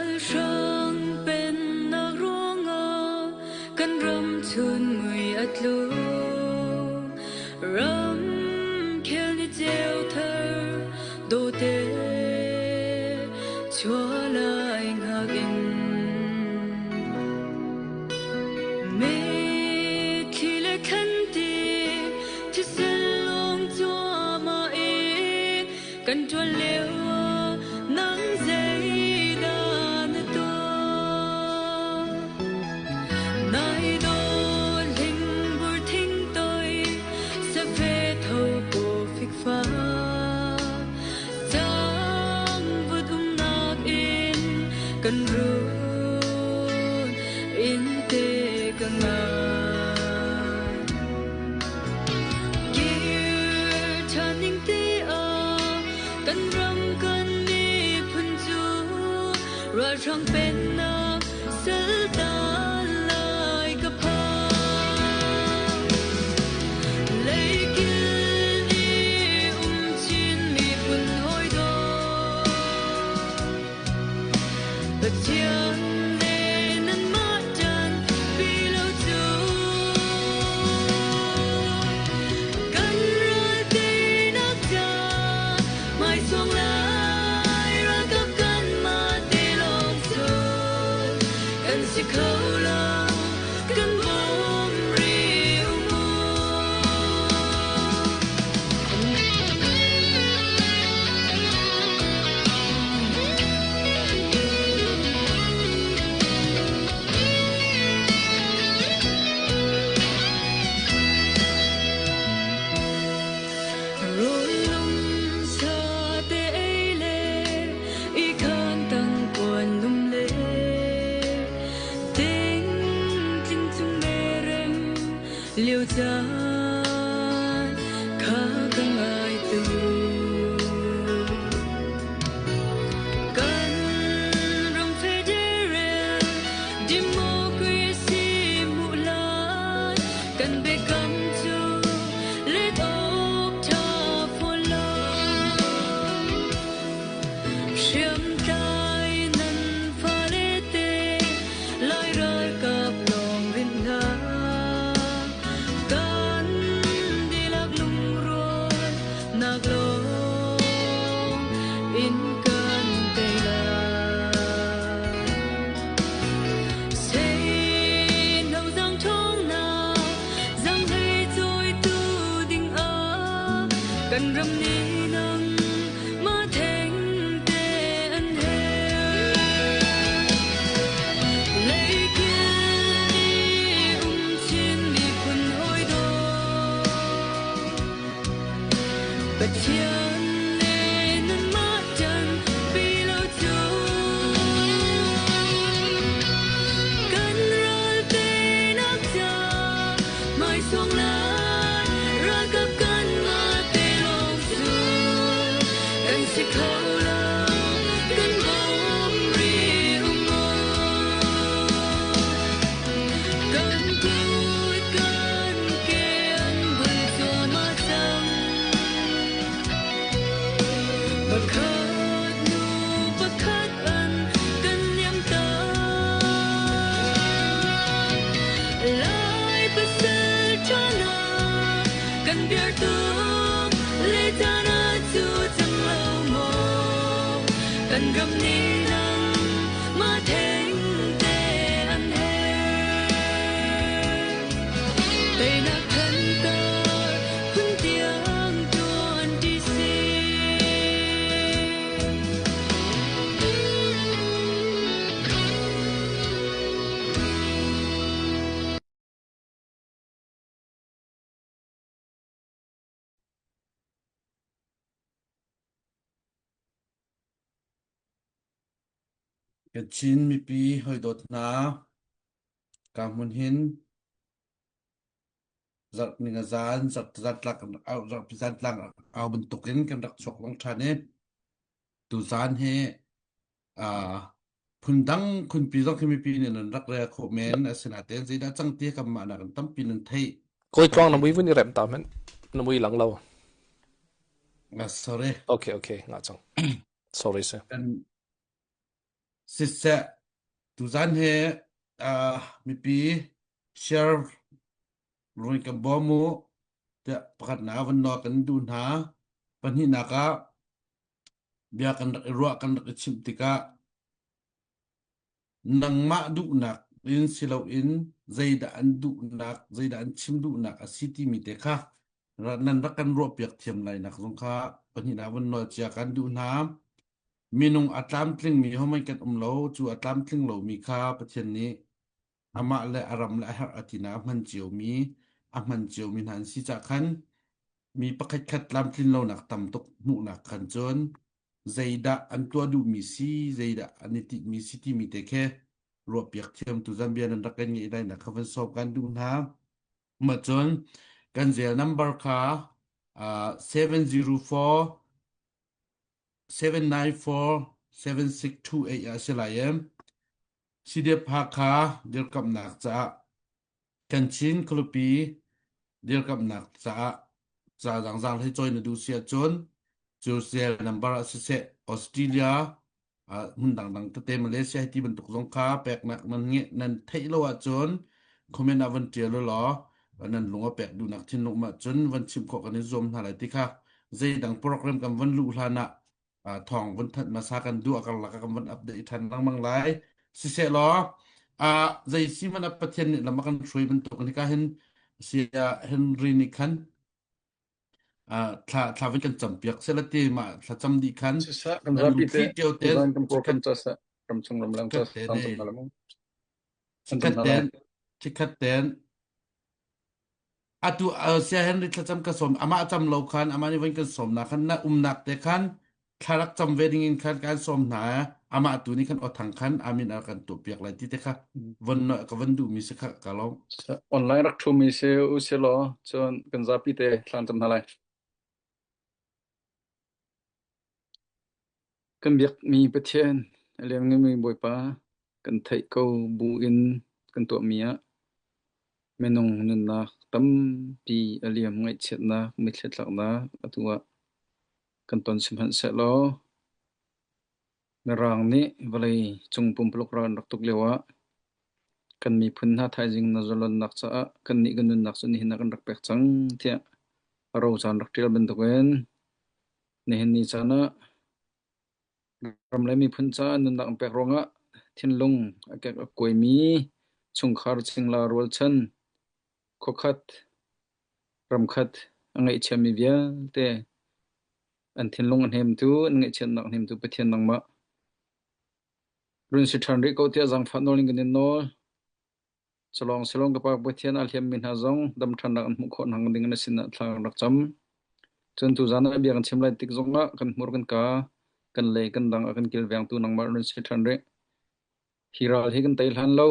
Ralhrang pennak ruangah kan ram chun mui a tlu. Ramkhel ni ceu thar dawte chuah lai hngak in. Mitthli le thlanti thisen lawng cuahmah in kan ṭuan lio ah nang zeidah na tuah? Nai dawt hlingbur thingtoi safe tho paw fikfa Cangvut umnak in kan run in te ka ngai. Kir ṭhan ning ti ah kan ram kan miphun cu ralhrang pennak saltan lai ka phang. Leikil i um chin miphun hawi dawt Pathian le nanmah ṭan pi lo cu kan ral teinak ca hmaisong lai ralkap kanmah te lawng cun kan si kho lo kan bawm rih u mu. Runlum sa te ei le i khan tang kuan lum le ting tling chung merem liu caan kha ka ngai tu. Kan ram federal democracy hmuh lai kan biakam cu let awk ṭha fawn lo. Hriamtlai nan fale te Lai ralkap lawng rinh hna. Kan dihlak lungrual nak lawng in kan tei lai. Seino zang ṭhawngnak zaanghlei cawitu ding ah kan ram nih nang mah theng te an herh. Leikil i um chin miphun hawi dawt Pathian le nanmah ṭan pi lo cu kan ral teinak ca hmaisong lai ralkap kanmah te lawng cu kan si kho lo kan bawm rih u mu. Kan kut kan ke an bul cuahmah cang. Pakhat hnu pakhat an kan liam tak. Lai pasal ṭha hna kan biar tuk le caan ah cu cang lo maw? Kan ram nih nang mah theng te an herh. Teinak thantar phun tiang ṭuan ṭi si. Kachin mipi hawi-dawt hna, ka hmun hin zarh ninga zan zarh zarhpi zantlang au bantukin kan rak chuak lang ṭhan i tuzaan hi phundang khunpi zong khi mipi nih nan rak rel khawh men asinain zeidah cang ti kanmah nakin tampi nan theih. Kawi tluang na mui vun i rem ta hmanh. Na mui lang lo. Sorry. Okay, okay, nga cang. Sorry sir. Kan Siseh, tuzan hi uh, mipi share rui kan bawm u tiah pakhatnak van nawl kan duh hna. Pahnihnak ah bia kan rak i ruah kan rak i chimh tikah nangmah duhnak in si loin zeidah an duhnak, zeidah an chim duhnak a si timi te kha nan rak kan ruahpiak thiam lai nak zong kha pahnihnak van nawl cia kan duh hna. Minung a tlamtlingmi hohmanh kan um lo. Cu a tlamtling lomi kha Pathian nih amah le a ram le a herh a tinak a hman ciomi a hman ciomi hna an si caah khan mi pakhatkhat tlamtlin lonak tam tuk hmuhnak khan cun zeidah an tuah duhmi si, zeidah an i tinhmi si timi te khi ruahpiak thiam tu Zambia nan rak kan ngeih lai nak kha van sawm kan duh hna. Mah cun kan zel number kha uh, 704 794 7628 ah a si lai i CDF Hakha dirkamhnak caah kan Chin khualipi dirkamhnak caah ca zangzang hlei cawi na duh si ahcun cu cell number ah siseh Australia hmun dangdang tete Malaysia hi ti bantuk zong kha peknak nan nge nan theih lo ahcun comment ah van tial u law nan lung a pek duhnak thinlung ah cun van chim khawh kan i zuam hna lai ti kha zeidang program kan van luh hlan ah thawng vun thanh hmasa kan duh a karlak ah kan van update ṭhan lengmang lai siseh law zei si hmanh ah Pathian nih lam a kan hruai bantuk in hika hin sia Henry nih khan thla thla vun kan campiak sela ti mah thla cam dih khan Siseh kan nan zapi te lungthli ṭio te tuzaan kan chikkhat program ca seh ram chung ramleng ca chikkhat te san ne cam hna lai mu. San cam chikkhat hna ten lai. chikkhat ten Atu Sia Henry thlacam ka sawm amah cam lo khan amah nih van kan sawm na khan na umnak te khan thla rak cam ve ding in khan kan sawm hna amah tu nih khan othang khan amin a kan tuah piak lai ti te kha von ka van duh mi si kha ka lawm. Online rak ṭhu mi si u si law cun kan zapi te thlan cam hna lai. Kan biakmi Pathian a liannganmi Bawipa kan theih ko buin kan tuahmi ah minung nunnak tampi a liam ngaihchiatnak mitthli tlaknak atu ah kan ton sihmanhsehlaw Mirang nih vawlei cung pumpuluk ral an rak tuk lioah kan miphun hna thaizing na zalonnak caah kannih kan nunnak cu nihin ah kan rak pek cang tiah a roca an rak ṭial bantukin Nihin ni caan ah ram le miphun caah nunnak an pek ruangah thinlung a kek a kuaimi chungkhar cingla rualchan khuakhat ramkhat a ngaihchiami vialte an thinlung a hnemtu an ngaihchiatnak a hnemtu Pathian nangmah run si ṭhan rih ko tiah zaangfah nawl in kan in nawl. Culawng silawng ka Pa Pathian aa hliammi hna zong dam ṭhannak an hmuh khawh nakhnga ding na sinah thla kan rak cam. Cun tuzaan ah bia kan chim lai tik zongah kan hmur kan kaa, kan lei kan dang a kan kilvengtu nangmah run si ṭhan rih. Hi ral hi kan tei hlan lo,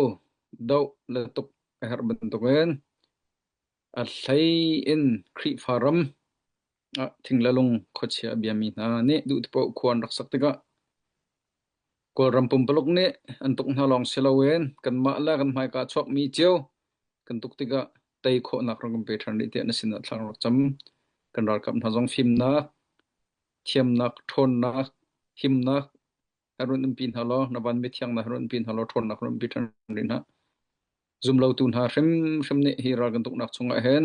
doh le tuk a herh bantukin a hlei in Khrihfa ram ah thing le lung khuachia a biami hna nih duh ti paoh khua an rak sak tikah Kawlram pumpaluk nih an tuk hna lawng si loin kanmah le kan hmaika a chuakmi cio kan tuk tikah tei khawhnak rak kan pe ṭhan rih tiah na sinah thla rak cam. Kan ralkap hna zong fimnak, thiamnak, ṭhawnnak, himnak a run umpi hna law na van mithiang na run umpi hna law ṭhawnnak run umpi ṭhan rih hna. Zumlotu hna hrimhrim nih hi ral kan tuknak chungah hin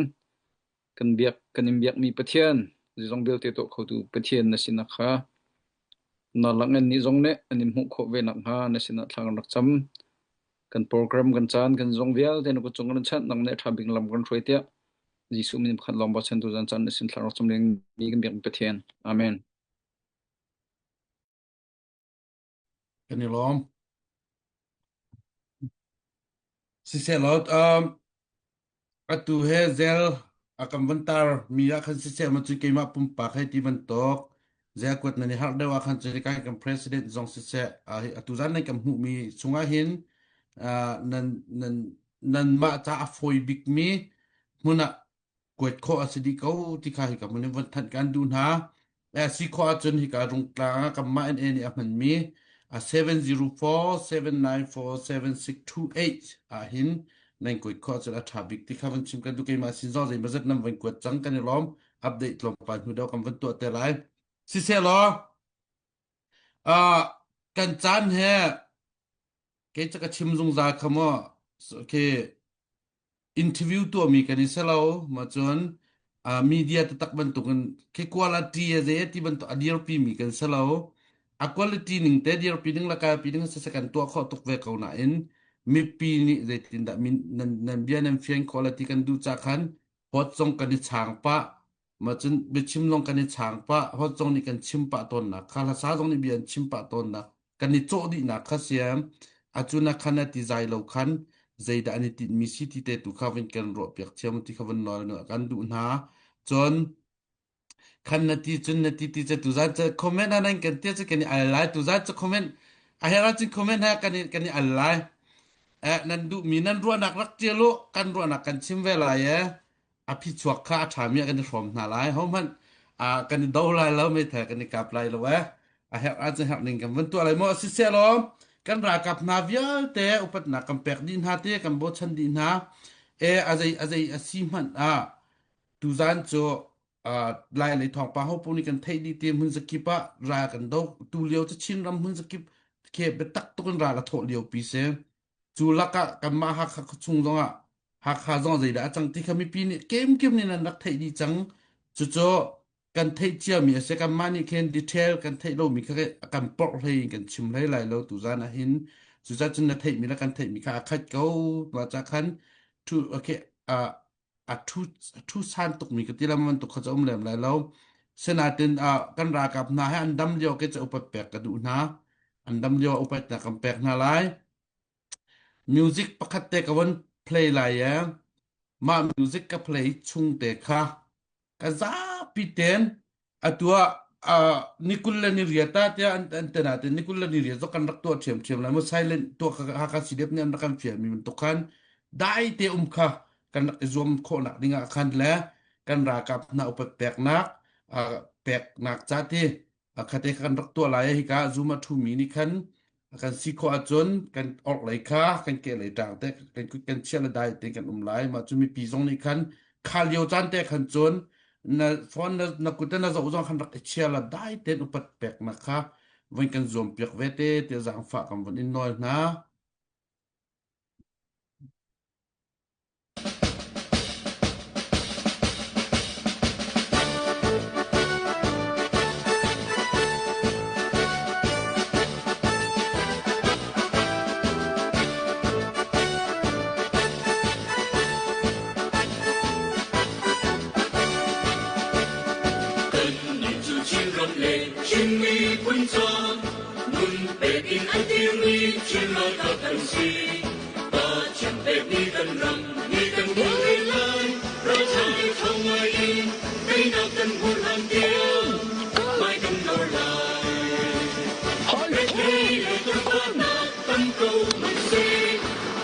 kan biak kan in biakmi Pathian zeizong vialte tuah khotu Pathian na sinak kha na langen nih zong nih an in hmuh khawh ve nakhnga na sinah thla kan rak cam. Kan program kan caan kan zong vialte na kut cung kan chanh nang nih a ṭha bik lam kan hruai tiah Jesuh min pakhat lawng bochan tu zan caan na sin thla rak cam ding mi kan biak Pathian. Amen. Kan i lawm. Siseh law um, atu he zel a kan van tar mi ah khan siseh ma cu keimah pumpak hei ti bantuk zel kuat nan i harh deuh ah khan cu kai kan president zong siseh atu zan nan kan hmuh mi chungah hin nan nan nan mah ca a fawi bik mi hmun ah kuat khawh a si dih ko ti kha hika hmun in von thanh kan duh hna. Si khawh ahcun hika Rungtlang ah kanmah NA nih a hmanmi a 704 794 7628 ah hin nan kuat khawh ahcun a ṭha bik ti kha van chim kan duh keimah sin zong zeimawzat nan van kuat cang kan i lawm update tlawmpal hnu deuh kan van tuah te lai. Siseh law uh, kan caan he. Kei cu ka chim zungzal kha maw khi interview tuahmi kan i si lo ma cun media taktak bantukin khi quality a zei ti bantuk a dirpi mi kan si lo. A quality ning te dirpi ning le kalpi ning siseh kan tuah khawh tuk ve ko nain mipi nih zeitindah min nan, nan bia nan fian khawh la ti kan duh ca khan hot zong kan i chang pah ma cun biachim zong kan i chang pah hot zong nih kan chim pah tawnnak kha hlasa zong nih bia an chim pah tawnnak kan i cawh dihnak kha siam acuna khan a ti zai lo khan zeidah an i tinhmi si ti te tu kha vun kan ruah piak thiam ti kha vun nawl kan duh hna cun khan na ti cun na ti ti cu tuzan cu comment ah nan kan tia cu kan i al lai tuzan cu comment a her ahcun comment ha kan i kan i al lai eh nan duhmi nan ruahnak rak tial u kan ruahnak kan chim ve lai e a phichuak kha a ṭhami ah kan i hrawm hna lai hohmanh kan i do lai lo meithal kan i kap lai lo e a herh ahcun herh ning kan vun tuah lai maw siseh law kan ralkap hna vialte upatnak kan pek dih hna te kan bochan dih hna e a zei a zei a si hmanh ah tuzan cu lai lei thawngpang ho nih kan theih dih ti hmun zakip ah ral kan do tu lio cu Chin ram hmun zakip khi biatak tuk in ral a thawh lio pi si cu lakah kanmah Hakha khuachung zongah Hakha zong zeidah a cang ti kha mipi nih kemkim nih nan rak theih dih cang. Cucu kan theih ciami a si. Kanmah nih khin detail kan theih lomi kha kan porh hlei in kan chim hlei lai lo tuzan ah hin. Cucaah cun na theihmi le kan theihmi kha a khat ko. Mah ca khan thu okay a thu a thu san tukmi ka ti lam bantuk kha cu um lem lai lo. Sinain kan ralkap hna he an dam lio ke cu upat pek ka duh hna. An dam lio upatnak kan pek hna lai. Music pakhat te ka von play lai i mah music ka play chung te kha ka zapi tein atu ah ni 20 le ni riat ah tiah an ten ah ni 20 le ni riat zong kan rak tuah ṭhiamṭhiam lai mu silent tuah kha Hakha CDF nih an rak kan fialmi bantuk khan dai te um kha kan rak i zuam khawhnak ding ah khan le kan ralkap hna upat peknak peknak ca ti Khate kan rak tuah lai hika Zoom a ṭhumi nih khan kan si khawh ahcun kan orhlei kha kan kehlei ṭang te kan kut kan chiah le dai te kan um lai. Mah cu mipi zong nih khan kha lio caan te khan cun na phone na, na kut na zoh zong khan rak i chia la dai tein upat peknak kha von kan zuam piak ve te tiah zaangfah kan von in nawl hna. Kannih cu Chinram le Chin miphun ca nun pek in a dirmi Chin ralkap kan si. Pathian pekmi kan ram ni kan hmu rih lai. Ralṭha le ṭhawng ngai in teinak kan hmuh hlan tiang hmai kan lor lai. Rethei le tukforhnak tam ko hmanhseh,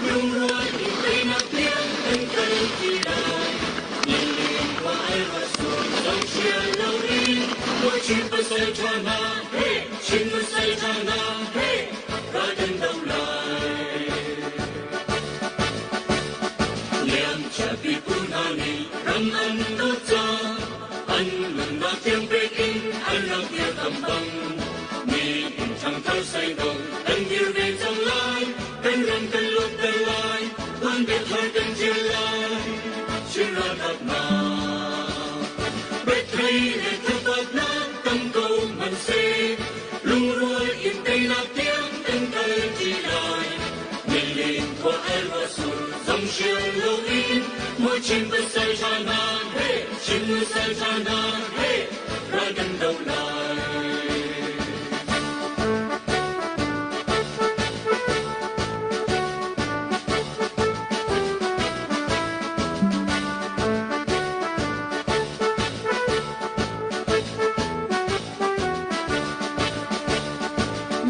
lungrual in teinak tiang kan kal ti lai. Nilin khua ai ruah sur zong hrial loin, mawi Chin pasal ṭha hna, hey, Chin pasal ṭha hna, hey, ral kan do lai. Liamcia pipu hna nih ram an dawt ca, an nunnak tiang pek in an rak dirkamh bang. Nihin ṭhangthar seidong kan dir ve cang lai, kan ram kan luatter lai, tuanbia thar kan ṭial lai. Chin ralkap hna, rethei le thabatnak tam ko hmanhseh, Lungrual in teinak tiang kan kal ṭi lai. Nilin khua al ruah sur zong hrial loin mawi Chin pasal ṭha hna he Chin nusal ṭha hna he ral kan do lai.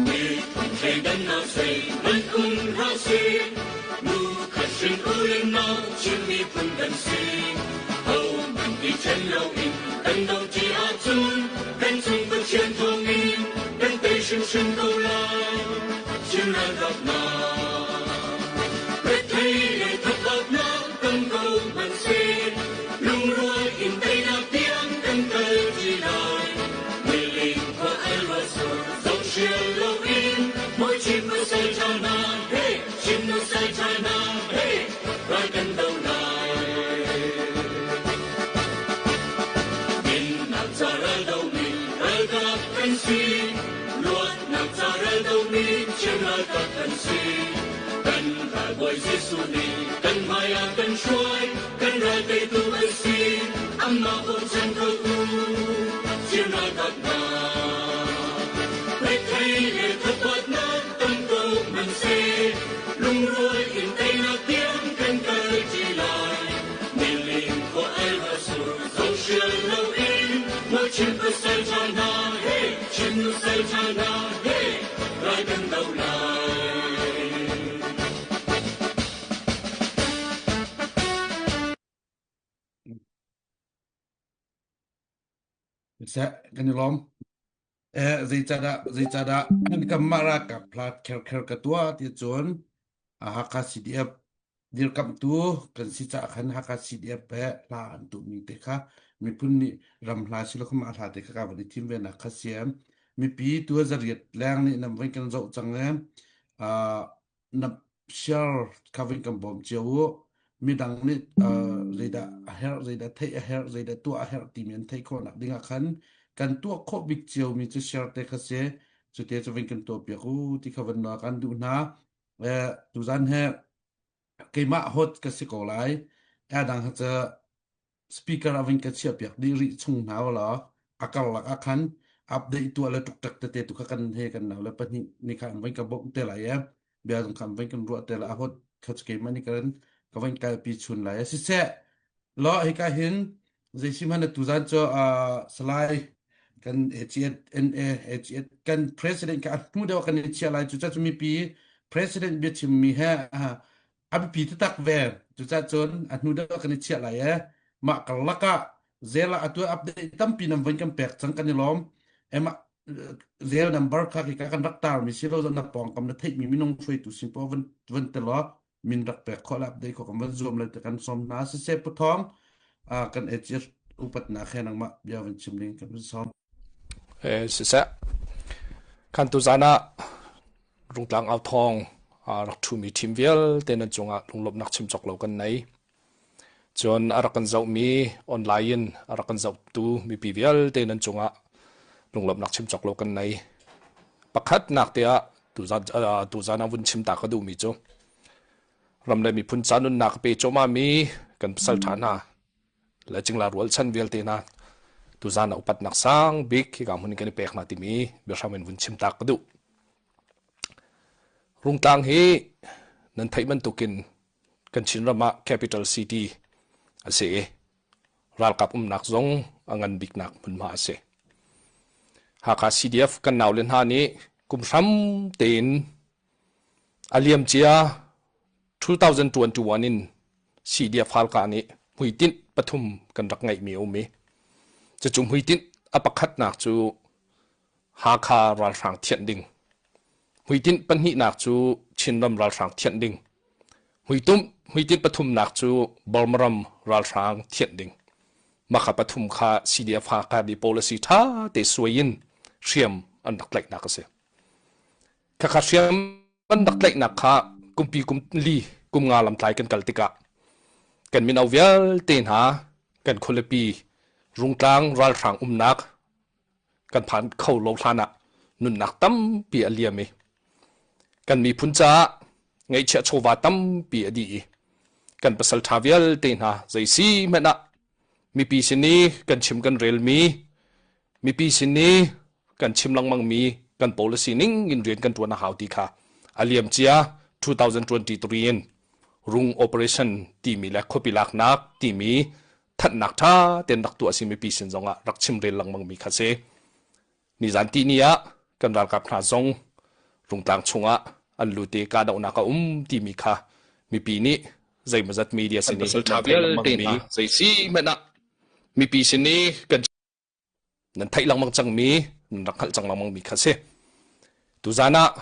Miphun thleidannak zeihmanh um hlah seh, nu khat hrin u le nau Chin miphun kan si. Hohmanh i ṭhen loin kan doṭi ahcun kan cung Pathian thawngin kan tei hrimhrim ko lai. Chin ralkap hna, rethei le thatlaknak tam ko hmanhseh, Lungrual in teinak tiang kan kal ṭi lai. Nilin khua al ruah sur zohhrial loin mawi Chin pasal ṭha hna he. Bawi Jesuh nih kan hmai ah kan hruai, kan ral teitu kan si, amah bochan ko u, Chin ralkap hna. Reithei le thathuatnak tam ko hmanhseh, lungrual in teinak tiang kan kal ṭi lai. Niling khua ai va sur, zohsial loin, maw Chin pasal ṭha hna, hey, Chin nusal ṭha hna, hey, rai kan do lai. Seh, kan i lawm. Eh, zeicadah zeicadah kanmah ralkap hlat kherkher ka tuah ti cun Hakha CDF dirkamhtu kan si caah khan Hakha CDF he hla an tuhmi te kha miphun nih ram hla si lo kha mah hla te kha ka van i thim ve nak kha si. Mipi tu zariat leng nih nam voi kan zoh cang e. Uh, na share kha vin kan bawm cio u. Midang nih uh, zeidah a herh, zeidah theih a herh, zeidah tuah a herh timi an theih khawh nak ding ah khan kan tuah khawh bik cio mi cu share te kha si. Cu te cu vin kan tuah piak u ti kha van kan duh hna. Eh, tuzan he keimah hot ka si ko lai. A dang ha cu speaker a vin ka chiah piak dih rih chung hna law a karlak ah khan update tuah le tuk tak tete tu kha kan he kan nau le pahnih ni kha an vin ka bawmh te lai e bia zong kha an vin kan ruah te lai a hot kha cu keimah nih kan ka vin kalpi chun lai siseh lo hika hin zei hmanh tuzan cu salai kan HNA kan president ka hnu deuh kan i chia lai cu cu mipi president biachim mi he a biapi taktak ve. Cucacun a hnu deuh kan i chiah lai e. Mah karlak ah zel ah atu update tampi nan von kan pek cang kan i lawm. Ema zel number kha khi kan rak tar mi si lo na pawngkam na theih mi minung hruaitu sin po van van te law min rak pek khawh la update khawh kan van zuam lai te kan som hna siseh puthong kan HF upatnak he nangmah bia van chim ding kan van sawm. Eh siseh kan tu zan ah Rungtlang authawng rak ṭhumi ṭhim vialte nan cungah lunglawmhnak chim cawk lo kan nei. Cun a rak kan zohmi online in a rak kan zohtu mipi vialte nan cungah lunglawmhnak chim cawk lo kan nei. Pakhatnak te ah tuzan, tuzan ah vun chim ta ka duhmi cu ram le miphun ca nunnak pe cuahmahmi kan pasal ṭha hna le cingla rualchan vialte hna tuzan ah upatnak sang bik hika hmun in kan i pek hna timi biahram in vun chim tak ka duh. Rungtlang hi nan theih bantukin kan Chinram ah capital city a si i ralkap umnak zong a ngan biknak hmunhma a si. Hakha CDF kan naule hna nih kum hram tein a liamcia 2021 in CDF Halkha nih hmuitinh pathum kan rak ngeihmi a um i cucu hmuitinh a pakhatnak cu Hakha ralhrang thianh ding. Hmuitinh pahnihnak cu Chinram ralhrang thianh ding. Hmuitum hmuitinh pathumnak cu Burma ram ralhrang thianh ding. Mah pathum kha CDF Hakha nih policy ṭha te suai in hriam an rak tlaihnak a si. Khakha hriam an rak tlaihnak kha kumpi kum li kum nga lamtlai kan kal tikah kan mino vialte hna kan khualipi Rungtlang ralhrang umnak kan phan kho lo hlan ah nunnak tampi a liam i kan miphun caah ngeihchiah chawva tampi a dih i kan pasal ṭha vialte hna zei si hmanh ah mipi sin i kan chim kan relmi mipi sin i kan chim lengmangmi kan policy ning in rian kan ṭuan a hau ti kha a liamcia 2023 in rung operation timi le khuapi laknak timi thanhnak ṭha tein rak tuah si mipi sin zongah rak chimrel lengmangmi kha si. Nizan tihni ah kan ralkap hna zong Rungtlang chungah an lut i kahdohnak a um timi kha mipi nih zeimawzat media sin i nan theih lengmangmi zei si hmanh ah mipi sin i kan nan theih lengmang cangmi nan rak hngalh cang lengmangmi kha si. Tuzan ah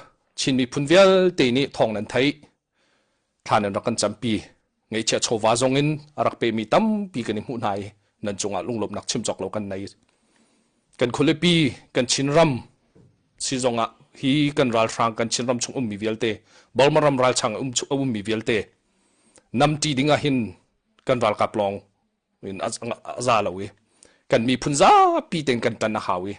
Chin miphun vialte nih thawng nan theih thla nan rak kan campi ngeihchiah chawva zong in a rak pemi tampi kan i hmuh hna i nan cungah lunglawmhnak chim cawk lo kan nei. Kan khualipi kan Chinram si zongah hi kan ralhrang kan Chinram chung ummi vialte Burma ram ralchang um a ummi vialte namṭi ding ah hin kan ralkap lawng in a za lo i kan miphun zapi tein kan ṭan a hau i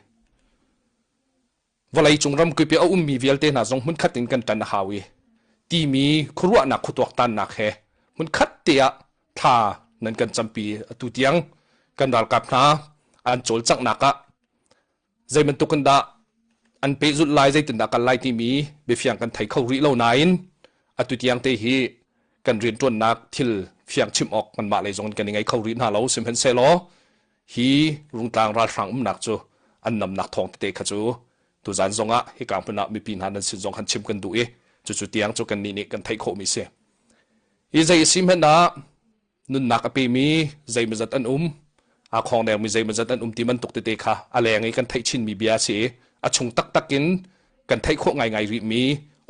vawleicung ramkip i a ummi vialte hna zong hmunkhat in kan ṭan a hau i. Timi khuaruahnak khuatuaktannak he hmunkhat te ah thla nan kan campi. Atu tiang kan ralkap hna an cawlcanghnak ah zei bantuk in dah an pehzulh lai, zeitindah kal lai timi biafiang kan thei kho rih lo nain atu tiang te hi kan rianṭuannak thil fiang chim awk kanmah lei zong in kan i ngei kho rih hna lo. Sihmanhsehlaw hi Rungtlang ralhrang umnak cu an namnak thawng tete kha cu tuzan zongah hika hmun ah mipi hna nan sin zong han chim kan duh i cucu tiang cu kannih nih kan theih khawhmi si. Hi zei a si hmanh ah nunnak a pemi zeimawzat an um, aa khawngdengmi zeimawzat an um ti bantuk tete kha a leng i kan theih chinmi bia a si i a chung taktak in kan theih khawh ngaingai rihmi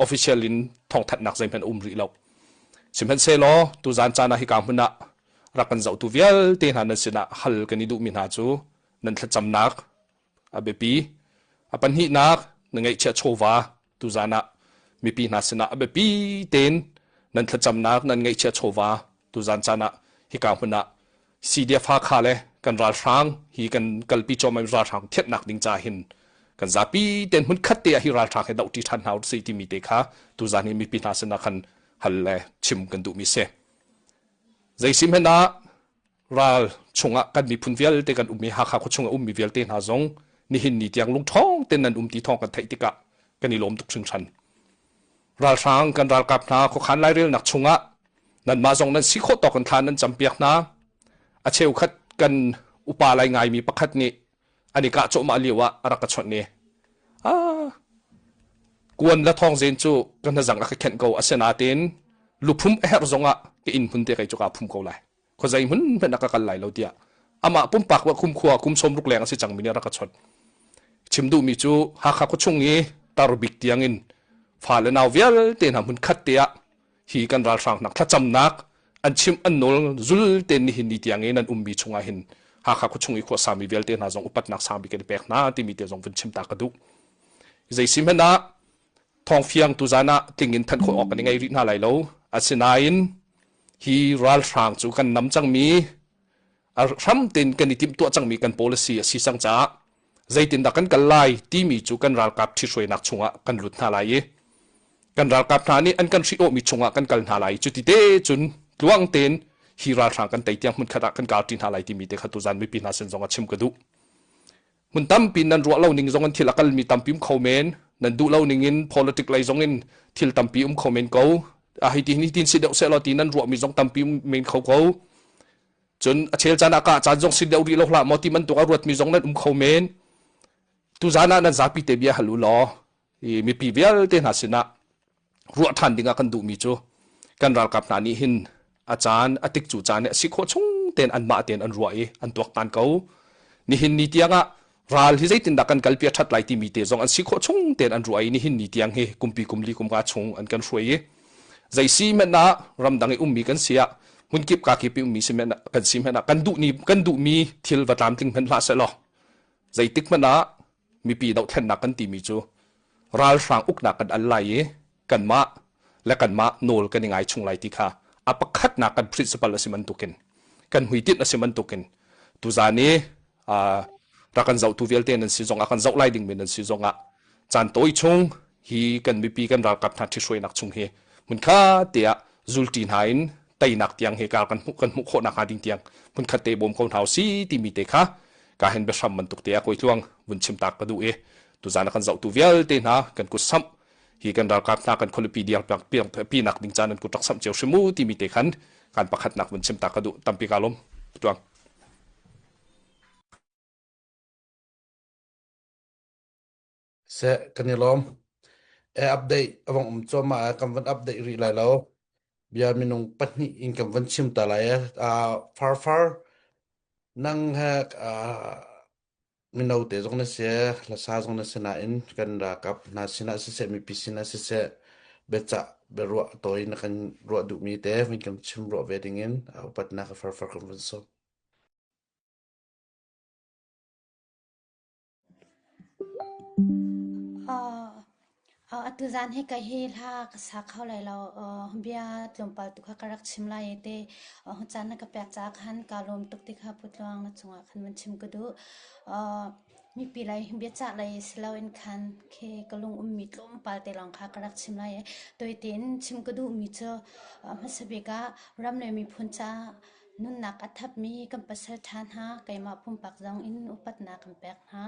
official in thawngthanhnak zeihmanh a um rih lo. Sihmanhsehlaw tuzan caan ah hika hmun ah rak kan zohtu vialte hna nan sinah hal kan i duhmi hna cu nan thlacamnak a biapi. A pahnihnak na ngeihchiah chawva tuzan ah mipi hna sinah a biapi tein nan thlacamnak nan ngeihchiah chawva tuzan caan ah hika hmun ah CDF Hakha le kan ralhrang hi kan kalpi cuahmah ralhrang thianhnak ding ca hin kan zapi ten hmun khat te ah hi ralhrang he dohṭi ṭhan hna usih timi te kha tuzan hi mipi hna sinah khan hal le chim kan duhmi si. Zeisihmanh ah ral chungah kan miphun vialte kan um i Hakha khua chung a ummi vialte hna zong nihin ni tiang lungṭhawng ten nan um ti thawng kan theih tikah kan i lawm tuk hringhran. Ralhrang kan ralkap hna khuakhan lairelnak chungah nanmah zong nan si khawh tawk in thla nan campiak hna. A cheukhat kan upa lai ngaimi pakhat nih an i kah cawhmah lio ah a rak ka chawnh i ah kuan le thawngzen cu ka hnazang a ka khenh ko asinain luphum a herh zongah ka inn hmun te kei cu kaa phum ko lai khuazei hmun hmanh ah ka kal lai lo tiah amah pumpak wa kum khua kum sawm ruk leng a si cangmi nih a rak ka chawnh chim duhmi cu Hakha khuachung i tar bik tiangin fa le nau vialte hna hmun khat te ah hi kan ralhrang nak thlacamnak an chim an nawl zul ten nihin ni tiang i nan ummi chungah hin Hakha khuachung i khuasami vialte hna zong upatnak sang bik kan i pek hna timi te zong vun chim ta ka duh. Zei si hmanh ah thawngfiang tuzan ah tling in thanh khawh awk kan i ngei rih hna lai lo. Asinain hi ralhrang cu kan nam cangmi a hram tein kan i timhtuah cangmi kan policy a si cang caah zeitindah kan kal lai timi cu kan ralkap ṭhithruainak chungah kan lut hna lai i kan ralkap hna nih an kan hrih-awhmi chungah kan kal hna lai i cuti te cun tluang tein hi ralhrang kan tei tiang hmunkhat ah kan kalṭi hna lai timi te kha tuzan mipi hna sin zong ah chim ka duh. Hmun tampi nan ruah lo ning zong in thil a kalmi tampi um kho men nan duh lo ning in politic lei zong in thil tampi um kho men ko a hei ti hi tin si deuh sehlaw ti nan ruahmi zong tampi um men kho ko Cun a chel caan ah kah caan zong si deuh rih lo hlah maw ti bantuk a ruatmi zong nan um kho men. Tuzaan ah nan zapi te bia hal u law i mipi vialte hna sinah ruah ṭhan ding ah kan duhmi cu kan ralkap hna nih hin a caan a tik cu caan i a si khawh chung tein anmah tein an ruah i an tuaktan ko. Nihin ni tiang ah ral hi zeitindah kan kalpi a ṭhat lai timi te zong an si khawh chung tein an ruah i nihin ni tiang hi kumpi kumli kumka chung an kan hruai i zei si hmanh ah ramdang i ummi kan si ah hmunkip kakip i ummi si hmanh ah kan si hmanh ah kan duh ni kan duhmi thil va tlamtling hmanh hlah sehlaw zeitik hmanh ah mipi dohthlennak kan timi cu ralhrang uknak kan al lai i kanmah le kanmah nawl kan i ngai chung lai ti kha a pakhatnak kan principle a si bantukin kan hmuitinh a si bantukin tuzan i rak kan zohtu vialte nan si zongah kan zoh lai dingmi nan si zongah caan tawi chung hi kan mipi kan ralkap hna ṭhihruainak chung hi hmunkhat te ah zulṭi hna in teinak tiang hi kar kan hmuh kan hmuh khawh nakhnga ding tiang hmunkhat te bawm ko hna usih timi te kha ka hen biahram bantuk te ah kawi tluang vun chim tak ka duh i tuzan a kan zohtu vialte hna kan kut samh hi kan ralkap hna kan khualipi diang pi nak ding caan an kut rak samh cio hrim u timi te khan kan pakhatnak vun chim ta ka duh tampi ka lawm tuang Seh kan i lawm. E update avang um cuahmah ah kan van update rih lai lo. Bia minung pahnih in kan van chim ta lai. Uh, far far nang he uh, mino te zong na si, hlasa zong na si nain kan ralkap hna sinah siseh, mipi sinah siseh, biacah biaruah tawi na kan ruah duhmi te vun kan chim ruah ve dingin upatnak a farfar kan vun sawm. Atu zan hi ka hi hla ka sa kho lai lo. Bia tlawmpal tu kha ka rak chim lai i te caan na ka pek caah khan kaa lawm tuk ti kha Pu Tluang na cungah khan van chim ka duh. Mipi lei biacah lei si loin khan khi ka lung ummi tlawmpal te lawng kha ka rak chim lai i tawite in chim ka duhmi cu hmasa bik ah ram le miphun caah nunnak a thapmi kan pasalṭha hna keimah pumpak zong in upatnak kan pek hna.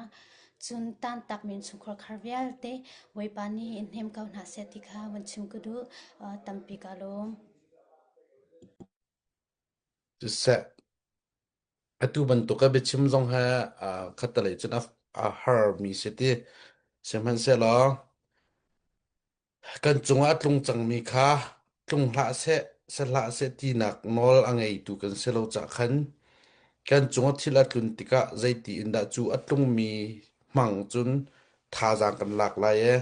Cun tantakmi innchungkhar khar vialte Bawipa nih in hnem ko hna seh ti kha van chim ka duh. Tampi kaa lawm. Siseh, atu bantuk a biachim zong he khattelei cun a harmi si ti. Sihmanhsehlaw kan cungah a tlung cangmi kha tlung hlah seh, se hlah seh tinak nawl a ngeitu kan si lo cah khan kan cungah thil a tlun tikah zeiti in dah cu a tlungmi hmang cun thazaang kan lak lai ee.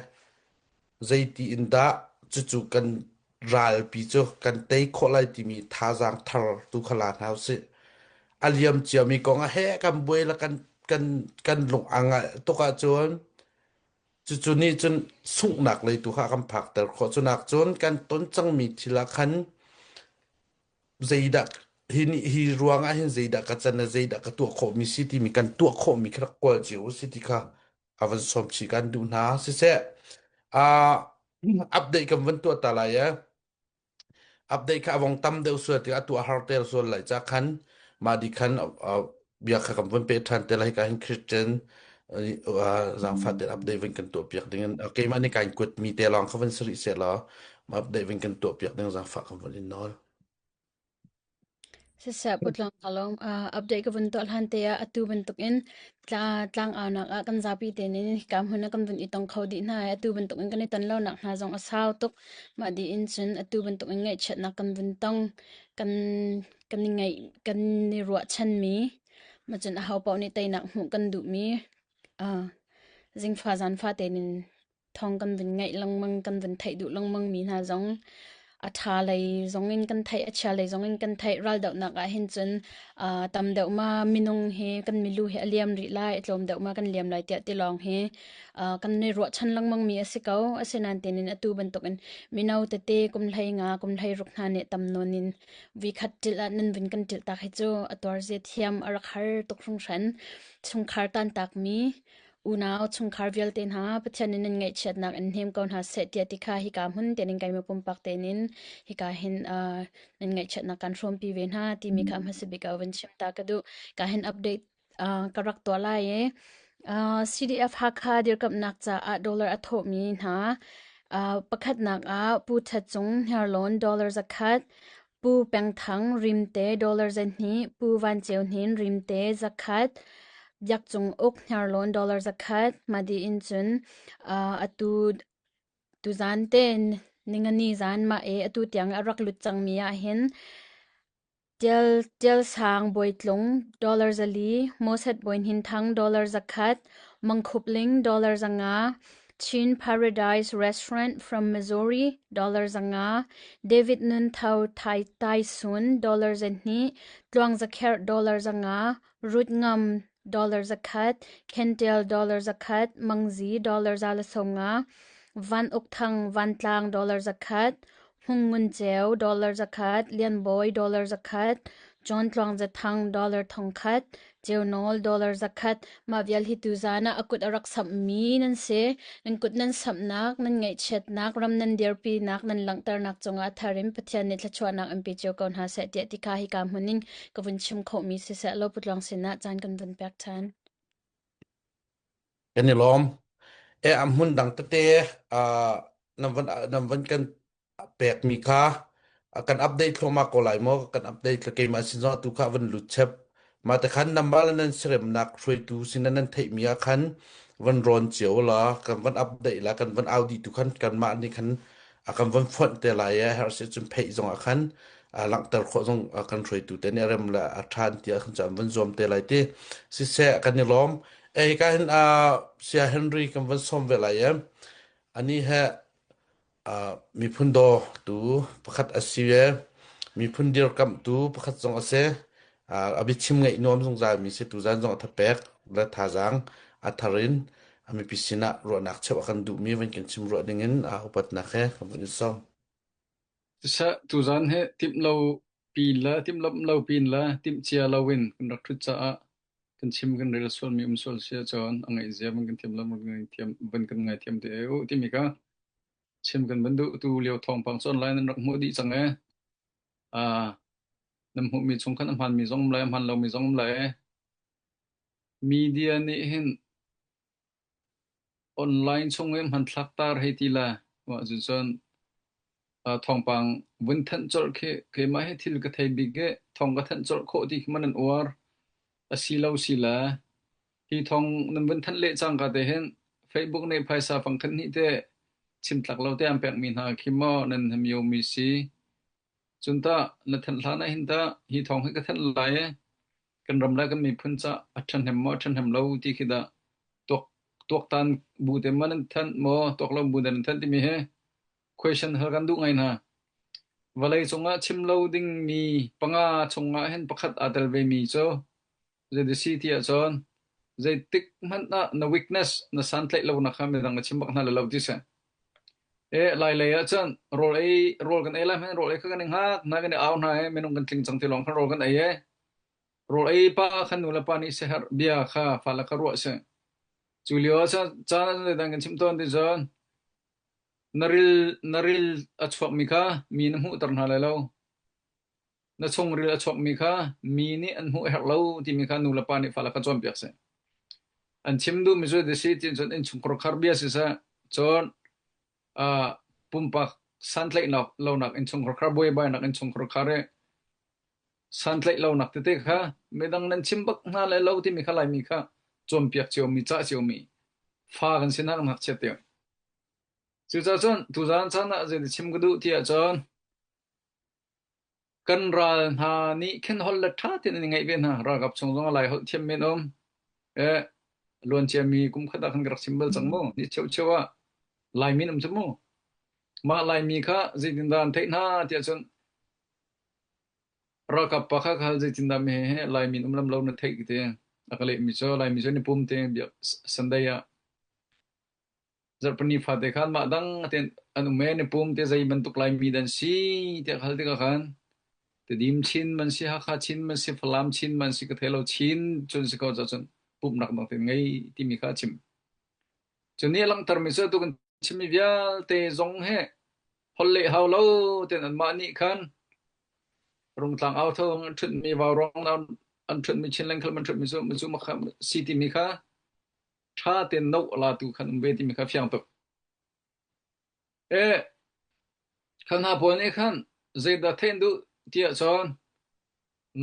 Zeiti in dah cucu kan ralpi cu kan tei khawh lai timi thazaang thar tu kha la hna usih. A liam ciami kong ah he kan buai le kan kan kan lung a ngalh tuk ahcun cucu nih cun sunghnak lei tu kha a kan phakter khawh. Cunak cun kan ton cangmi thil ah khan zeidah hi nih hi ruang ah hin zeidah ka can le zeidah ka tuah khawhmi si timi kan tuah khawhmi kha rak kawl cio usih ti kha a van sawm chih kan duh hna. Siseh, uh, update kan van tuah ta lai e. Update kha avong tam deuh sual tikah tuah har ter sual lai ca khan mah di khan uh, bia kha kan van pe than te lai ka hin Christian uh, zaangfah te update van kan tuah piak ding in keimah nih kain kuat mi te lawng kha van sari se law update van kan tuah piak ding zaangfah kan van in nawl. Siseh putlang ka lawm. Uh, update ka vun tuah hlan te ah atu bantukin tla tlangaunak ah kan zapi te nin hika hmun ah kan vun i tong kho dih hna i atu bantukin kan i ton lonak hna zong a sau tuk. Mah dih in cun atu bantukin ngaihchiatnak kan vun tong. Kan kan i ngaih kan i ruahchanmi ma cun aho paoh nih teinak hmuh kan duhmi uh, zingfa zanfa te nin thawng kan vun ngaih lengmang kan vun theih duh lengmang mi hna zong a ṭha lei zong in kan theih a chia lei zong in kan theih raldohnak ah hin cun uh, tam deuh ma minung hi kan milu hi a liam rih lai a tlawm deuh ma kan liam lai tiah ti lawng hi uh, kan i ruahchan lengmang mi a si ko asinain tinin atu bantukin mino tete kum hlei nga kum hlei ruk hna nih tam nawn in vi khat ṭilh ah nan vun kan ṭilh tak hi cu a tuar zia thiam a rak har tuk hringhran chungkhar tan tak mi Unau chungkhar vialte hna, Pathian nih nan ngaihchiatnak in hnem ko hna seh tiah ti kha hika hmun tein keimah pumpak tein in hika hin uh, nan ngaihchiatnak kan hrawmpi ve hna timi kha hmasa bik ah van chim ta ka duh. Ka hin update uh, ka rak tuah lai i uh, CDF Hakha dirkamhnak caah dollar a thawhmi hna uh, pakhatnak ah Pu That Cung Hniarlawn dollar zakhat, Pu Peng Thang Rimte dollar 200, Pu Van Ceu Hnin Rimte zakhat, Biak Cung Uk Hniarlawn dollar zakhat, Madi in cun uh, atu tuzan te ningani zan ma e atu tiang a rak lut cangmi ah hin Tial Tial Sang Bawitlung dollar 4, Moset Bawi Hnin Thang dollar zakhat, Mang Khup Ling dollar 5, Chin Paradise Restaurant from Missouri dollar 500, David Nun Tho Thai Tai Sun dollar 200, Tluang Zakher dollar 500, Ruth Ngam dollar 100, Kentel dollar 100, Mangzi dollar 150, Van Uk Thang Van Tlang dollar 100, Hung Ngun Ceu dollar 100, Lian Bawi dollar 100, John Tluang Za Thang dollar 1000, Ceu Nawl dollar 100. Mah vial hi tuzaan ah a kut a rak samhmi nan si. Nan kut nan samhnak, nan ngaihchiatnak, ram nan dirpinak, nan langhternak cungah a thar in Pathian nih thluachuahnak in pe cio ko hna seh tiah ti kha hika hmun in ka vun chim khawhmi siseh law Putluang sinah caan kan vun pek ṭhan. Kan i lawm. E a hmun dang tete uh, nan van nan van kan pekmi kha kan update thluahmah ko lai maw kan update le keimah sin zong atu kha van lut chep mah te khan nambal nan siremnak hruaitu sin nan theihmi ah khan van rawn cio la kan van update la kan van audi tu khan kanmah nih khan a kan van fonh te lai e har se cun pheih zong ah khan langhter khawh zong kan hruaitu te nih rem le a ṭhan tiah khan cun van zuam te lai ti siseh kan i lawm ei ka hin sia Henry kan van som ve lai e ani he Miphun dawtu pakhat a si i miphun dirkamhtu pakhat zong a si. A biachim ngaih nuam zungzalmi si. Tuzan zong a thapek le thazaang a thar in a mipi sinah ruahnak cheuh a kan duhmi van kan chim ruah dingin upatnak he kan vun in sawm. Siseh, tuzan hi timh lo pin le timhlamh lo pin le timhcia loin kan rak ṭhut caah. Kan chim kan rel sualmi um sual si ahcun a ngaihzia van kan thiam lo van kan thiam van kan ngaithiam te u timi kha chim kan van duh tu lio thawngpang cu online an rak hmuh dih cang ee. Ah nan hmuhmi chung khan a hmaanmi zong um lai a hmaan lomi zong um lai ee. Media nih hin online chung i hmanthlak tar hei ti la mah cucun thawngpang vun thanh colh khi keimah hi thil ka thei bik i thawng ka thanh colh khawh ti khi man an uar. A si lo si le hi thawng nan vun thanh leh cangka te hin Facebook nih phaisa fangkhat hnih te chim tlak lo te an pekmi hna khi maw nan hmio mi si. Cun tah na thanh hlan ah hin tah hi thawng hi ka thanh lai i kan ram le kan miphun cah a ṭhahnem maw a ṭhahnem lo ti khi dah tuak tuaktan bu te maw nan thanh maw tuak lo bu nan thanh timi hi question hal kan duh ngai hna. Vawlei cungah chim lo dingmi panga chungah hin pakhat aa tel vemi cu zeiti si ti ahcun zeitik hmanh ah na weakness na santlaih lonak kha midang na chim bak hna lai lo ti si. E lai lei ahcun rawl ei rawl kan ei lai hmanh rawl ei kha kan i hngak hna kan i au hna i minung kan tling cang ti lawng khan rawl kan ei e. Rawl ei pa khan nu le pa nih siaherh bia kha fale kha ruah si. Cu lio ah caan caan ah kan chim tawn ti cun na ril na ril a chuakmi kha mi na hmuhter hna lai lo. Na chungril a chuakmi kha mi nih an hmuh herh lo timi kha nu le pa nih fale kha cawnpiak seh. An chim duhmi cu ti si tiin cun innchungkhar khar bia siseh, cun uh, pumpak santlaihnak lonak innchungkhar khar buaibainak innchungkhar khar i santlaih lonak tete kha midang nan chim bak hna lai lo timi kha Laimi kha cawnpiak ciomi cah ciomi fa kan si nak ngakchia te. Cucaah cun tuzaan caan ah zeiti chim ka duh ti ahcun Kan ral hna nih khin holh le ṭha tein an i ngaih ve hna. Ralkap chung zong ah Lai holh thiam men um. Eh, luanciami kum khat ah khan ka rak chim bal cang mu. Ni cheucheu ah Laimi an um cu mu. Mah Laimi kha zeitindah an theih hna tiah cun ralkap pa kha ka hal zeitindah mi he Laimi an um lam lo na theih ti. A ka lehmi cu Laimi cu an i pum te biak Sunday ah Zarhpini fate khan mah dang tein an um ee na pum te zei bantuk Laimi dan si tiah ka hal tikah khan Tedim Chin man si, Hakha Chin man si, Falam Chin man si ka thei lo Chin cun si ko cun pumhnak dang tein ngei timi kha a chim. Cu nih a langhtermi cu atu kan chimmi vialte zong he holh leh hau lo tein anmah nih khan Rungtlang au tho an ṭhutmi vauruang an ṭhutmi Chin lengkhal an ṭhutmi cu cu makha si timi kha ṭha tein no a latu khan um ve timi kha fiang tuk. E, kha hna pawl nih khan zeidah theih an duh tiah cun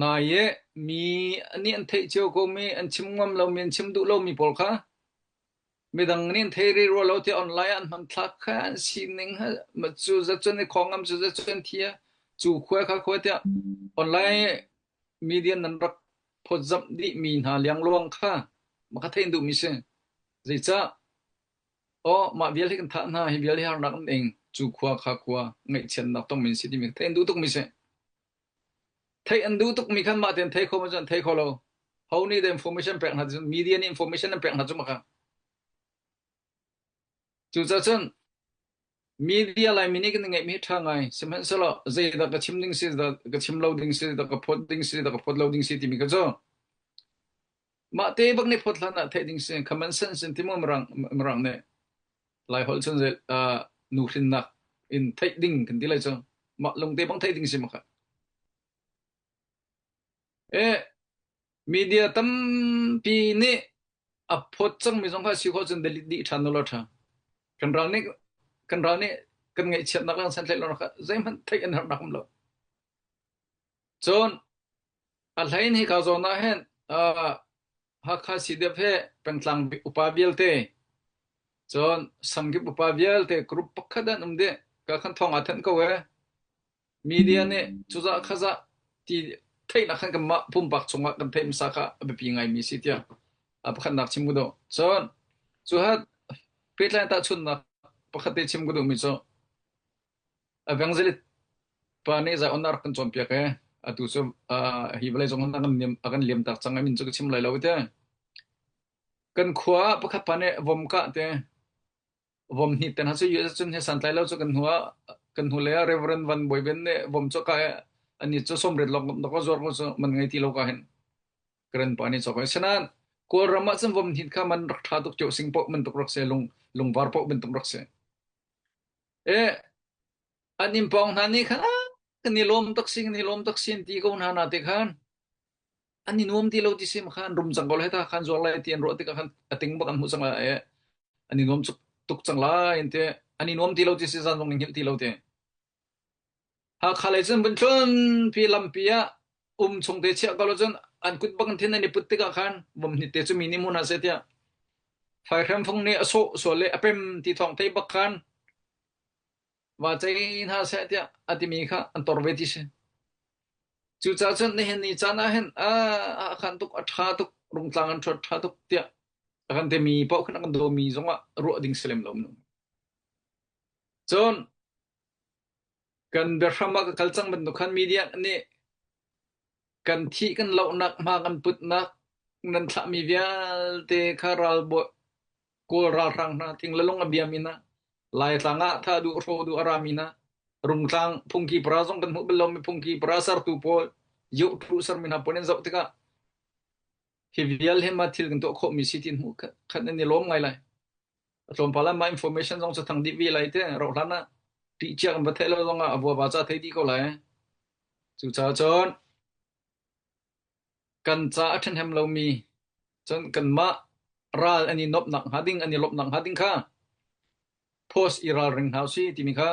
nai i mi nih an theih cio komi, an chim ngam lomi, an chim duh lomi pawl kha midang nih an thei rih rua lo tiah online ah an hmanthlak kha an sining ha cu zat cun i khawng ngam cu zat cun thi cu khua kha khua tiah online media nan rak phawtzamh dihmi hna liangluang kha mah kha theih an duhmi si. Zeicah? Aw, mah vial hi kan thah hna, hi vial hi harnak an ing, cu khua kha khua ngaihchiatnak tongmi an si timi theih an duh tukmi si. Theih an duh tukmi khan mah tein thei kho ma cu an thei kho lo. Ho nih dah information pek hna cun media nih information an pek hna cu mah kha. Cucaah cun Media Laimi nih kan i ngeihmi hi ṭha ngai. Sihmanhsehlaw zeidah ka chim ding si, dah ka chim lo ding si, dah ka phawt ding si, dah ka phawt lo ding si timi kha cu mah te bak nih phawt hlan ah theih ding si. Common sense in ti mu Mirang, Mirang nih Lai holh cun zei uh, nuhrinnak in theih ding kan ti lai cu. Mah lungte bang theih ding si mah kha. Eh, media tampi nih a phawt cangmi zong kha si khawh cun delete dih ṭhan law ṭha. Kan ral nih kan ral nih kan ngaihchiatnak le kan santlaih lonak kha zeihmanh theih an herhnak um lo. Cun a hlei in hika zawn ah hin uh, Hakha CDF he pengtlang upa vialte cun sangkip upa vialte group pakhat an um dih ka khan thawng aa thanh ko ee. Media nih cuzah khazah ti theihnak khan kanmah pumpak chungah kan theih hmasa kha a biapi ngaimi si tiah a pakhatnak chim ka duh. Cun cu hat pehtlai tahchunhnak pakhat te chim ka duhmi cu evangelist pa nih Zion a rak kan cawnpiak i atu cu hi vawlei zong a kan liam a kan liam tak cang i min cu ka chim lai lo ti. Kan khua ah pakhat pa nih vom kah te Vom hnih te hna cu US cun hi santlai lo cu kan hnu ah kan hnu lei ah Reverend Van Bawi Ben nih vom cu ka ani cu 80 lawng dok zuar ko cu man ngei ti lo ka hin. Karen pa nih cawk ai. Sinain Kawlram ah cun vom hnit kha man rak ṭha tuk cio sing paoh bantuk rak si lung lungvar paoh bantuk rak si. E an inn pawng hna nih khan ah kan i lawm tak si kan i lawm tak si an ti ko hna na te khan an i nuam ti lo ti sim khan rum cang ko lai ta khan zuar lai ti an ruah tikah khan a ting bak an hmuh cang lai e an i nuam tuk cang lai an ti an i nuam ti lo ti si zan zong in hngilh ti lo ti. Hakha lei cun vun tlunpi lampi ah um chung te chiah ko lo cun an kut bak in thin an i put tikah khan vomhnit te cu mi nih hmun ah seh tiah faihrem fung nih a sawh sual le a pem ti thawng thei bak khan va cei hna seh tiah a timi kha an tor ve ti si. Cucaah cun nihin ni caan ah hin a a khan tuk a ṭha tuk rungtlang an ṭhuat ṭha tuk tiah a kan timi paoh khan a kan dawmi zongah ruah ding si lem lo. Cun Kan biahram ah ka kal cang bantuk khan media nih kan thih kan lohnak hma kan putnak nan thlahmi vialte kha ralbawi Kawl ralhrang hna thing le lung a biami hna Laitlang ah thah duh hrawh duh a rami hna Rungtlang phungki para zong kan hmuh bal lomi phungki para sertu pawl yuh thu sermi hna pawl in zoh tikah hi vial hi ma thil kan tuah khawhmi si ti hmuh khat nan i lawm ngai lai. A tlawmpal ah mah information zong cu thang dih ve lai te rauh hlan ah ṭih cia kan va theih lo zong ah a vuava ca thei dih ko lai. Cucaah cun kan ca a ṭhahnem lomi cun kanmah ral an i nuamhnak hnga ding an i lawmhnak hnga ding kha post i ralring hna usih timi kha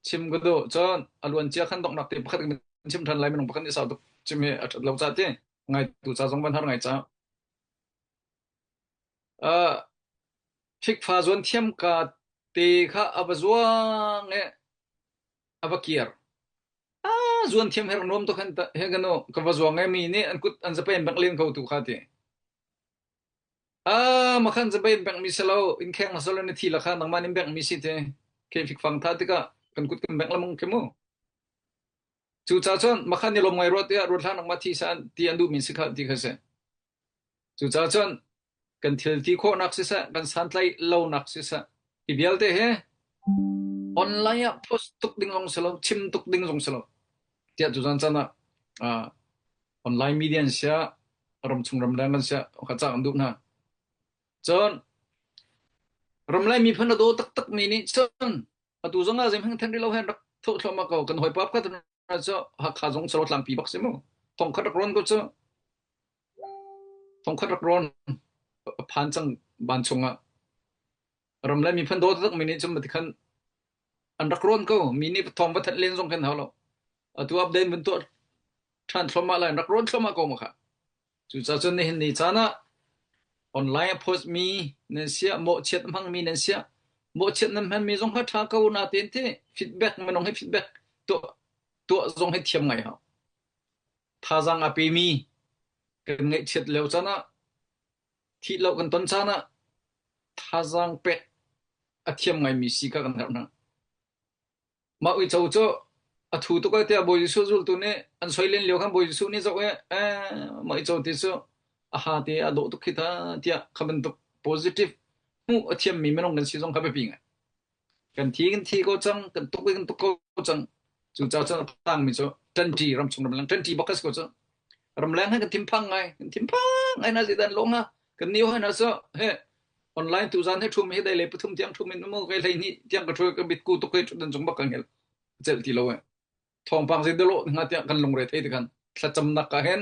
chim ka duh. Cun a luancia khan donghnak te pakhat kan chim ṭhan lai minung pakhat nih sau tuk chim hi a ṭhat lo ca ti ngaitu ca zong van har ngai ca. Uh, Fikfa zuan thiam ka te kha a va zuang i a va kir. Ah, zuan thiam her nuam tuk he kanu ka va zuang i mi nih an kut an zapai an bengh len ko tu kha ti. Ah, makhan zapai an bengh mi si lo, in kheng na solo na thi la kha nangmah nin bengh mi si te. Ke fikfang tha tikah kan kut kan bengh lamung khi mu. Cucaah cun makhan ni lom ngai ruat tiah ruat hlah nangmah thi sa ti an duh mi si kha ti kha si. Cucaah cun kan thil ti khawhnak siseh, kan santlaih lonak siseh, hi vialte hi online ah post tuk ding zong si lo, chim tuk ding zong si lo. Tiah tuzan caan ah uh, online media an siah, ramchung ramleng an siah, ka ca kan duh hna. Cun ramleng miphun a daw taktak mi nih cun atu zong ah zeihmanh then rih lo hen rak thawh thluahmah ko kan hawipa pakhat cu Hakha zong salo tlangpi bak si mu thong khat rak rawn ko cu thong khat rak rawn phan cang ban chungah ram le miphun daw tak mi nih cun mati khan an rak rawn ko mi nih thong va thanh len zong kan hau lo atu update vun tuah ṭhan thluahmah lai rak rawn thluahmah ko ma kha Cucaah cun nihin ni caan ah online a post mi nan siah mawhchiat a hmangmi nan siah mawhchiat nan hmanmi zong kha ṭha ko natein ti feedback minung hi feedback tuah tuah zong hi thiam ngai hau. Thazaang a pemi kan ngaihchiat lio caan ah thih lo kan ton caan ah thazaang pek a thiam ngaimi si kha kan herh hna. Mah uico cu a thu tuk ai tiah Bawi Jesuh zultu nih an soi len lio khan Bawi Jesuh nih zoh i eh mah uico ti cu a ha te a dawh tuk khi ta tiah kha bantuk positive hmuh a thiammi minung kan si zong kha biapi ngai. Kan thi kan thi ko cang, kan tuk i kan tuk ko cang. Cucaah cun a tangmi cu ṭanṭi ramchung ramleng ṭanṭi bak a si ko cu. Ramleng he kan thinphang ngai, kan thinphang ngai na zeidah an lawng hnga? Kan ni hoi na cu he online tuzan he ṭhum hi dei le pathum tiang ṭhum in umu kai 12 tiang ka ṭhu ka bitku tuk hi ṭhutdan cung bak ka ngel celh ti lo e thawngpang zei dalo hnga tiang kan lungre thei te kan thlacamnak ka hen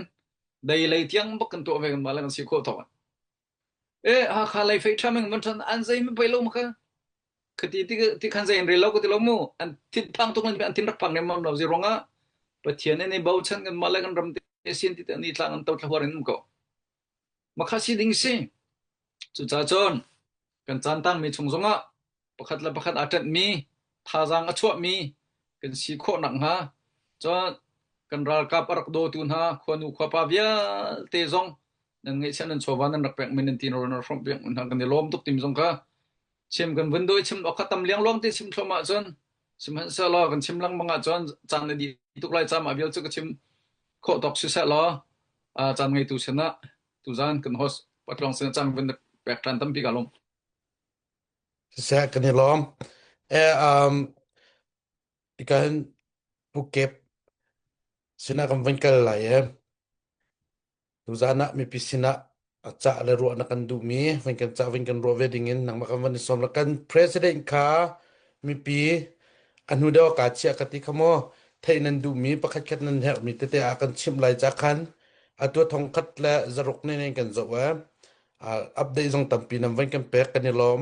dei lei tiang bak kan tuah ve kan mah le kan si khawh thawk e Hakha lei fei ṭha meng man ṭhan an zei mi pei lo ma kha khati ti ti khan zei in rel lo ka ti lo mu an thin phang tuk an thin rak phang nem lo zi ruangah Pathian in i bochan kan mah le kan ram te sin ti te ni tlang an to thlahuar in um ko Makha si ding si. Cucaah cun kan caan tangmi chung zongah pakhat le pakhat aa ṭenhmi, thazaang a chuahmi kan si khawh nakhnga cun kan ralkap a rak dawtu hna khuanu khuapa vialte zong nan ngeihchiah nan chawva nan rak pekmi nan tirawl nan rak hrawmh piak hna kan i lawm tuk timi zong kha chim kan vun dawi chim awk kha tam liangluang te chim thluahmah cun sihmanhsehlaw kan chim lengmang ahcun caan a dih tuk lai ca mah vial cu ka chim khawh tawk siseh law caan ngeitu sinah tuzan kan host patluang sinah caan vun pek ṭhan tampi ka lawm. Siseh kan i lawm. E um ika hin Pukep sinah kan van kal lai e. Tuzaan ah mipi sinah a cah le ruah na kan duhmi van kan cah van kan ruah ve dingin nangmah kan van i sawm la kan president kha mipi a hnu deuh ah kaa chiah ka ti kha maw theih nan duhmi pakhat khat nan herhmi tete ah kan chimh lai ca khan atu thong khat le zaruk ne ne kan zoh e update zong tampi nan van kan pek kan i lawm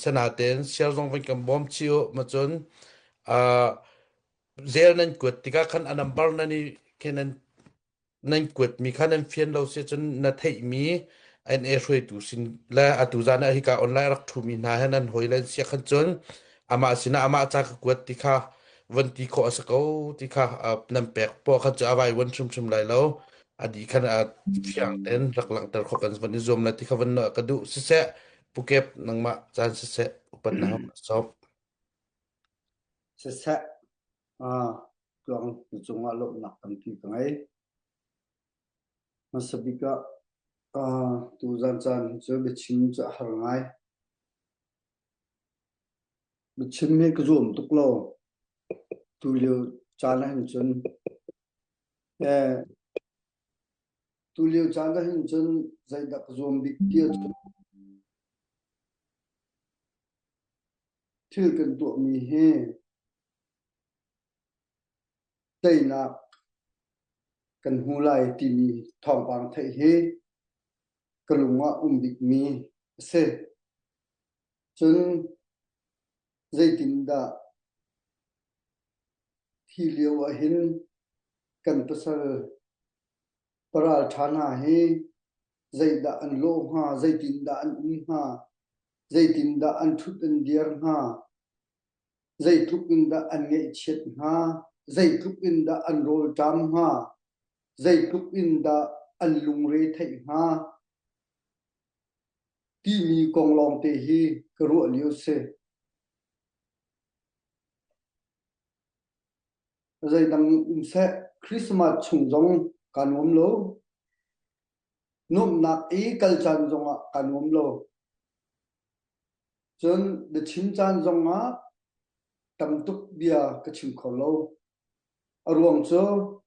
senaten share zong van kan bawm chih u ma cun zel nan kuat tikah khan a number nan i khe nan nan kuatmi kha nan fian lo si cun na theihmi NA hruaitu sin le atu zan ah hika online rak ṭhumi hna he nan hawi le sia khan cun amah sinah amah ca ka kuat ti kha van ti khawh a si ko ti kha nan pek poah khan cu a vai wan hrimhrim lai lo a di khan a fiang ten rak langhter khawh kan van i zuam la ti kha van ka duh siseh pukep nangmah caan siseh upat na hau sop Siseh tluang na cungah lawmhnak tampi ka ngei. Hmasa bik ah tuzan caan hi cu biachim cu a har ngai. Biachim hi ka zuam tuk lo. Tulio caan ah hin cun tulio caan ah hin cun zeidah ka zuam bik ti ahcun thil kan tuahmi hi Teinak kan hmu lai timi thawngpang theih hi ka lung ah um bikmi a si. Cun zeitindah hi lio ahhin kan pasal paralṭha hna hi zeidah an lawh hnga, zeitindah an um hnga, zeitindah an ṭhut an dir hnga, Zeitluk in dah an ngaihchiat hnga? Zeitluk in dah an rawlṭam hnga? Zeitluk in dah an lungre theih hnga? Timi kong lawngte hi ka ruah lio si. Zeidang um seh, Christmas chung zong kaa nuam lo. Nuamhnak i kal caan zongah kaa nuam lo. Cun biachim caan zongah tam tuk bia ka chim kho lo. A ruang cu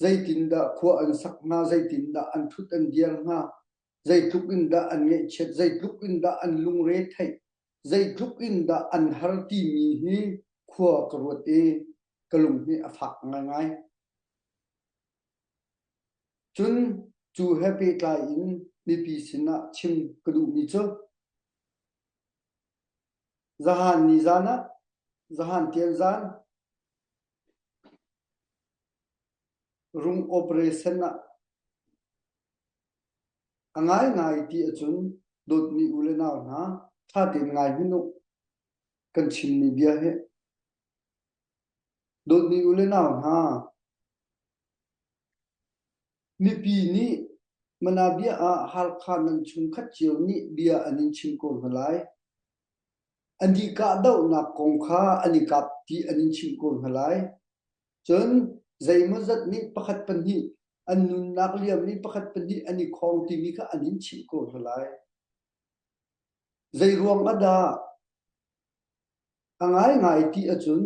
zeitindah khua an sak hnga, zeitindah an ṭhut an dir hnga, zeitluk in dah an ngaihchiat, zeitluk in dah an lungre theih, zeitluk in dah an har timi hi khua ka ruat i ka lung hi a fak ngaingai. Cun cu he pehtlai in mipi sinah chim ka duhmi cu zahan ni zan ah zahan tian zan rung operation ah a ngaingai ti ahcun dawtmi u le nau hna ṭha tein ngai hmanh u kan chimmi bia hi dawtmi u le nau hna Mipi nih Manabia ah Halkha nan chungkhat cio nih bia an in chim ko hna lai. An i kahdohnak kong kha an i kap ti an in chimh ko hna lai. Cun zeimawzat nih pakhat pahnih an nunnak liam i pakhat pahnih an i khawng timi kha an in chimh ko hna lai. Zeiruang ah dah A ngaingai ti ahcun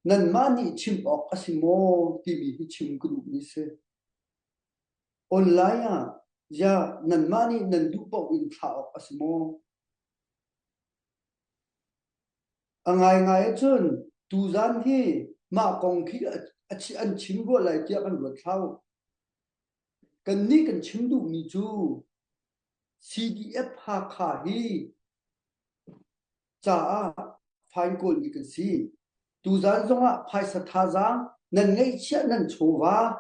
nanmah nih chim awk a si maw timi hi chim ka duhmi si. Online ah ziah nanmah nih nan duh paoh in thlah awk a si maw? A ngaingai ahcun tuzaan hi mah kong khi an chim rua lai tiah kan ruat hlah u. Kannih kan chim duhmi cu CDF Hakha hi caah fine kawlmi kan si. Tuzaan zongah phaisa thazaang nan ngeihchiah nan chawva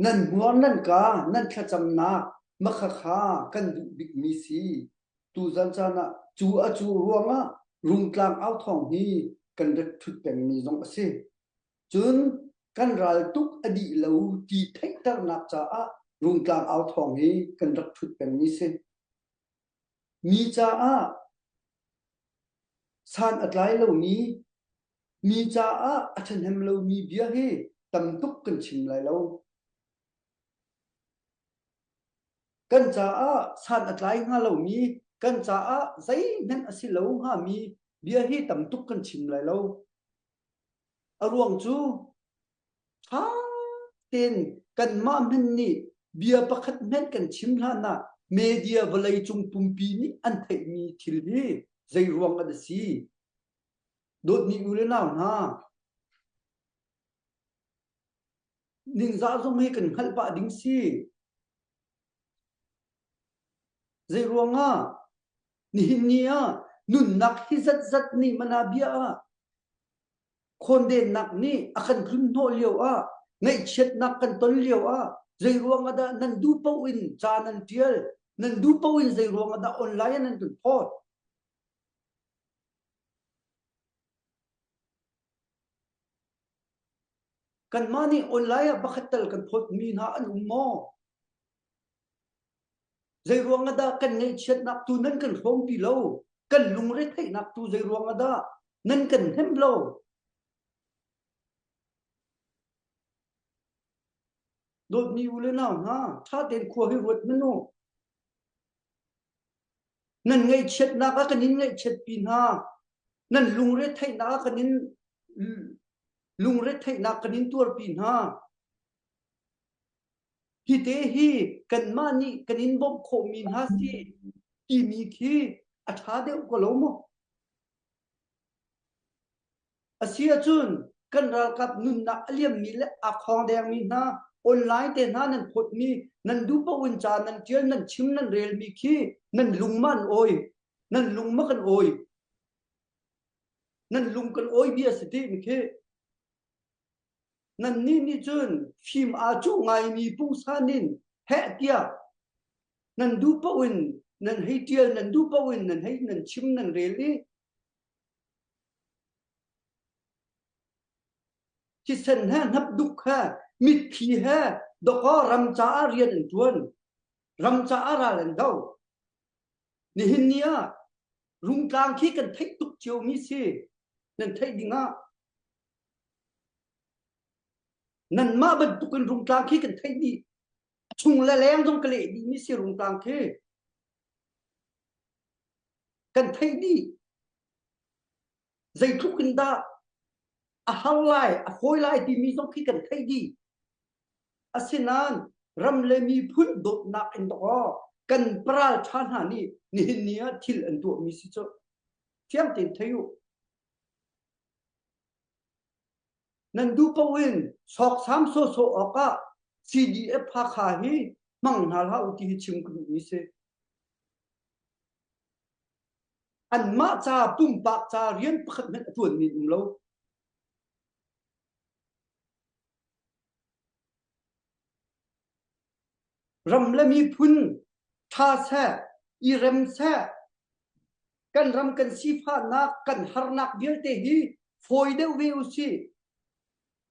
nan hmuar nan ka nan thlacamnak makhakha kan duh bikmi si. Tuzaan caan ah cu a cu ruangah Rungtlang au thawng hi kan rat ṭhut pengmi zong a si. Cun kan ral tuk a dih lo ti theihternak caah Rungtlang au thawng hi kan rak ṭhut pengmi si. Mi caah san a tlai lomi, mi caah a ṭhahnem lomi bia hi tam tuk kan chim lai lo. Kan caah san a tlai hnga lomi, kan caah zeihmanh a si lo hngami bia hi tam tuk kan chim lai lo. A ruang cu ṭha. tein kanmah hmanh nih bia pakhat hmanh kan chim hlan ah media vawleicung pumpi nih an theihmi thil hi zei ruang ah dah si? Dawtmi u le nau hna, ningzah zong hi kan hngalh pah ding si. Zei ruangah nihin ni ah nunnak hi zatzat nih mana bia ah khawndennak nih a kan tlun hnawh lio ah ngaihchiatnak kan ton lio ah zei ruang ah dah nan duh paoh in ca nan ṭial nan duh paoh in zei ruang ah dah online ah nan kan phawt Kanmah nih online ah pakhat tal kan phawtmi hna an um maw? Zeiruang ah dah kan ngaihchiatnak tu nan kan hrawmpi lo? Kan lungretheihnak tu zeiruang ah dah nan kan hnemh lo? Dawtmi u le nau hna, ṭha tein khua hi ruat hmanh u. Nan ngaihchiatnak ah kan in ngaihchiatpi hna. Nan lungretheihnak ah kan in lungretheihnak kan in tuarpi hna. Hi te hi kanmah nih kan in bawmh khawhmi hna si timi khi a ṭha deuh ko lo maw? A si ahcun kan ralkap nunnak a liammi le aa khawngdengmi hna online te hna nan phawtmi nan duh paoh in ca nan ṭial nan chim nan relmi khi nan lung ma an awi nan lung ma kan awi nan lung kan awi bia si ti mi khi Nannih nih cun fim aa cuh ngaimi pungsan in heh tiah nan duh paoh in nan hei ṭial, nan duh paoh in nan hei nan chim nan rel i thisen he hnapduk he mitthli he dawkaw ram caah rian an ṭuan, ram caah ral an do. Nihin ni ah Rungtlang khi kan theih tuk ciomi si. Nan theih ding ah Nanmah bantukin rungtlang khi kan theih dih. A chung le leng zong ka leh dihmi si rungtlang khi. Kan theih dih. Zeitluk in dah a har lai, a fawi lai timi zong khi kan theih dih. Asinain ram le miphun dawtnak in dawkaw kan paral ṭha hna nih nihin ni ah thil an tuahmi si cu fiang tein thei u. Nan duh paoh in sawksam sawhsawh awkah CDF Hakha hi hmang hna hlah u ti hi chim ka duhmi si. Anmah ca pumpak ca rian pakhat hmanh a ṭuanmi an um lo. Ram le miphun ṭha seh, i rem seh, kan ram kan sifahnak, kan harnak vialte hi fawi deuh ve usih.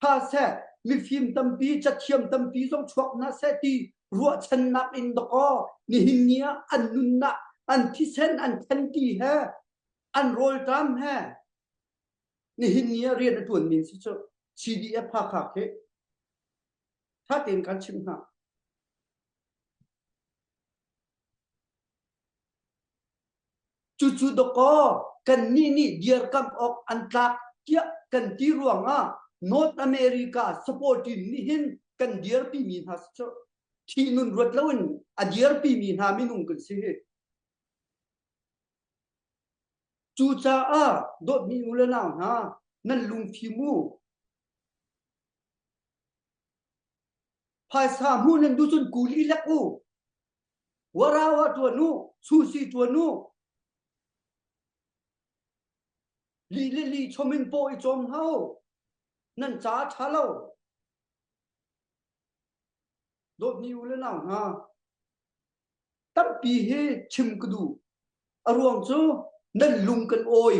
Ṭha seh, mifim tampi, cathiam tampi zong chuak hna seh ti ruahchannak in dawkaw nihin ni ah an nunnak, an thisen, an thanti he, an rawlṭam he, nihin ni ah rian a ṭuanmi si cu CDF Hakha khi ṭha tein kan chimh hna. Cucu dawkaw kannih nih dirkamh awk an tlak tiah kan ti ruangah North America support team nih hin kan dirpimi hna si cu thih nun ruat loin a dirpimi hna minung kan si hi. Cucaah dawtmi u le nau hna nan lungfim u. Phaisa hmuh nan duh cun kuli lek u. Warawa ṭuan u, susi ṭuan u. Lih le lih chom in paw i cawm hlah u. Nan ca a ṭha lo. Dawtmi u le nau hna, tampi hi chim ka duh. A ruang cu nan lung kan awi.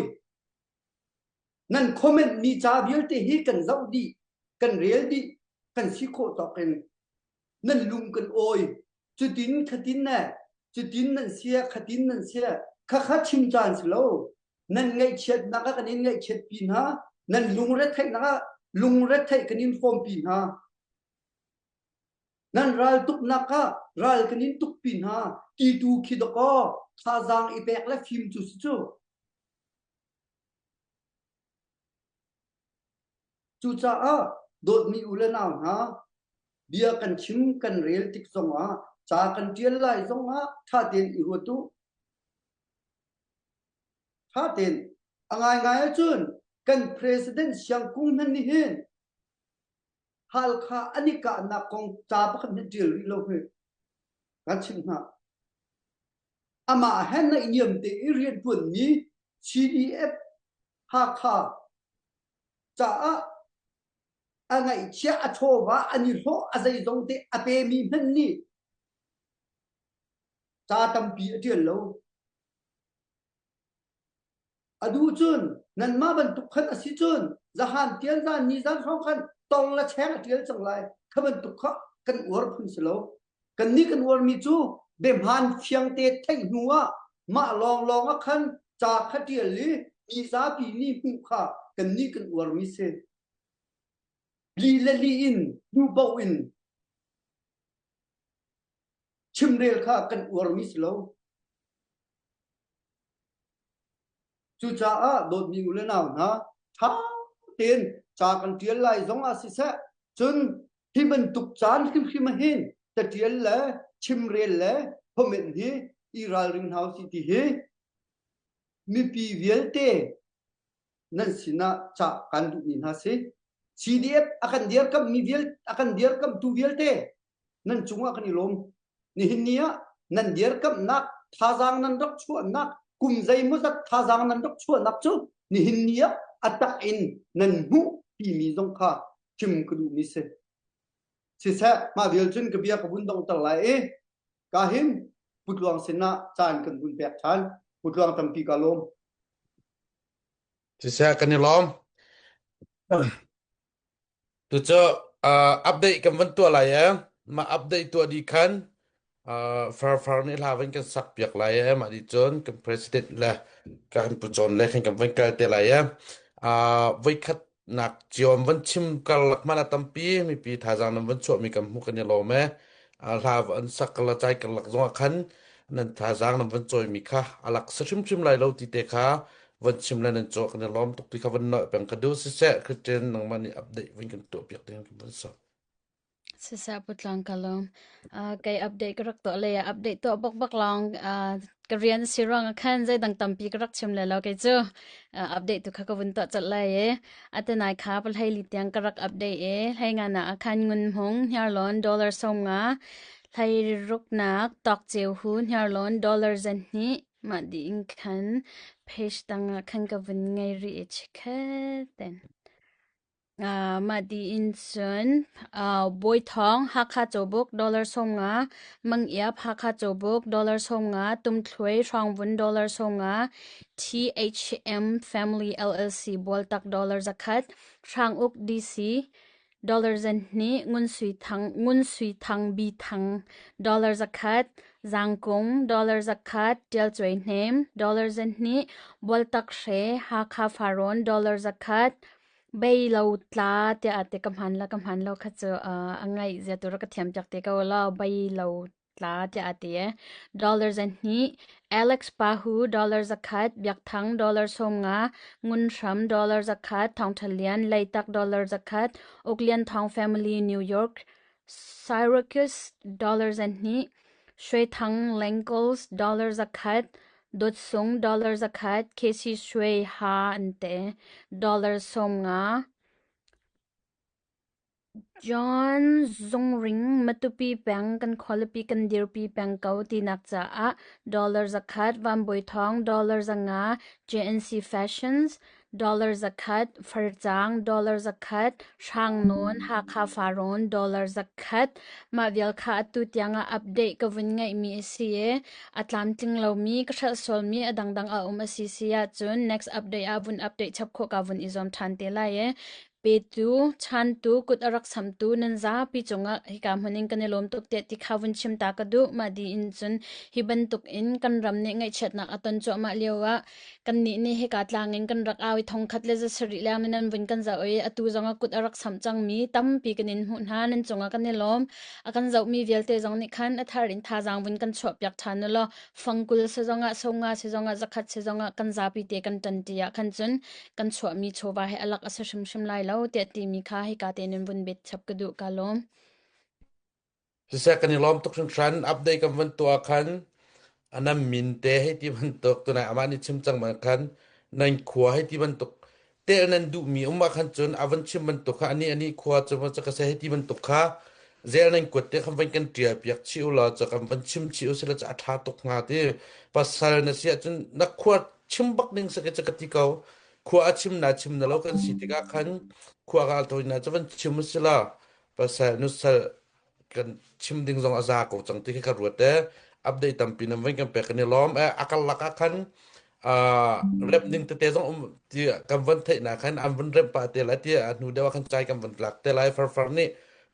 Nan comment mi ca vialte hi kan zoh dih, kan rel dih, kan si khawh tawk in nan lung kan awi. Cutin khatin ne, cutin nan sia, khatin nan sia, khakha chim caan si lo. Nan ngaihchiatnak ah kan in ngaihchiatpi hna, nan lungretheihnak ah lungretheih kan in hrawmpi hna. Nan ral tuknak ah ral kan in tukpi hna ti tu khi dawkaw thazaang i pek le fim cu si cu. Cucaah dawtmi u le nau hna, Bia kan chim kan rel tik zongah ca kan ṭial lai zongah ṭha tein i ruat u. Ṭha tein a ngaingai ahcun kan president Siangkung hmanh nih hin Halkha an i kahnak kong ca pakhat hmanh ṭial rih lo hi kan chimh hna. Amah he naihniam te i rianṭuanmi CDF Hakha caah a ngaihchia a chawva an i hlawh a zeizong te a pemi hmanh nih ca tampi a ṭial lo. A duh cun nanmah bantuk khan a si cun zahan tial zan ni zan hrawng khan tong le cheng a ṭial cang lai. Kha bantuk kha kan uar phun si lo. Kannih kan uarmi cu biahmaan fiangte theih hnu ah mah lawnglawng ah khan ca kha ṭial i mi zapi nih hmuh kha kannih kan uarmi si. Li le li in duhpaoh in chimrel kha kan uarmi si lo. Cucaah dawtmi u le nau hna, ṭha tein ca kan ṭial lai zong ah siseh, cun hi bantuk caan hrimhrim ah hin caṭial le chimrel le comment hi i ralring hna usih ti hi mipi vialte nan sinah cah kan duhmi hna si. CDF a kan dirkamhmi vial a kan dirkamhtu vialte nan cungah kan i lawm. Nihin ni ah nan dirkamhnak thazaang nan rak chuahnak kum zeimawzat thazaang nan rak chuahnak cu nihin ni ah a tak in nan hmuh timi zong kha chim ka duhmi si. Siseh, mah vial cun ka bia ka vun donghter lai i ka hin Putluang sinah caan kan vun pek ṭhan. Putluang tampi ka lawm. Siseh, kan i lawm. Tucu uh, update kan van tuah lai e. Mah update tuah dih khan uh, farfar nih hla van kan sak piak lai e. Mah dih cun kan president le kan pu John le khan kan van kal te lai e. Uh, voikhat nak ciom van chim karlak hmanh a tampi mipi thazaang nan van chuahmi kan hmuh kan i lawm e. Uh, hla an sak la chai karlak zongah khan nan thazaang nan van cawimi kha alak sa hrimhrim lai lo ti te kha van chim le nan cawh kan i lawm tuk ti kha van noi peng ka duh siseh Christian nangmah nih update van kan tuah piak ding kan van sok. Siseh putlang ka lawm. Uh, kei update ka rak tuah le update tuah bak bak lawng uh, ka rian si ruang ah khan zeidang tampi ka rak chim le lo kei cu uh, update tu kha ka vun tuah colh lai e. Atenai kha palhei li tiang ka rak update e. Hlei nga na khan ngun hmung hniarlawn dollar som nga hlei ruknak tok ceu hu hniarlawn dollar zan hnih Mah dih in khan page dang ah khan ka vun ngei rih i chikkhat ten. Uh, mah dih in cun uh, Bawi Thawng Hakha Cawbuk dollar 50, Mang Iap Hakha Cawbuk dollar 50, Tumthluai Hrangvun dollar 50, THM Family LLC Bualtak dollar 100, Hranguk DC Dollar zenhnih, Ngun Sui Thang, Ngun Sui Thang Bi Thang, dollar 100, Zangkung, dollar 100, Ṭial Cuai Hnem, dollar zenhnih, Bualtak Hre, Hakha Farrawn, dollar 100, Bei lo tla tiah te ka hman la ka hman lo kha cu uh, a ngaih zia tu rak ka thiam piak te ko la bei lo tla tiah a ti. Dollar 2, Alex Pahu dollar 100, Biak Thang dollar 50, Ngun Hram dollar 100, Thawng Tha Lian Leitak dollar 100, Uk Lian Thawng Family New York, Syracuse dollar 2, Shwe Thang Lengkles dollar 100, Dawt Sung dollar 100, Casey Shwe Ha an te dollar 50, John Zungring Matupi peng kan khualipi kan dirpi peng ko tinak caah dollar 100, Van Bawi Thawng dollar 500, JNC Fashions dollar 100, Farcang dollar 100, Hrangnawn Hakha Farrawn dollar 100 mah vial kha atu tiang ah update ka vun ngeihmi a si i a tlamtling lomi ka hrelh sualmi a dangdang a um a si si ahcun next update ah vun update chap khawh ka vun i zuam ṭhan te lai i Petu, chantu, kut a rak samtu nan zapi cungah hika hmun in kan i lawm tuk tiah ti kha vun chim ta ka duh. Mah di in cun hi bantuk in kan ram nih ngaihchiatnak a ton cuahmah lio ah kannih nih hika tlang in kan rak au i thongkhat le zasarih leng nih nan vun kan zoh i atu zong ah kut a rak samh cangmi tampi kan in hmuh hna. Nan cungah kan i lawm. A kan zohmi vialte zong nih khan a thar in thazaang vun kan chuahpiak ṭhan u law fangkul si zongah songa si zongah zakhat si zongah kan zapi te kan ṭanṭi ah khan cun kan chuahmi chawva hi a lak a si hrimhrim lai lo tiah timi kha hika te nan vun bet chap ka duh ka lawm. Siseh kan i lawm tuk hringhran. Update kan van tuah khan nan min te hei ti bantuk tunai amah nih chim cang man khan nan khua hei ti bantuk tel nan duhmi um ah khan cun a van chim bantuk kha ani ani khua cu cu ka se hei ti bantuk kha zel nan kuat te khan van kan tial piak chih u law cu kan van chim chih u sila cu a tha tuk hnga ti pasal na si ahcun na khua chim bak ning se ka ka ti ko khua a chim na chim na lo kan si tikah khan khua ka to na cu van chim u sila pasal nusal kan chim ding zong a za ko cang ti khi ka ruat e update tampi nan van kan pek kan i lawm e a karlak ah khan rep ding tete zong um ti kan van theih na khan an van rep pa te lai ti a hnu deuh ah khan chai kan van tlak te lai farfar nih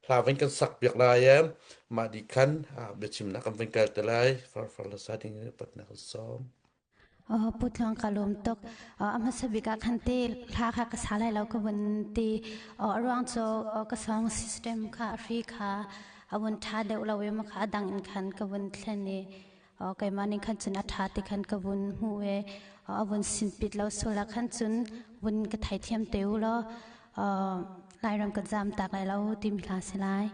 hla van kan sak piak lai e mah di khan biachimnak kan van kal te lai farfar la sa ding patnak kan sawm Pu Tluang ka lawm tuk. A hmasa bik ah khan te hla kha ka sa lai lo ka vun ti. A ruang cu ka song system kha a hri kha a vun ṭha deuh lo i kha a dang in khan ka vun thlen i keimah ning khan cun a ṭha ti khan ka vun hmuh i a vun sinpit lo sual ah khan cun vun ka theithiam te u law Lairam kan zaam tak lai lo timi hla si lai.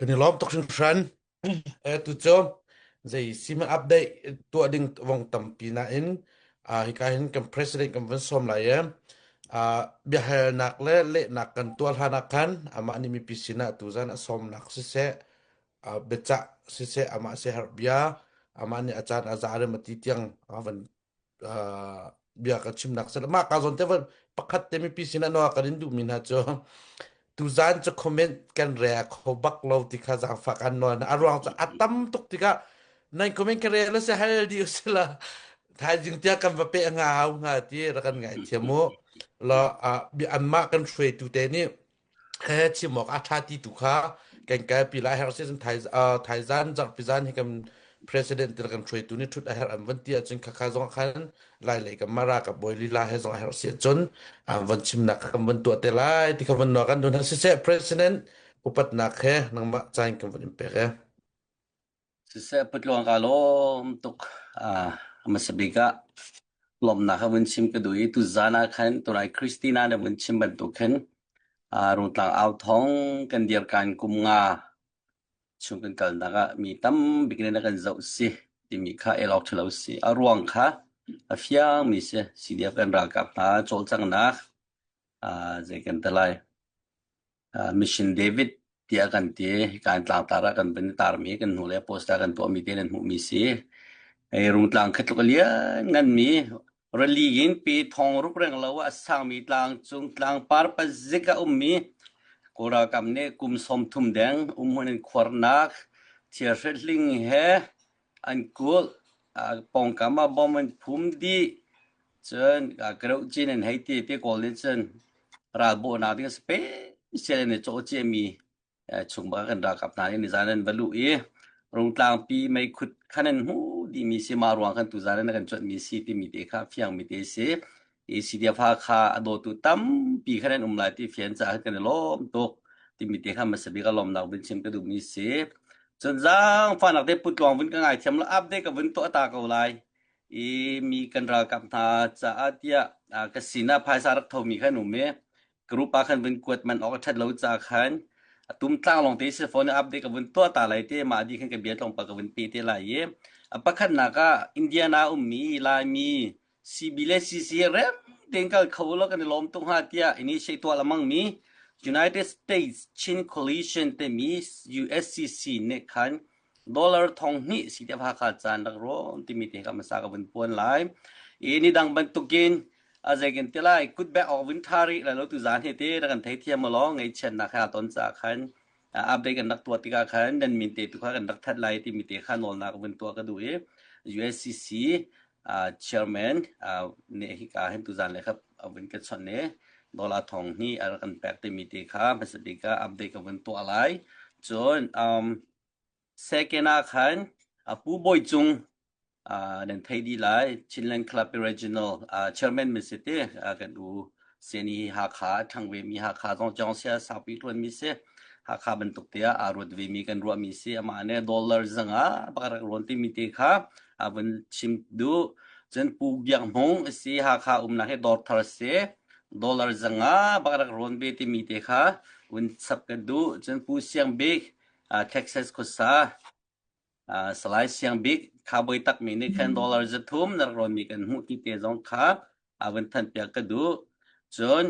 Kan i lawm tuk hringhran. Eh, tu cu zei sim update tuah ding vong tampi nain ah hika hin kan president kan van sawm lai e. Ah biahalnak le lehnak kan tuah hlan ah khan amah nih mipi sinah tuzan a sawmnak siseh ah biacah siseh amah siaherh bia amah nih a caan a za rem a ti tiang a van bia ka chimnak sal mah ka zawn te van pakhat te mipi sinah no kan in duhmi hna cu tuzan cu comment kan re kho bak lo ti kha zaangfah kan nawl a ruang cu a tam tuk tikah nan comment ka rel se hal di usila thaizing tia kan va pe nga hau nga ti ra kan ngai thiam mu la anmah kan hruaitu te nih he chim awk a ṭha ti tu kha kan kalpi lai herh si cun thaizan zarhpi zan hi kan president til kan hruaitu nih ṭhut a herh an van ti ahcun khakha zong khan lai lei kan mara ka bawi lila he zong a herh si ahcun an van chimnak kan van tuah te lai ti kha van nuah kan dun siseh president upatnak he nangmah caan kan van in pek e. Siseh putluang kaa lawm tuk. Ah, hmasa bik ah lawmhnak ka vun chim ka duh i tuzaan ah khan tunai Christina na vun chim bantuk khin ah Rungtlang au thong kan dirkan kum nga chung kan kalnak ah mi tam bik nih na kan zoh si timi kha el awk ṭhalo si. A ruang kha a fiang mi si. CDF kan ralkap hna cawlcanghnak ah zei kan ti lai. Mission David tiah kan ti. Hika in tlangtar ah kan van i tarmi kan hnu le poster kan tuahmi te nan hmuhmi si. Hei Rungtlang khi tluk a lian nganmi rili in pi thong ruk reng lo ah a sangmi tlang cung tlangpar pazik a ummi Kawl ralkap nih kum 30 deng umhmun in khuarnak thirhri he an kulh. Pawngkam ah bom an phum dih. Cun kareuh cin an hei ti ti Kawl nih cun ralbawhnak ding special in i cawh ciami chung bak kan ralkap hna nih nizan an va luh i Rungtlangpi meikhut khan an hmuh dihmi si mah ruang khan tuzan in kan cuanhmi si timi te kha fiangmi te si. I CDF Hakha a dawtu tampi khan an um lai ti fian caah kan i lawm tuk timi te kha hmasa bik a lawmnak vun chim ka duhmi si. Cun zaangfahnak te putluang vun ka ngaithiam la update ka vun tuah ta ko lai. I mi kan ralkap hna caah tiah ka sinah phaisa rak thomi khan um i group ah khan vun kuat man awk a ṭhat lo caah khan a tum tlang lawng te si phone update ka vun tuah ta lai te mah di khan ka bia tlawmpal ka vun pe te lai i a pakhatnak ah Indiana ummi Laimi CB le CC rem tein kal kho lo kan i lawm tuk hnga tiah initiate tuah lamang mi United States Chin Coalition timi USCC nih khan dollar thong hnih si te Hakha caan rak rawn timi te ka hmasa ka vun puan lai. I ni dang bantukin a zeikin ti lai kutbek awk vun tha rih lai lo tu zan hi te rak kan thei thiam law ngaihchiatnak he aa ton caah khan update kan rak tuah tikah khan nan min te tu kha kan rak that lai timi te kha nawlnak vun tuah ka duh i USCC chairman nih hika hin tuzan le kha a vun ka chawnh i dollar thong hnih a rak kan pek timi te kha hmasa bik ah update ka vun tuah lai. Cun um, second ah khan Pu Bawi Cung nan thei dih lai Chinland Club Regional chairman min si ti kan u seni Hakha ṭhang ve mi Hakha zong cong sia saupi ṭuan mi si Hakha bantuk te ah aa ruat ve mi kan ruah mi si amah nih dollar zanga bak rak rawn ti mi te kha a vun chim duh cun Pu Biak Hmung si Hakha umnak hi dawr thar si dollar zanga bak rak rawn ve ti mi te kha vun chap ka duh cun Pu Siang Bik Texas khuasa Salai Siang Bik khabawi takmi nih khan dollar 300 na rak rawnmi kan hmuh ti te zong kha a vun thanpiak ka duh. Cun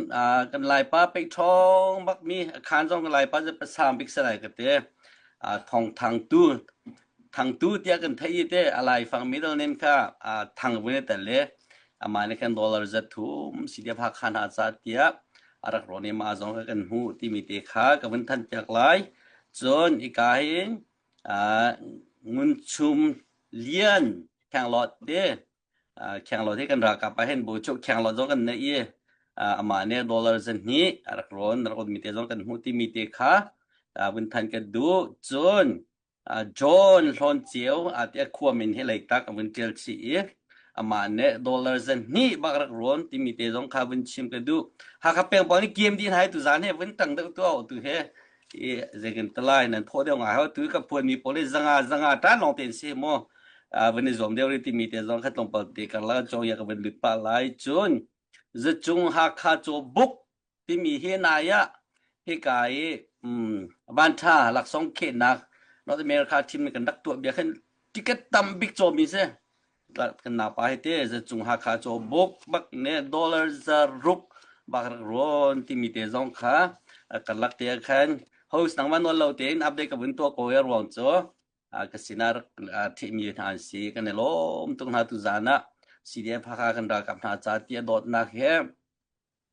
kan Laipa peih ṭhawng bakmi a khaan zong kan Laipa cu pasang bik salai ka ti. Thong thangtu thangtu tiah kan theih i te a laifang middle name kha thang vun i tel i amah nih khan dollar 300 CDF Hakha hna ca tiah a rak rawn i mah zong kha kan hmuh timi te kha ka vun thanpiak lai. Cun hika hin Ngun Chum Lian Khenglawt te Khenglawt hi kan ralkap ah hin buchuk Khenglawt zong kan neih i amah nih dollar zahnih a rak rawn rak rawn mi te zong kan hmuh timi te kha vun than ka duh. Cun John Hlawn Ceu tiah khua min hi Leitak a vun ṭial chih i amah nih dollar zahnih bak rak rawn timi te zong kha vun chim ka duh. Hakha peng pawl nih kiam dih hna hi tuzaan hi vun tang deuh tuah tu he i zeitin talai nan thawh deuh ngai ho tu ka phuan mi pawl hi zanga zanga tan lawng te si mu van i zuam deuh ri timi te zong kha tlawmpal te karla cong ya ka van lut pa lai cun zacung Hakha caw buk timi hi nai ah hika i. Um, van ṭha laksawng khehnak North America team nih kan rak tuah bia khan ticket tam bik cawmi si. Kan napa hi te cung Hakha caw buk bak ne dollar za ruk bak rak rawn timi te zong kha kan lak te khan host nangmah nawl lo tein update ka vun tuah ko ya ruang cu ka sinah rak thihmi hna an si. Kan i lawm tuk hna tu zan ah CDF Hakha kan ralkap hna ca ti a dawtnak he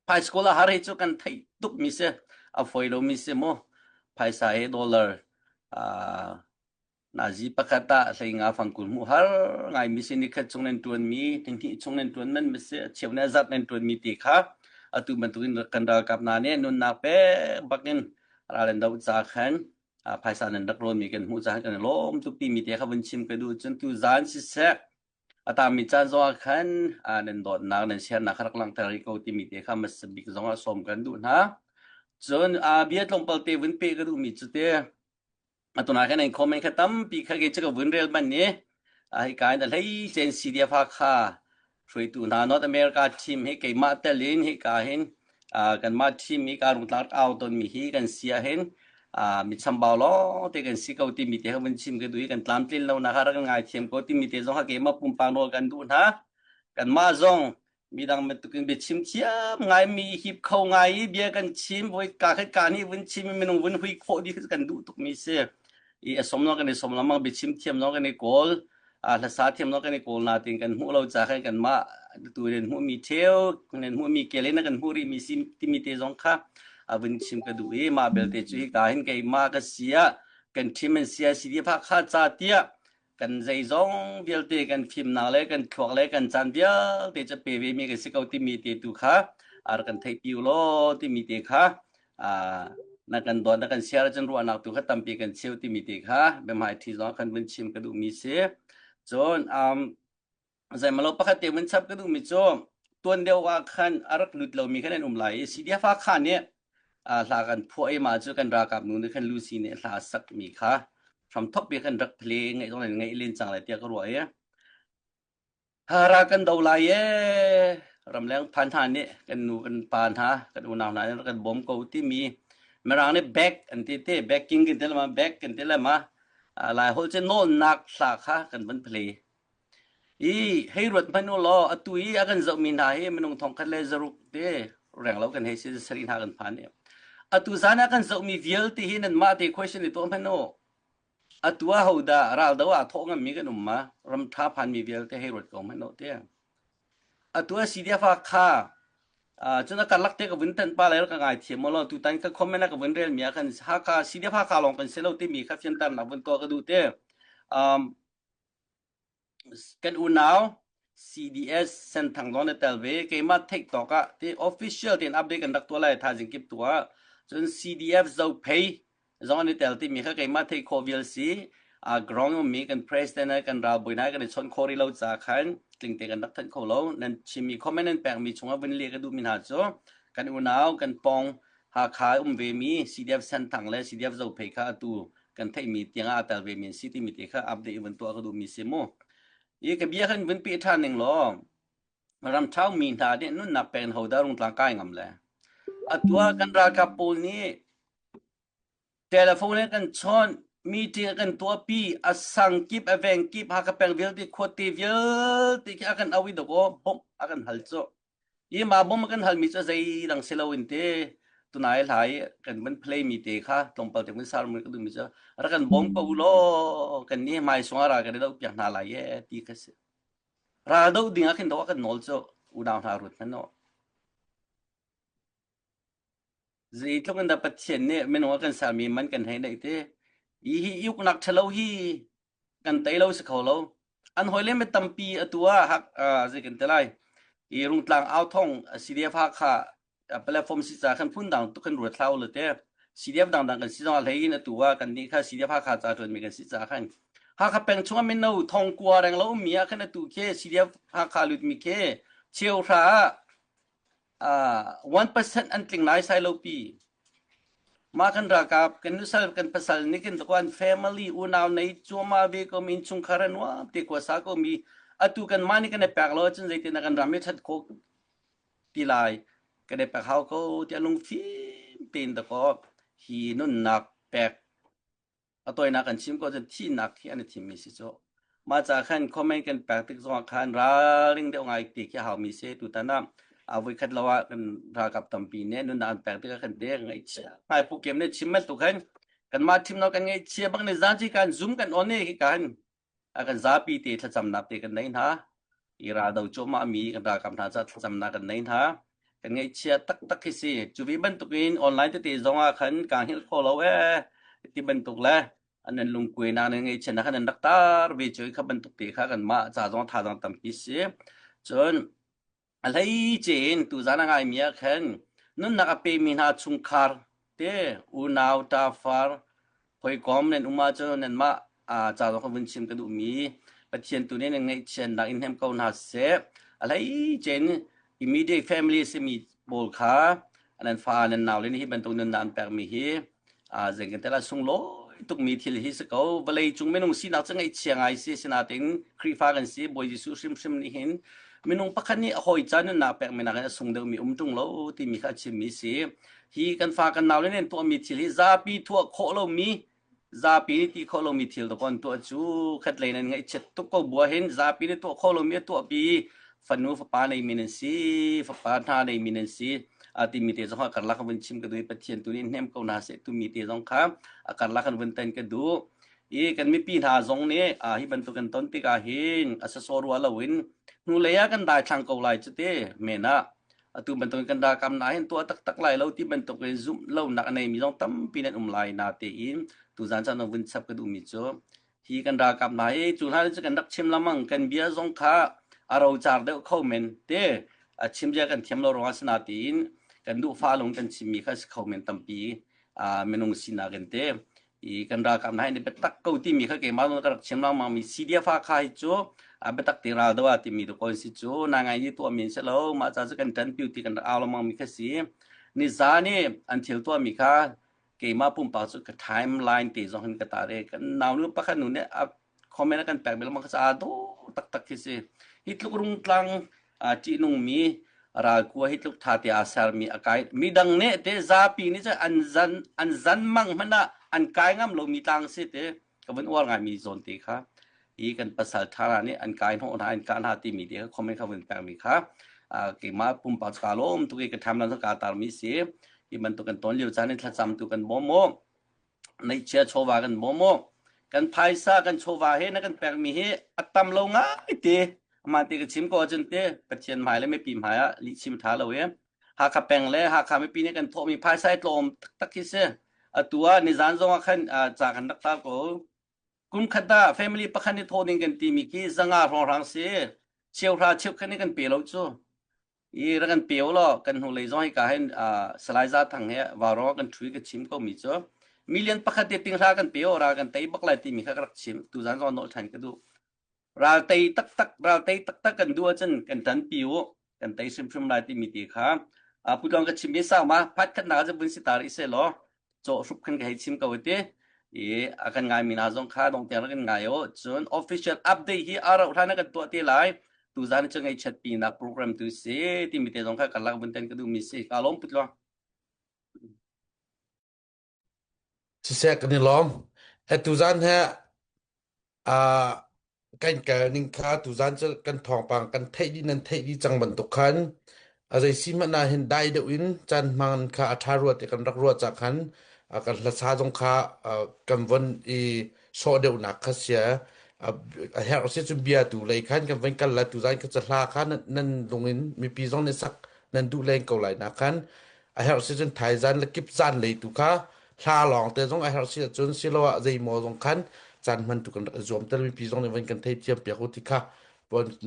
Phaisa kawl a har hi cu kan theih tukmi si. A fawi lomi si mu. Phaisa hi dollar uh, nazi pakhat ah hlei nga fangkul hmuh har ngaimi si nikhat chung nan ṭuanmi, hnih chung nan ṭuan man mi si, cheu ne zat nan ṭuanmi ti kha atu bantukin kan ralkap hna nih nunnak pek bakin ral an doh ca khan phaisa nan rak rawnmi kan hmuh caah kan i lawm tuk timi te kha vun chim ka duh. Cun tu zan siseh, A tangmi caan zongah khan nan dawtnak nan siarnak kha rak langhter rih ko timi te kha hmasa bik zongah sawm kan duh hna. Cun bia tlawmpal te vun peh ka duhmi cu te atu na khan comment kha tampi kha ke cu ka vun rel man ni hika in a hlei cen CDF kha hruaitu hna North America team hi keimah tel in hika hin kanmah team hi ka rungtlang au tonmi hi kan si ahhin mi chambau lawng te kan si ko timi te kha vun chim ka duh i kan tlamtlin lo nak rak ngai thiam ko timi te zong kha keimah pumpak nawl kan duh hna. Kanmah zong midang bantukin biachim thiam ngai mi hip kho ngai i bia kan chim voi ka khat ka nih vun chim i minung vun hui khawh dih kan duh tuk mi si. I a som kan i som lamang biachim thiam zong kan i kawl hlasa thiam lo kan i kawl natin kan hmuh lo ca khan kanmah tu in hmuhmi theu kan hmuhmi kel in kan hmuh rihmi si timi te zong kha a vun chim ka duh i mah belte cu hika hin keimah ka sia kan ṭhim an sia si pha kha ca tiah kan zeizong vialte kan fimnak le kan thluak le kan caan vialte cu pe ve mi kan si ko timi te tu kha ar kan theih pi law timi te kha na kan dawt na kan siar ahcun ruahnak tu kha tampi kan cheu timi te kha biahmai ṭhi zong kan vun chim ka duhmi si. Cun um, zeimalo pakhat te vun chap ka duhmi cu tuan deuh ah khan a rak lut lomi khan an um lai i CDF kha nih hla kan phuah i mah cu kan ralkap nu nih khan Lucy nih hla sakmi kha hramthok bi kan rak play ngaih zong ngaih len cang lai tiah ka ruah i Ral kan do lai ee. Ramleng phan hna nih kan nu kan pa hna kan unau hna nih kan bawm ko timi Mirang nih back an ti te backing kan ti lama back kan ti lama Lai holh cu nawlnak hla kha kan van play. I hei ruat hmanh u law atu i a kan zohmi hna hi minung thongkhat le zaruk te reng lo kan hei si sarih hna kan phan i atu zan ah kan zohmi vialte hi nanmah te question i tuah hmanh u. Atu ah hodah raldo ah thawh ngammi kan um ma? Ram ṭha phanmi vialte hei ruat ko hmanh u tiah. Atu ah CDF ah kha cun a karlak te ka vun tan pa le ka ngai thiam law tutan ka comment ah ka vun rel mi ah khan Hakha CDF Hakha lawng kan si lo timi kha fianternak vun tuah ka duh te. Um, Kan unau CDS Senthang zong na tel ve. Keimah theih tawk ah ti official tein update kan rak tuah lai thaizing kip tu ah. Cun CDF Zophei zong an i tel timi kha keimah theih khawh vial si. Uh, ground ummi kan president he kan ralbawi hna kan i chawnh khawh rih lo ca khan tlingte kan rak thanh kho lo. Nan chimmi comment nan pekmi chungah vun leh ka duhmi hna cu kan unau kan pong Hakha um vemi CDF Senthang le CDF Zophei kha atu kan theihmi tiang ah tel ve mi an si timi te kha update vun tuah ka duhmi si mu. I ka bia khan vun pe ṭhan ning law ram ṭhau mi hna nih nunnak pek in hodah rungtlang kai ngam le. Atu ah kan ralkap pawl nih telephone in kan chawnh meeting a kan tuahpi a sang kip a veng kip Hakha peng vialte khuate vialte khi a kan au i dawkaw bawmh a kan hal cu. Hi mah bawm a kan halmi cu zeidang si loin te tunai hla i kan van play mi te kha tlawmpal te vun sar mun ka duhmi cu rak kan bawm ko u law kan nih hmai sung ah ral kan i doh piak hna lai e ti kha si. Ral doh ding ah khin doh a kan nawl cu unau hna ruat hmanh u. Zeitluk in dah Pathian nih minung a kan sermi man kan hei neih te. Hi hi uknak ṭhalo hi kan tei lo si kho lo. An hawile mi tampi atu ah hak zei kan ti lai. I rungtlang au thong CDF Hakha platform si ca khan phun dang tuk kan ruat thlau le te. CDF dangdang kan si zong ah hlei in atu ah kan nih kha CDF Hakha ca ṭuan mi kan si ca khan Hakha peng chung ah mino thong kua reng lo ummi ah khan atu khi CDF Hakha lut mi khi cheu hra ah 1% an tling lai sai lo pi. Mah kan ralkap, kan nusal, kan pasal nih kan an family unau nei cuahmah ve ko mi innchungkhar a nuam te khua sa ko mi atu kan mah nih kan i pek lo ahcun zeitin dah kan ram hi ṭhat khawh ti lai kan i pek hau ko tiah lungfim tein dakaw. Hi nunnak pek a tawinak kan chim ko cun thihnak hi an i thimmi si cu. Mah ca khan comment kan pek tik zongah khan ralring deuh ngai ti khi a haumi si. Tutan ah a voikhat lo ah kan ralkap tampi nih nunnak an pek tikah kan te ngaihchia ngai pu kem nih chim bantuk khan kanmah thimnak kan ngaihchia bak ni zan ci kan zoom kan on i kan a kan zapi te thlacamnak te kan nei hna i raldo cuahmah mi kan ralkap hna ca thlacamnak kan nei hna kan ngaihchia taktak khi si cu ve bantukin online tete zong ah khan kaa hngilh kho lo ee ti bantuk le an nan lungkuai nak nan ngaihchia nak khan nan rak tar ve cu kha bantuk te kha kan mah ca zong thazaang tampi si cun A hleice in tuzaan a ngaimi ah khan nunnak a pemi hna chungkhar te unau ṭafar hawikom nan um ahcun nanmah ca zong ka vun chim ka duhmi Pathian tu nih nan ngaihchiatnak in hnem ko hna seh. A hleice in immediate family simi pawl kha nan fa nan nau le nih hi bantuk nunnak an pekmi hi Zeitintiah a sunglawi tukmi thil hi si ko. Vawlei cung minung sinak cu ngaihchia ngai si. Sinain Khrihfa kan si. Bawi Jesuh hrimhrim nih hin minung pakhat nih a hawi ca nunnak pekmi nakin a sung deuhmi um ṭung lo timi kha a chimmi si. Hi kan fa kan nau le nih an tuahmi thil hi zapi tuah khawh lomi zapi nih ti khawh lomi thil dawkaw an tuah cu khatlei nan ngaihchiat tuk ko bua hin zapi nih tuah khawh lomi a tuahpi fanu fapa neimi nan si fapa hna neimi nan si a timi te zong a karlak kan vun chim ka duh i Pathian tu nih hnem ko hna seh tumi te zong kha a karlak kan vun tan ka duh i kan mipi hna zong nih a hi bantuk kan ton tikah hin a sasaw rua loin hnulei ah kan daithlang ko lai cu te men ah atu bantuk kan ralkap na hin tuah taktak lai lo ti bantuk in zumh lonak a neimi zong tampi nan um lai na tein tuzan caan vun chap ka duhmi cu hi kan ralkap hna hi cu hna cu kan rak chim lamang kan bia zong kha a rocar deuh kho men te a chim zia kan thiam lo ruangah sina tiin kan duh fa lung kan chimmi kha si kho men tampi minung sinak in te i kan ralkap hna hi biatak ko timi kha keimah zong ka rak chim lengmang mi CDF kha hi cu a biatak te ral do ah timi tu kon si cu na ngai ni tuah min si lo mah ca cu kan ṭan piu ti kan rak au lengmang mi kha si ni za nih an thil tuah mi kha keimah pumpak cu ka timeline te zong hin ka ta re kan nau nu pakhat nu nih a comment a kan pek mi lengmang kha ca dawh taktak khi si hi tluk rungtlang ṭihnung mi ralkua hi tluk ṭha te aa sermi a kai midang nih te zapi nih cun an zan an zan mang hmanh ah an kai ngam lomi tlang si te ka vun uar ngaimi zawn te kha hi kan pasal ṭha hna nih an kai hnawh hna an kah hna timi te kha comment kha vun pekmi kha keimah pumpak ka lawm tuk i ka ṭham lan ka tarmi si hi bantuk kan ton lio caan in thlacam tu kan bawm mu neihchia chawva kan bawm mu kan phaisa kan chawva he na kan pekmi hi a tam lo ngai te amah te ka chim ko ahcun te Pathian hmai le mipi hmai ah lih chim tha lo i Hakha peng le Hakha mipi nih kan thawhmi phaisa i tlawm taktak khi si atu ah nizan zong ah khan ca kan rak tar ko kum khat ah family pakhat nih thawh ding kan timi khi zanga hrawnghrang si cheuhra cheukhat nih kan pe lo cu I rak kan pe u law kan hnulei zong hika hin Salai Za Thang he vaurawng kan ṭhu i ka chim komi cu million pakhat te tinghra kan pe u ral kan tei bak lai timi kha ka rak chim tuzan zong nawl ṭhan ka duh ral tei taktak ral tei taktak kan duh ahcun kan ṭanpi u kan tei hrimhrim lai timi ti kha putlong ka chim i sau ma phat khatnak ah vun si ta rih seh law cawh hrup khan ka hei chim ko ti i a kan ngai mi hna zong kha dong tiang kan ngai o cun official update hi a rauh hlan ah kan tuah te lai tuzan cu ngaihchiat pinak program tu si timi te zong kha karlak vun ten ka duh mi si ka lawm put lo Siseh kan i lawm. E tuzan he Ah, kan kal ning kha tuzan cu kan thawngpang kan theih dih nan theih dih cang bantuk khan a zei si hmanh ah hin dai deuh in caan hman kha a ṭha rua ti kan rak ruah cah khan a kan hlasa zong kha ah, kan von i sawh deuhnak kha sia a a herh si cun bia tu lei khan kan von kal la tuzan kha cahla kha nan, nan lung in mipi zong nih sak nan duh len ko lai na khan a herh si cun thaizan le kip zan lei tu kha hla lawng te zong a herh si ahcun siloah zeimaw zong khan caan hman tu kan rak i zuam tel mipi zong nih van kan theithiam piak u ti kha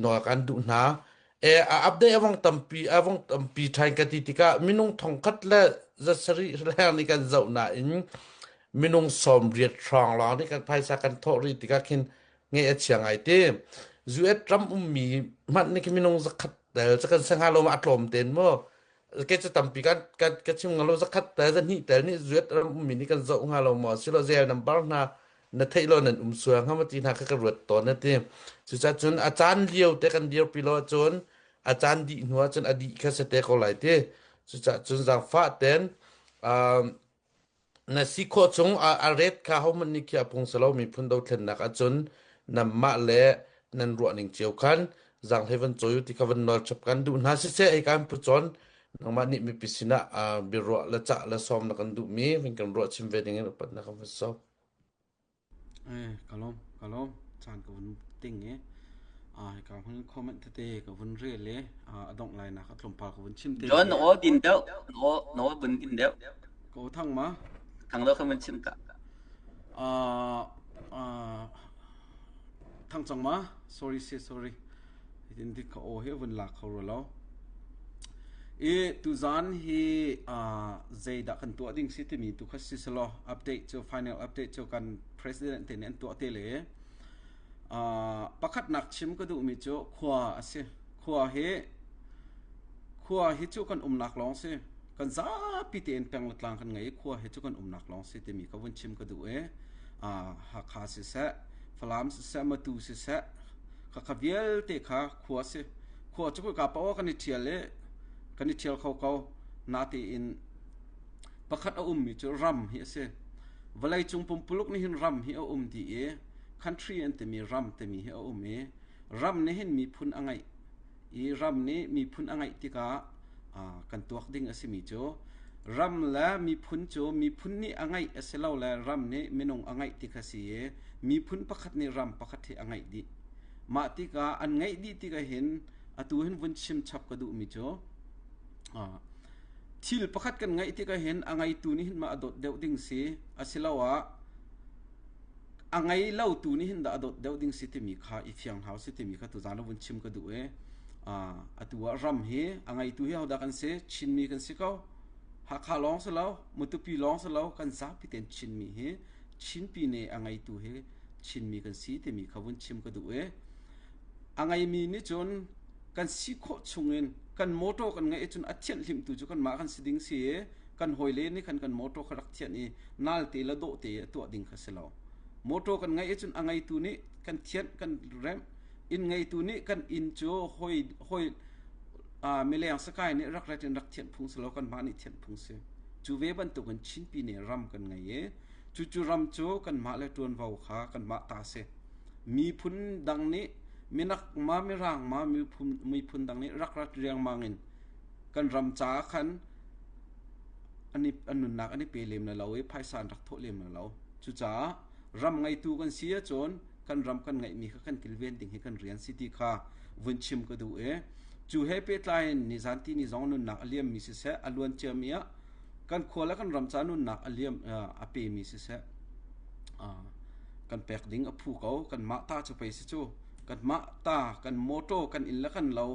nawl kan duh hna e a update avong tampi avong tampi thain ka ti tikah minung thongkhat le zasarih leng nih kan zoh nain minung 80 hrawng lawng nih kan phaisa kan thawh rih tikah khin ngeih a chia ngai te US ram ummi hmanh nih khi minung zakhat tel cu kan sanga lo ma a tlawm ten mu ke cu tampi kan kan ka chim ngalo zakhat tel zahnih tel nih zuat ram ummi nih kan zoh hnga lo maw silo zel number hna na theih lo nan um sual hnga ma ti hna kha ka ruat tawn na ti cucaah cun a caan lio te kan dirpi lo cun a caan dih hnu ah cun a dih kha se te ko lai ti cucaah cun zaangfah ten um. Na si khawh chung a ret kha hohmanh nih khiah phung si lo miphun dothlennak ahcun nanmah le nan ruahning cio khan zaanghlei van cawi u ti kha van nawl chap kan duh hna. Siseh hika in pu cawn nangmah nih mipi sinah biaruah le cah le sawm na kan duhmi van kan ruah chim ve ding in upatnak kan van sawm. Eh, ka lawm, ka lawm. Caan ka vun ting i ah hika hmun comment tete ka vun rel i ah, a dongh lai nak a tlawmpal ka vun chim te John lai. na aw din deuh na aw na aw vun din deuh Ko thang ma? thang lo kha vun chim ta Ah ah thang cang ma? Sorry si sorry. Hitin dik ka aw hi vun lak kho ro lo. I tuzan hi uh, zeidah kan tuah ding si timi tu kha si selaw update cu final update cu kan president te nih an tuah te le uh, pakhatnak chim ka duhmi cu khua a si. Khua hi khua hi cu kan umnak lawng si. Kan zapi tein peng le tlang kan ngei i khua hi cu kan umnak lawng si timi ka vun chim ka duh i uh, Hakha siseh, Falam siseh, Matu siseh, khakha vialte kha khua si. Khua cu ka paoh kan i ṭhial i kan i ṭhial kho ko. Natein pakhat a ummi cu ram hi a si. Vawleicung pumpuluk nih hin ram hi a um dih i country an timi ram timi hi a um i ram nih hin miphun a ngeih i ram nih miphun a ngeih tikah kan tuak ding a simi cu ram le miphun cu miphun nih a ngeih a si lo le ram nih minung a ngeih ti kha si i miphun pakhat nih ram pakhat hi a ngeih dih. Mah tikah an ngeih dih tikah hin atu hin vun chim chap ka duhmi cu thil pakhat kan ngeih tikah hin a ngeitu nih hin mah a dawt deuh ding si asiloah a ngei lotu nih hin dah a dawt deuh ding si timi kha i fiang hau si timi kha tuzaan ah vun chim ka duh i atu ah ram hi a ngeitu hi hodah kan si Chinmi kan si ko Hakha lawng si lo Matupi lawng si lo kan zapi tein Chinmi hi Chinpi nih a ngeitu hi Chinmi kan si timi kha vun chim ka duh i a ngeimi nih cun kan si khawh chungin kan motor kan ngeih cun a thianhhlimhtu cu kanmah kan si ding si i kan hawile nih khan kan motor kha rak thianh i nalte le dawhte a tuah ding kha si lo. Motor kan ngeih cun a ngeitu nih kan thianh kan remh inn ngeitu nih kan inn cu hoi hoi uh, mileng sakai nih rak ret in rak thianh phung si lo kanmah nih thianh phung si. Cu ve bantukin Chinpi nih ram kan ngei i Cucu ram cu kanmah le ṭuanvo kha kanmah ta a si. Miphun dang nih minak ma mirang ma miphun, miphun dang nih rak rat riangmang in kan ram caah khan an, i, an nunnak an i pe lem lo i phaisa an rak thawh lem lo. Cucaah ram ngeitu kan si ahcun kan ram kan ngeihmi kha kan kilven ding hi kan rian si ti kha vun chim ka duh i cu he pehtlai in nizan ti ni zong nunnak a liammi siseh a luan ciami ah kan khua le kan ram ca nunnak a liam a pemi siseh kan pek ding a phu ko kanmah ta cu pei si cu kanmah ta kan motor kan inn le kan lo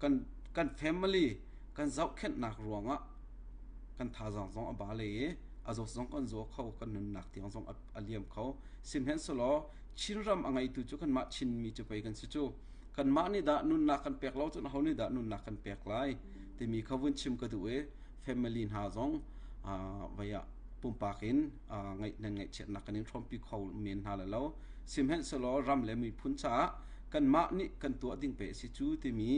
kan kan family kan zohkhenhnak ruangah kan thazaang zong a ba le i a zawt zong kan zaw kho kan nunnak tiang zong a liam kho sihmanhsehlaw Chinram a ngeitu cu kanmah Chinmi cu pei kan si cu kanmah nih dah nunnak kan pek lo cun aho nih dah nunnak kan pek lai timi kha vun chim ka duh i family hna zong vai ah pumpak in ngaih nan ngaihchiatnak kan in hrawmpi kho men hna le lo sihmanhsehlaw ram le miphun caah kanmah nih kan tuah ding pe si cu timi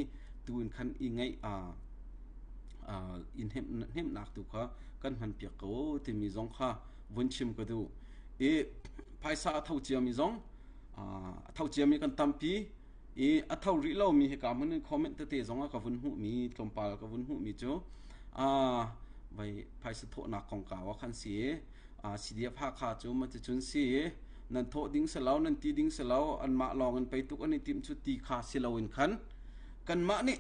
tu in khan i ngaih in hnemhnak tu kha kan hman piak ko timi zong kha vun chim ka duh i phaisa a tho ciami zong a tho ciami kan tampi i a tho rih lomi hika hmun in comment tete zong ah ka vun hmuhmi tlawmpal ka vun hmuhmi cu vai phaisa thawhnak kongkau ah khan si i CDF Hakha cu maticun si i nan thawh ding si lo nan ti ding si lo anmah lawng in pei tuk an i timh cu ti kha si loin khan kanmah nih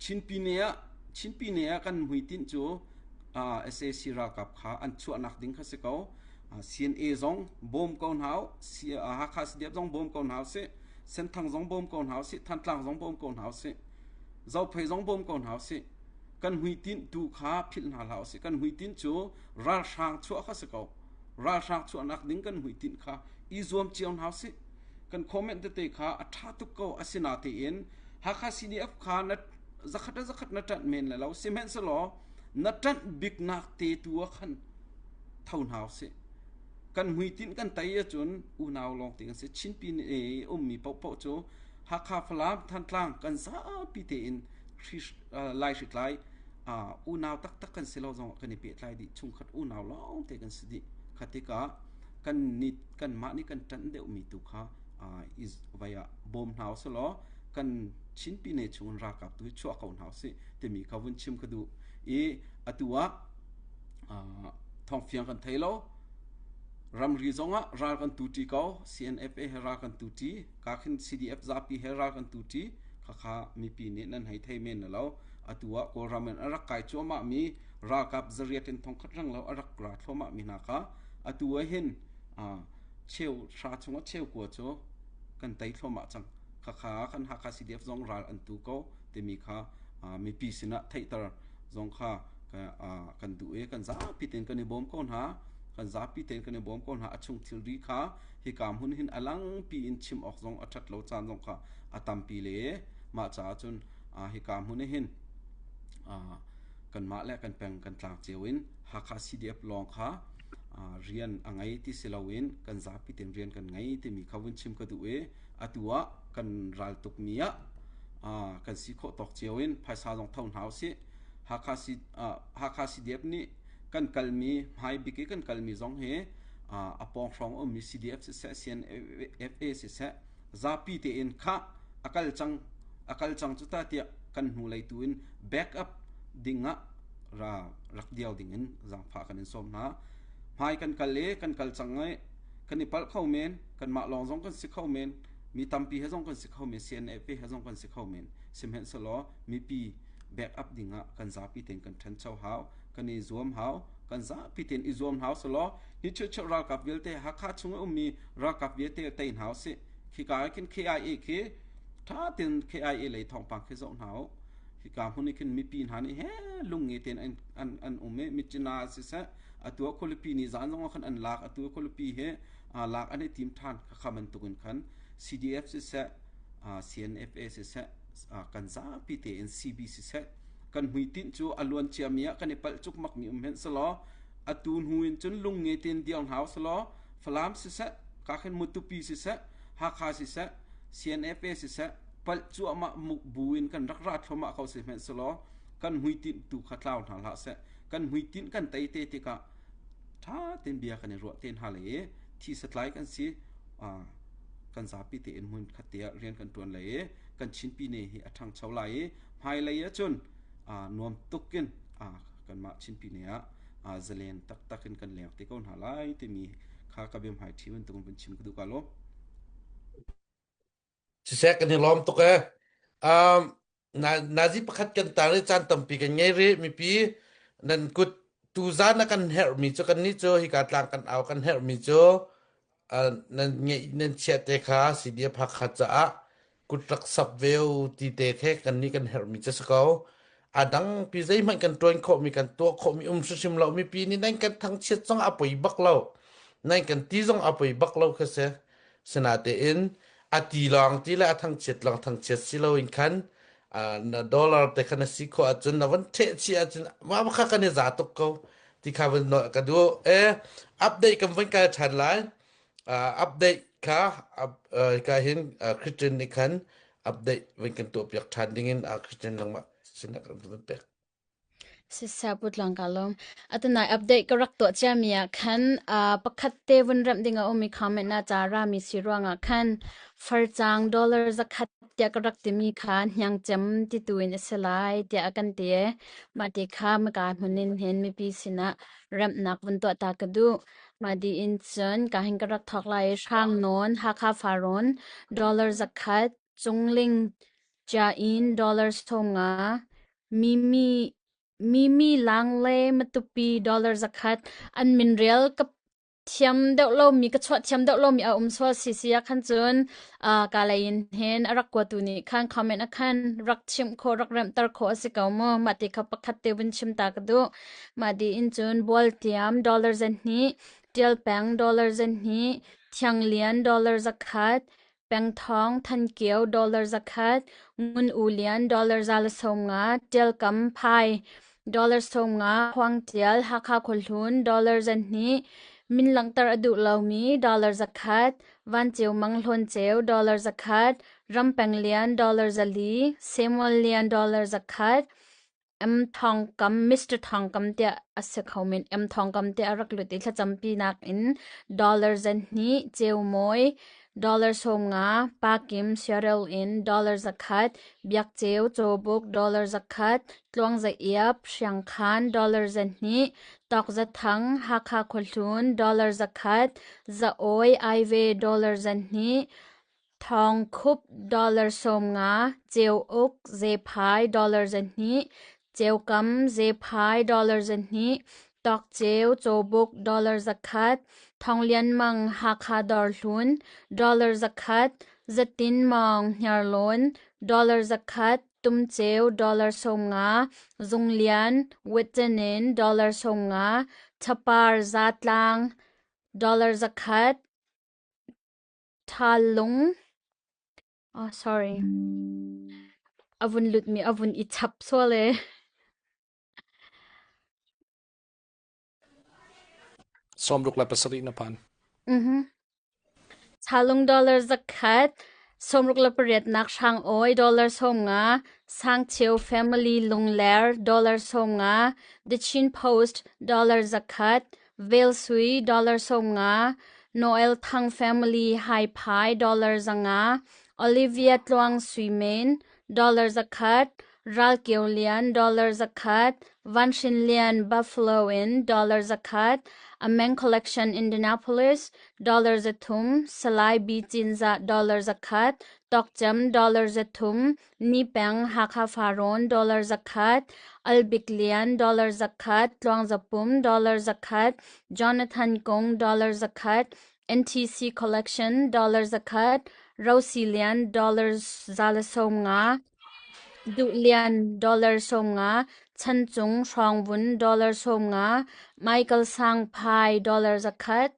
Chinpine ah Chinpine ah kan hmuitinh cu SAC ralkap kha an chuahnak ding kha si ko CNA zong bawm ko hna u Hakha CDF zong bawm ko hna usih Senthang zong bawm ko hna usih Thantlang zong bawm ko hna usih Zophei zong bawm ko hna usih kan hmuitinh tu kha philh hna hlah usih kan hmuitinh cu ralhrang chuah kha si ko ralhrang chuahnak ding kan hmuitinh kha i zuam cio hna usih kan comment tete kha a ṭha tuk ko asinatein Hakha CDF kha na zakhat le zakhat na ṭanh men le lo sihmanhsehlaw na ṭanh biknak te tu ah khan tho hna usih kan hmuitinh kan tei ahcun unau lawng te kan si Chinpi i ummi paohpaoh cu Hakha Falam Thantlang kan zapi tein Lai hritlai. Unau taktak kan si lo zong kan i pehtlai dih. Chungkhat unau lawng te kan si dih. Kha tikah kan nih kanmah nih kan ṭanh deuhmi tu kha i vai ah bawm hna usih law kan Chin pine chung in ralkap tu hi chuah ko hna usih timi kha vun chim ka duh. I atu ah thawngfiang kan thei lo. Ramri zong ah ral kan tuṭi ko. CNFA he ral kan tuṭi. Ka khin CDF zapi he ral kan tuṭi. Khakha mipi nih nan hei thei men na lo. Atu ah Kawlram in a rak kai cuahmah mi ralkap zariat in thongkhat rang lo a rak ra thluahmah mi hna kha atu ah hin cheu hra chungah cheu kua cu kan tei thluahmah cang. Khakha kan Hakha CDF zong ral an tu ko timi kha mipi sinah theihter zong kha kan duh i kan zapi tein kan i bawm ko hna. Kan zapi tein kan i bawm ko hna. A chung thilri kha hika hmun hin a langpi in chim awk zong a ṭhat lo caan zong kha a tampi le mah caah cun hika hmun hin kanmah le kan peng kan tlang cio in Hakha CDF lawng kha rian a ngei ti si loin kan zapi tein rian kan ngei timi kha vun chim ka duh i atu ah kan ral tukmi ah kan si khawh tawk cio in phaisa zong tho hna usih. Hakha, C, Hakha CDF nih kan kalmi hmai bik i kan kalmi zong hi a pawng hrawng ummi CDF siseh CNFA siseh zapi tein khah a kal cang a kal cang cu ta tiah kan hnulei tu in backup ding ah ra rak diau ding in zaangfah kan in sawm hna. Hmai kan kal i kan kal cang i kan i palh kho men kanmah lawng zong kan si kho men mi tampi he zong kan si kho men CNFA he zong kan si kho men sihmanhsehlaw mipi backup ding ah kan zapi tein kan ṭhancho hau kan i zuam hau kan zapi tein i zuam hau selaw hi church ralkap vialte Hakha chung i ummi ralkap vialte tei hna usih khika ah khin KIA khi ṭha tein KIA lei thawngpang khi zoh hna u hika hmun i khin mipi hna nih he lungnge tein an an an um i Myitkyina siseh atu ah khualipi nih zan zong ah khan an lak atu ah khualipi he lak an i tim ṭhan khakha bantukin khan CDF siseh CNFA siseh kan zapi tein CB siseh kan hmuitinh cu a luan ciami ah kan i palh cukmak mi um hen selaw atu hnu in cun lungnge tein diang hna selaw Falam siseh ka khin Mutupi siseh Hakha siseh CNFA siseh palh cuahmah muk bu in kan rak ra thluahmah ko si hmenh selaw kan hmuitinh tu kha tlau hna hlah seh kan hmuitinh kan tei te tikah ṭha tein bia kan i ruah te hna le i thi satlai kan si kan zapi tein hmun khat te ah rian kan ṭuan lai i kan Chin pine hi a ṭhangcho lai i hmailei ahcun nuam tuk in kanmah Chin pine ah zalen taktak in kan leng te ko hna lai timi kha ka biahmai ṭhi bantuk in vun chim ka duh ka lawm. Siseh kan i lawm tuk ee. Um, na nazi pakhat kan tar i caan tampi kan ngei rih mipi nan kut tuzan a kan herhmi cu kannih cu hika tlang kan au kan herhmi cu uh, nan ngeih nan chiah te kha CDF Hakha caah kut rak sap ve u ti te khe kannih kan herhmi cu si ko. A dang pi zeihmanh kan ṭuan khawhmi kan tuah khawhmi um hrimhrim lo mipi nih nan kan thangchiat zong a poi bak lo. Nan kan ti zong a poi bak lo kha si. Sinatein a ti lawng ti le a thangchiat lawng thangchiat si loin khan na dollar te kha na si khawh ahcun na van ṭheh chih ahcun mah kha kan i za tuk ko ti kha van nawl ka duh. E update kan van kal ṭhan lai. Update kha ka hin Christian nih khan update van kan tuah piak ṭhan dingin Christian langmah sinah kan van pek. Siseh putlang ka lawm. Atunai update ka rak tuah ciami ah khan uh, pakhat te vun remh ding a um i comment na ca rami si ruangah khan farcang dollar zakhat tiah ka rak timi kha hniang cem ti tu in a si lai tiah a kan ti e. Mah ti kha maka hmun in hin mipi sinah remhnak vun tuah ta ka duh. Mah di in cun ka hin ka rak thawk lai i hrang nawn Hakha Farrawn dollar zakhat Cungling Chia in dollar 50 Mimi Mimi Lang le Matupi dollar 100 an min rel ka thiam deuh lomi ka chuah thiam deuh lomi a um sual si si ah khan cun uh, ka lei in hin a rak kuatu nih khan comment a khan rak chimh khawh rak remhter khawh a si ko mu mah ti kha pakhat te vun chim ta ka duh mah di in cun bual tiam dollar zan hnih tial peng dollar zan hnih thiang lian dollar zakhat Pengthawng Thankio dollar 100, Ngun U Lian dollar 150, Ṭialkam Phai dollar 50, Huang Ṭial Hakha Khuahlun dollar 200, min langhter a duh lomi dollar 100, Van Ceu Mang Hlawn Ceu dollar 100, Ram Peng Lian dollar 400, Samuel Lian dollar 100. M Thawng Kam, Mr. Thawng Kam tiah a si kho men. M Thawng Kam tiah a rak lut i thlacampi nakin dollar 200, Ceu Mawi, dollar 50, Pa Kim, Cheryl in dollar 100, Biak Ceu, Cawbuk, dollar 100, Tluang Za Iap, Hriang Khan, dollar 200, Tawk Za Thang, Hakha Khuahlun, dollar 100, Za Awi, Aive, dollar 200, Thawngkhup dollar 50, Ceuk Zephai dollar 200, Ceukam Zephai dollar 200, Tawkceu Cawbuk dollar 100, Thonglian Mang Hakha Dawrhlun dollar 100, Zatin Mawng Hniarlawn dollar 100, Tumceu dollar 50, Zunglian Wittenin dollar 50, Chapar Zatlang dollar 100, Ṭhallung oh sorry a vun lutmi a vun i chap sual ee. 67 na phan. Mhm. Ṭhallung dollar 100, 68 nak hrang awi dollar 50, Sangcheu family lungler dollar 50, The Chin Post dollar 100, Velsui dollar 50, Noel Thang family Haiphai dollar 500, Olivia Tluang Sui Men dollar 100, Ral Kio Lian dollar 100, Van Shin Lian Buffalo in dollar 100, Ameng Collection Indianapolis dollar 300, Salai B Cinza dollar 100, Tokcam dollar 300, Ni Peng Hakha Farrawn dollar 100, Albik Lian dollar 100, Tluang Za Pum dollar 100, Jonathan Kung dollar 100, NTC Collection dollar 100, Rosi Lian dollar 150, Duh Lian dollar 50, Chan Cung Hrawng Vun dollar 50, Michael Sang Phai dollar 100,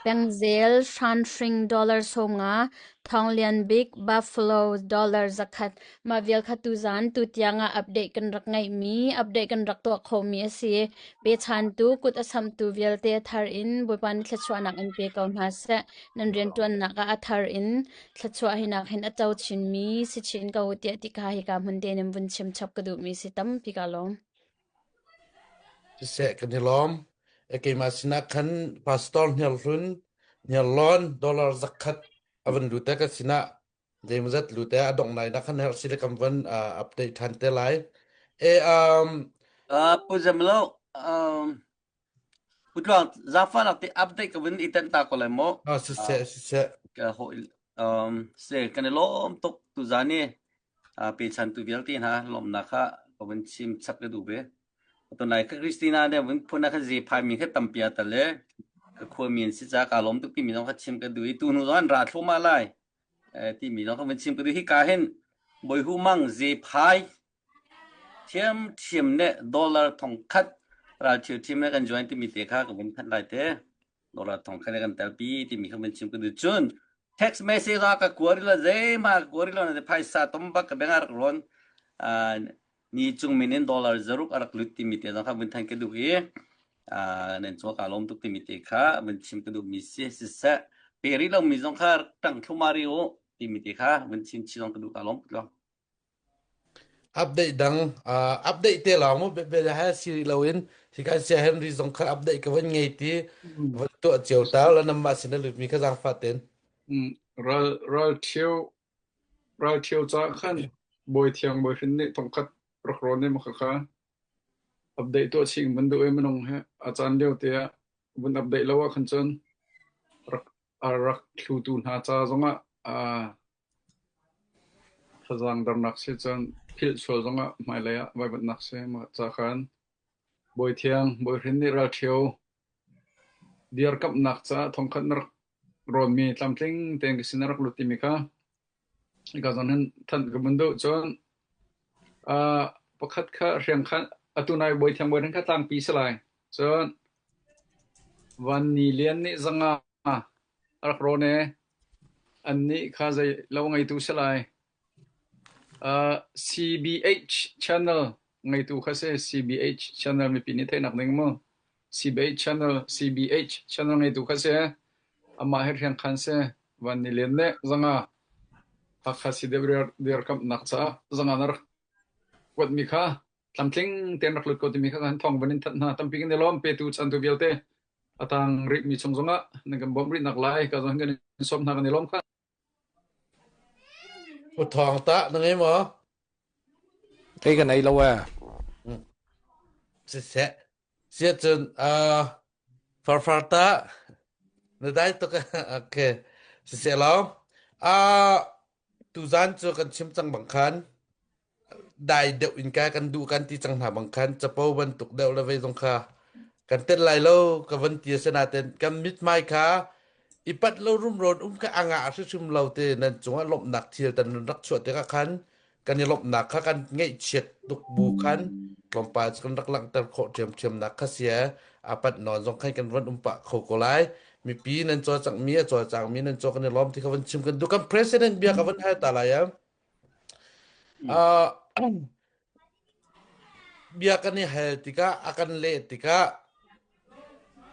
Pengzel hranhring dollar 50, Thawng Lian Bik Buffalo dollar 100 Mah vial kha tuzaan tutiang ah update kan rak ngeihmi, update kan rak tuah khawhmi a si. Pechantu, kut a samtu vialte a thar in Bawipa nih thluachuahnak in pe ko hna seh. Nan rianṭuannak ah a thar in thluachuah hinak hin a co chinmi si chin ko u tiah ti kha hika hmun te in vun chim chap ka duhmi si tampi ka lawm. Siseh kan i lawm. E keimah sinah khan pastor hniarhlun hniarlawn dollar 100 a van lut e ka sinah zeimawzat lut e a dongh nai na khan herh si le kan van uh, update than te lai. E um Uh, Pu Zemlo, um, Pu Tluang, zafa te update ka vun i ten ta ko lai mo. ah siseh siseh Ka ho um se kan i lawm tuk tu zan i uh, pechan tu vialte hna lawmnak kha ka vun chim chap ka duh ve. Tunai ka Christina ne vun phun kha ze phai mi kha tampi a tal le ka khua mi an si ca ka lawm tuk ti mi zong kha chim ka duh i tu hnu zong an ra thluahmah lai ti mi zong kha vun chim ka duh hi ka hin Bawi Hu Mang ze phai thiam thiam ne dollar thong khat ral thil thim ne kan join timi te kha ka vun khat lai te dollar thong khat ne kan telpi timi kha vun chim ka duh cun text message a ka kuari la zeima ka kuari lo na phaisa tom bak ka beng a rak ron ni cung min in dollar zaruk a rak lut timi te zong kha vun than ka duh i nan cung ka lawm tuk timi te kha vun chim ka duh mi si siseh pe rih lo mi zong kha tang thluma ri u timi te kha vun chim chi zong ka duh ka lawm tuk lo Update dang uh, update te lawng mu be ha si loin hikan sia Henry zong kha update ka van ngei ti van tuah cio ta la nam ma sin lut mi kha zang fa ten Ral ral ṭhio ral ṭhio caah khan Bawi Thiang Bawi Hrin nih thongkhat rak rawn i maw khakha update tuah chih in van duh i minung he a caan lio te ah vun update lo ah khan cun rak a rak thlutu hna ca zongah uh, thazaang dernak si cun philh sual zongah hmailei ah vaivuanhnak si mah ca khan Bawi Thiang Bawi Hrin nih ral ṭhio Dirkamhnak caah thongkhat na rak rawnmi tlamtling tein ka sin a rak lut timi kha hika zawn hin thanh ka vun duh. Cun uh, pakhat kha hriang kha atu nai bawi thiang bawi kha tlangpi si lai. Cun Van Ni Lian nih zanga a rak rawn i annih kha zei lo ngeitu si lai. Uh, CBH channel ngeitu kha si CBH channel mipi nih theihnak ding mu. CBH channel CBH channel ngeitu kha si amah hi hriangkhan si van ni len le zanga Hakha si deuh dirkamhnak caah zanga na rak kuatmi kha. Tlamtling tein rak lut ko timi kha kan thawng van in thanh hna. Tampi kan i lawm petu chantu vialte a tang rihmi chung zongah nan kan bawmh rih nak lai ka zong kan in sawm hna kan i lawm kha. U thawng tah na ngei maw? Kei ka nei lo ee. Siseh. Siah cun uh, farfar tah na dai tuk okay. Siseh law. Uh, tuzan cu kan chim cang bang khan dai deuh in ka kan duh kan ti cang hna bang khan capo bantuk deuh le vei zong kha kan tet lai lo ka van ti a si nain kan mithmai kha i pat lo rumro um kha a ngah hrimhrim lo te nan cungah lawmhnak thil tan rak chuah tikah khan kan i lawmhnak kha kan ngaihchiat tuk bu khan tlawmpal cu kan rak langhter khawh ṭhiamṭhiamnak kha si a pat nawn zong khan kan van um pah kho ko lai mipi nan cawlcangmi a cawlcangmi nan caw kan i lawm ti kha van chim kan duh kan president bia ka van hal ta lai ah Uh, bia kan i hal tikah a kan leh tikah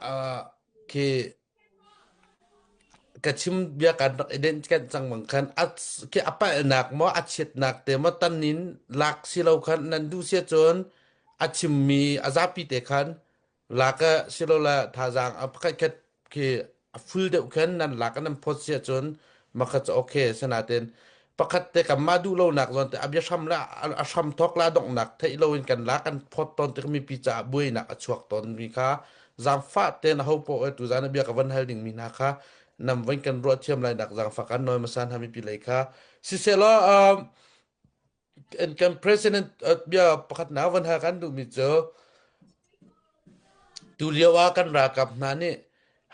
uh, khi ka chim bia kan rak i denh kan cang bang khan a khi a palhnak maw a chiatnak te maw tan in lak si lo khan nan duh sia cun a chimmi a zapi te khan Lak ah silole thazaang a pakhatkhat khi a full deuh khan nan lak ah nan phawt si ahcun makhat cu okay asinain pakhat te kanmah duh lonak zawn te a biahram le a hram thawk le a donghnak theih loin kan lak kan phawt tawn tik mipi caah buainak a chuak tawn mi kha zaangfah tein aho paoh e tuzaan a bia ka van hal ding mi hna kha nam van kan ruah thiam lai nak zaangfah kan nawi hmasa hna mipi lei kha sisehlaw um, kan president bia pakhat na van hal kan duhmi cu tu lio ah kan ralkap hna nih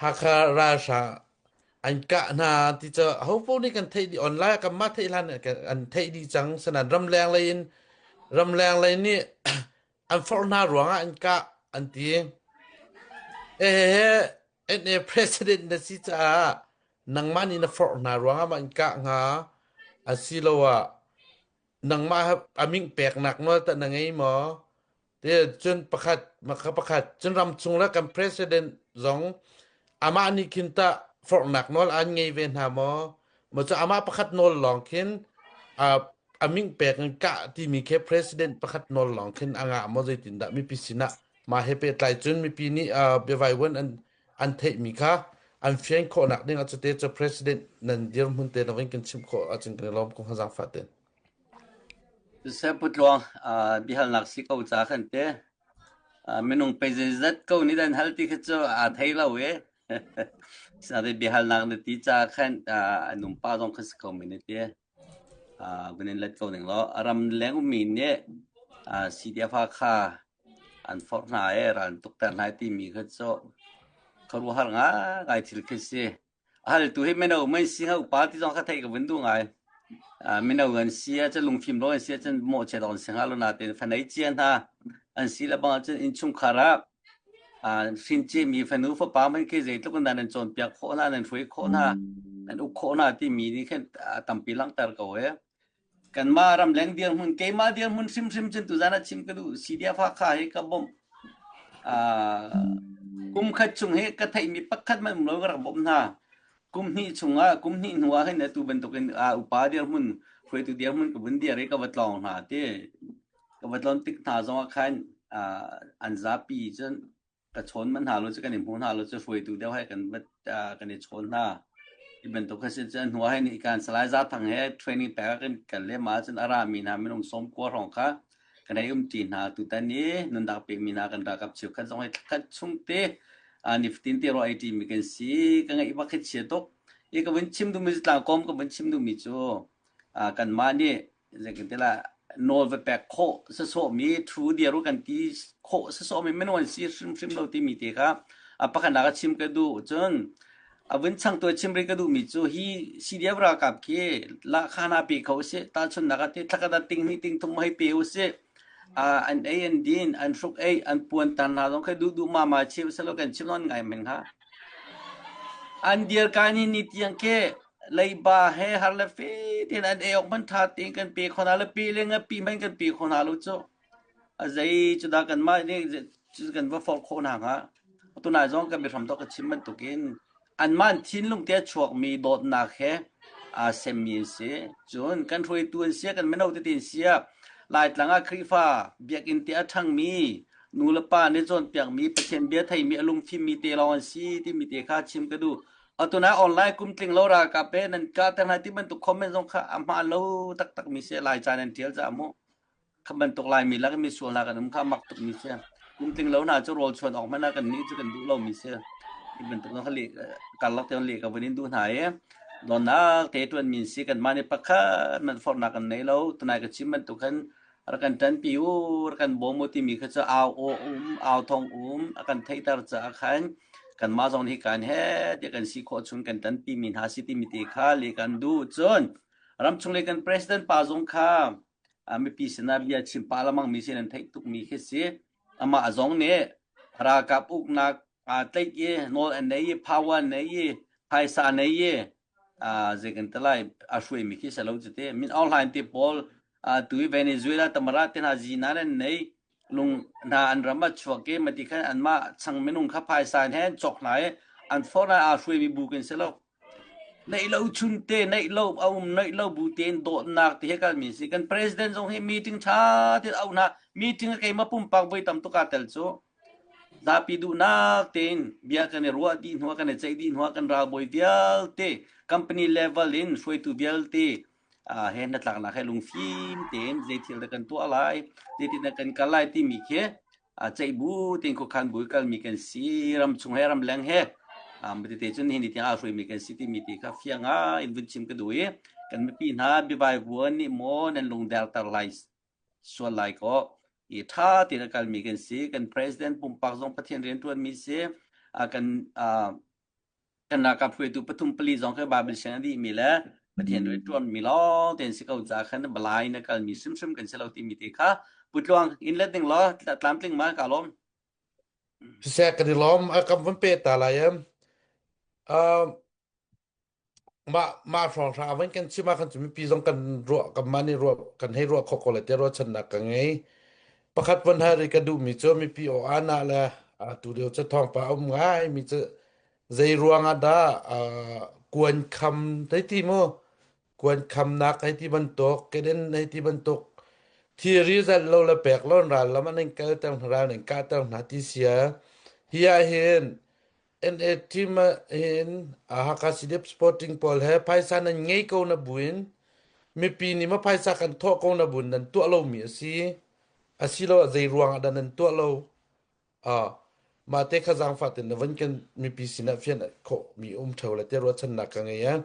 Hakha ralhrang an kah hna ti cu hopo nih kan theih dih online kan mah theih hlan an theih dih cang sanan ramleng lei in ramleng lei nih an forh hna ruangah an kah an ti ehehe NA president na si caah nangmah nih na forh hna ruangah mah an kah hnga asiloah nangmah a ming peknak nawl tah na ngei maw Ti cun pakhat maka pakhat cun ramchung le kan president zong amah nih khin tah forhnak nawl an ngei ve hna maw maw cu amah pakhat nawl lawng khin a a ming pek in kah timi khi president pakhat nawl lawng khin a ngah maw zeitindah mipi sinah mah he pehtlai cun mipi nih uh, biavaivuan an an theihmi kha an fian khawhnak ding ah cute cu president nan dirhmun te na vin kan chimh khawh ahcun kan i lawm ko hnga zaangfah ten. Siseh Pu Tluang, uh, biahalnak si ko ca khan te. Uh, minung pe zeizat ko nih dan hal ti kha cu aa thei lo e. Sinain biahalnak na ti ca khan uh, an um pa zong kha si ko men ti. Uh, vun in let ko ning law a ram leng ummi nih uh, CDF kha an forh hna e ral an tukter hna timi kha cu khuaruahhar ngai thil khi si. Hal tu hi mino man si hnga upa ti zong kha theih ka vun duh ngai. Uh, mino an si ah cun lungfim lo an si ah cun mawhchiat an si hnga lo nain fanei cia hna an si le bang ah cun innchungkhar ah uh, hrin ciami fanu fapa man khi zeitluk in dah nan cawnpiak khawh hna nan hruai khawh hna nan uk khawh hna timi nih khin a tampi langhter ko e. Kanmah ramleng dirhmun keimah dirhmun hrimhrim cun tuzan ah chim ka duh CDF Hakha hi ka bawmh. Uh, kum khat chung hi ka theihmi pakhat hmanh um lo ka rak bawmh hna. Kum hnih chungah kum hnih hnu ah hin atu bantukin uh, upa dirhmun hruaitu dirhmun ka vun dir i ka va tlawng hna ti. Ka va tlawn tik hna zongah khan uh, an zapi cun ka chawn manh hna lo cu kan i hmu hna lo cu hruaitu deuh he kan kan i chawn hna. Hi bantuk kha si cun hnu ah hin kan Salai Za Thang he training pek kan kan lem ahcun a rami hna minung sawm kua hrawng kha kan hei umṭi hna. Tutan i nunnak pekmi hna kan ralkap cheukhat zong hi thlakhat chung te nifatin te ruah ei ṭimi kan si. Ka ngaih bak hi chia tuk. I ka vun chim duhmi cu tlangkawm ka vun chim duhmi cu kanmah nih Zeitintiah nawl va pek khawh sawsawhmi thu dir u kan ti khawh sawsawhmi minung an si hrimhrim lo timi te kha a pakhatnak a chim ka duh. Cun a vun changtu a chim rih ka duhmi cu hi CDF ralkap khi lahkhah hna pe kho usih. Tahchunhnak ah thlakhat ah ting hnih ting thum hei pe usih. Uh, an ei an din, an hruk ei, an puan tar hna zong kha duh duh mama chim selo kan chim non ngai men ha. An dir ka ni ni tiang ke leiba he har le fe tein an ei awk hmanh ṭha tein kan pe kho hna lo pe le ngapi hmanh kan pe kho hna lo cu a zei cu dah kanmah nih cu kan va forh khawh hna hnga tunai zong kan biahram tawk ka chim bantukin anmah an thinlung te a chuakmi dawtnak he aa semmi an si cun kan hruaitu an si kan mino tete an si ah. Laitlang ah Khrihfa biakinn te a ṭhangmi nu le pa nih cawnpiakmi Pathian bia theimi a lungfimmi te lawng an si timi te kha chim ka duh. Atu na online kum tling lo ralkap he nan kahter hna ti bantuk comment zong kha a hmaan lo taktakmi si Laica nan ṭial caah mu. Kha bantuk Laimi lak i misual hna kan um kha mak tukmi si. Kum tling lo hna cu rawl chuan awk hmanh ah kan nih cu kan duh lomi si. Hi bantuk zong kha leh karlak te leh ka vun in duh hna i dawtnak te ṭuan min si kanmah nih pakhat hmanh forhnak kan nei lo. Tunai ka chim bantuk khan rak kan ṭanpi u, rak kan bawm u timi kha cu au aw um, au thawng um a kan theihter caah khan kanmah zong nih kan he tiah kan si khawh chung kan ṭanpi mi hna si timi te kha leh kan duh. Cun ramchung lei kan president pa zong kha mipi sinah bia chim pah lengmang mi sin an theih tukmi khi si. Amah zong nih ralkap uknak aa tlaih i nawl an nei i power an nei i phaisa an nei i zei kan ti lai a hruaimi khi si lo cu ti. Min Aung Hlaing te pawl tu i Venezuela tamara te hna zinan an nei lung hna an ram a chuak i mati khan anmah chang minung kha phaisa in he an cawk hna i an forh ah aa hruaimi bu kan si lo. Neih lo chunte, neih lo a um, neih lo bu tein dawtnak ti he kalmi si. Kan president zong hi meeting ṭha tein auh hna. Meeting a keimah pumpak voi tam tuk aa tel cu. Zapi duhnak tein bia kan i ruah dih hnuah, kan i ceih dih hnuah kan ralbawi vialte, company level in hruaitu vialte he hnatlaknak he lungfim tein zei thil dah kan tuah lai, zeitin dah kan kal lai timi khi ceih bu tein khuakhan bu kalmi kan si ramchung he ramleng he tete cun hi ni tiang aa hruaimi kan si timi ti kha fiang ngai in vun chim ka duh i kan mipi hna biavai vuan nih maw nan lungderter lai sual lai kaw i ṭha tein a kalmi kan si kan president pumpak zong Pathian rianṭuanmi si kan Kan ralkap hruaitu pathum pali zong khi Bible siang a dihmi le Pathian rianṭuanmi lawng tein si ko caah khan balai na kalmi hrimhrim kan si lo timi te kha putluang in let ding law tlamtling ma ka lawm. Siseh kan i lawm a kan van pe ta lai em. Uh, mah mah hrawng hra van kan chim ah khan cu mipi zong kan ruah kan mah nih ruah kan hei ruah khawh ko le te ruahchannak ka ngei. Pakhat van hari ka duhmi cu mipi aw ana le tu lio cu thawngpa a um ngai mi cu Zei ruangah dah uh, kuan kham hei ti mu kuan khamnak hei ti bantuk keden hei ti bantuk thilri zalh lo le pek lo ral lam an in kalter hna ral in kahter hna ti sia hi ah hin NA team ah hin Hakha CDF Sporting pawl he phaisa nan ngei ko na buin mipi nih ma phaisa kan thawh ko na buin nan tuah lomi a si asiloah zei ruangah dah nan tuah lo Ah, mah te kha zaangfah tein na van kan mipi sinah fian khawhmi um ṭheo le tiah ruahchannak ka ngei. Eh?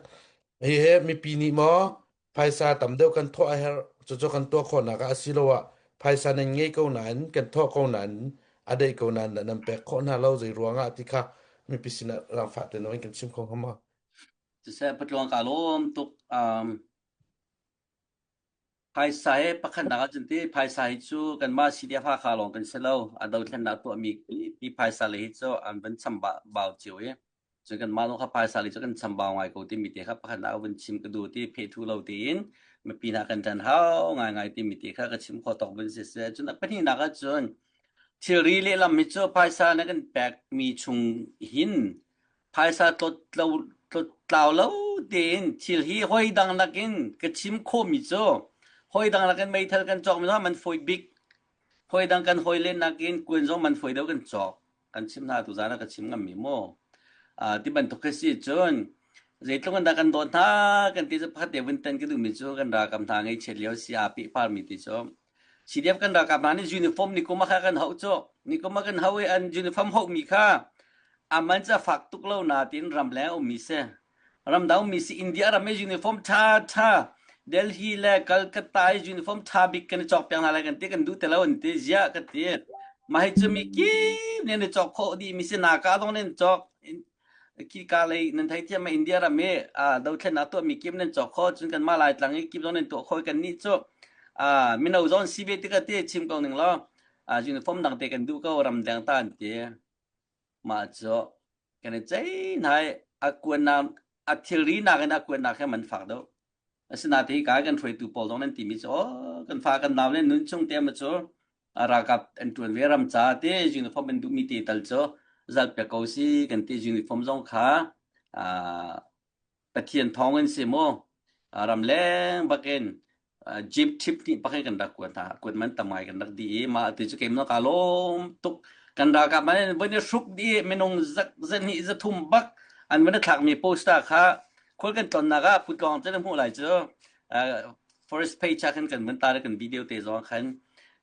Hi he mipi nih maw phaisa tam deuh kan thawh a herh cucu kan tuah khawhnak ah asiloah phaisa nan ngei ko nain kan thawh ko nain a deih ko nain nan pek khawh hna lo zei ruangah ti kha mipi sinah zaangfah tein na van kan chim kho hnga maw? Siseh patluang ka lawm tuk. Um, Phaisa hi pakhatnak ahcun ti phaisa hi cu kanmah CDF Hakha lawng kan si lo. A dothlennak tuahmi pi phaisa le hi cu an van chambau cio i cun kanmah zong kha phaisa le cu kan chambau ngai ko timi te kha pakhatnak ah vun chim ka duh ti phethu lo tiin mipi hna kan ṭan hau ngaingai timi te kha ka chim khawh tawk vun si seh. Cun a pahnihnak ahcun thilri lehlam hi cu phaisa na kan pekmi chung hin Phaisa tlau lo tein thil hi hawidang nakin ka chim khawhmi cu hawidang nakin meithal kan cawkmi zong man fawi bik. Hawidang kan hawile nakin kuan zong man fawi deuh kan cawk. Kan chim hna tuzaan ah ka chim ngammi maw? Uh, ti bantuk khi si cun zeitluk in dah kan dawt hna kan ti cu pakhat te vun tan ka duhmi cu kan ralkap hna ngaihchiat lio si aa pehparmi ti cu CDF kan ralkap hna nih uniform ni kum ah kha kan hauh cu ni kum ah kan hauh i an uniform hauhmi kha a man cu a fak tuk lo nain ramleng a ummi si. Ramdang ummi si India ram i uniform ṭha ṭha Delhi le Calcutta i uniform ṭha bik kan i cawk piak hna lai kan ti kan duh ti lo an ti ziah ka ti. Mah hi cu mi kip nih an i cawk khawh dih mi si naka zong nih an cawk. Khika lei nan thei thiam ma India ram i dothlennak tuahmi kip nan cawk khawh cun kanmah Laitlang i kip zong nan tuah khawh kan nih cu mino zong si ve tikah ti chim ko ning law uniform dang te kan duh ko ramdeng ta an ti. Mah cu kan i ceih hna i a kuannak a thilri nakin a kuannak he man fak deuh. Asinain hi ka kan hruaitu pawl zong nan timi cu aw kan fa kan nau le nun chung te ma cu ralkap an ṭuan ve ram ca te uniform an duhmi te tal cu zalh piak ko si kan ti uniform zong kha Pathian thawng in si mu ramleng bakin. Jeep chip nih pakhat kan rak kuat hna. Kuat man tam ngai kan rak di i mah tu cu keimah ka lawm tuk. Kan ralkap man van i hruk di minung zak zahnih zathum bak an van i thlakmi poster kha khual kan tlonnak ah putlawng cu na hmuh lai cu first page ah khan kan van tar kan video te zong khan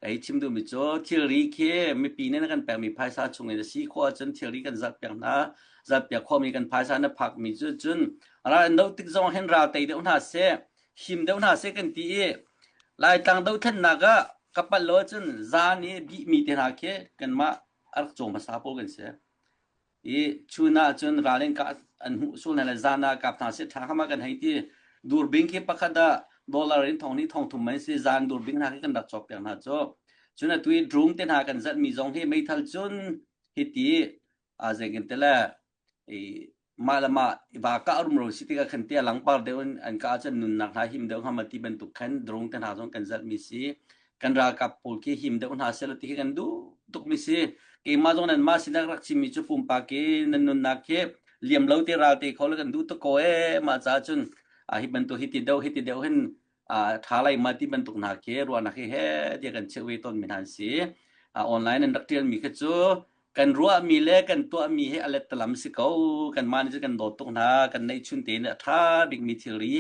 hei chim duhmi cu thilri khi mipi nih na kan pekmi phaisa chung in a si khawh ahcun thilri kan zalh piak hna zalh piak khawhmi kan phaisa na phakmi cu cun ral an doh tik zong hin ral tei deuh hna seh him deuh hna seh kan ti i Laitlang dothlennak ah ka palh lo ahcun zan i bihmi te hna khi kanmah a rak cawng hmasa pawl kan si. I chun ah cun ral in kah an hmuh sul hna le zan ah kap hna seh ṭha kha ma kan hei ti. Durbing khi pakhat ah dollar in thong hnih thong thum man si zan durbing hna khi kan rak cawk piak hna cu. Cun atu i drone te hna kan zalhmi zong hi meithal cun hiti a zeikin te le i mah le mah i va kah rumro si tikah khan tia langpar deuh in an kah ahcun nunnak hna him deuh hnga ma ti bantuk khan drone te hna zong kan zalhmi si kan ralkap pawl khi him deuh hna seh ti khi kan duh tukmi si keimah zong nan mah sinak rak chimmi cu pumpak i nan nunnak khi liam lo te ral te kho le kan duh tuk ko ee mah caah cun hi bantuk hi ti deuh hi ti deuh hin ṭha lai ma ti bantuk hna khi ruahnak hi he tiah kan cheuh ve tawn mi hna an si online an rak ṭialmi kha cu kan ruahmi le kan tuahmi hi a lettalam si ko. Kanmah nih cun kan dawt tuk hna. Kan neihchun tein a ṭha bikmi thilri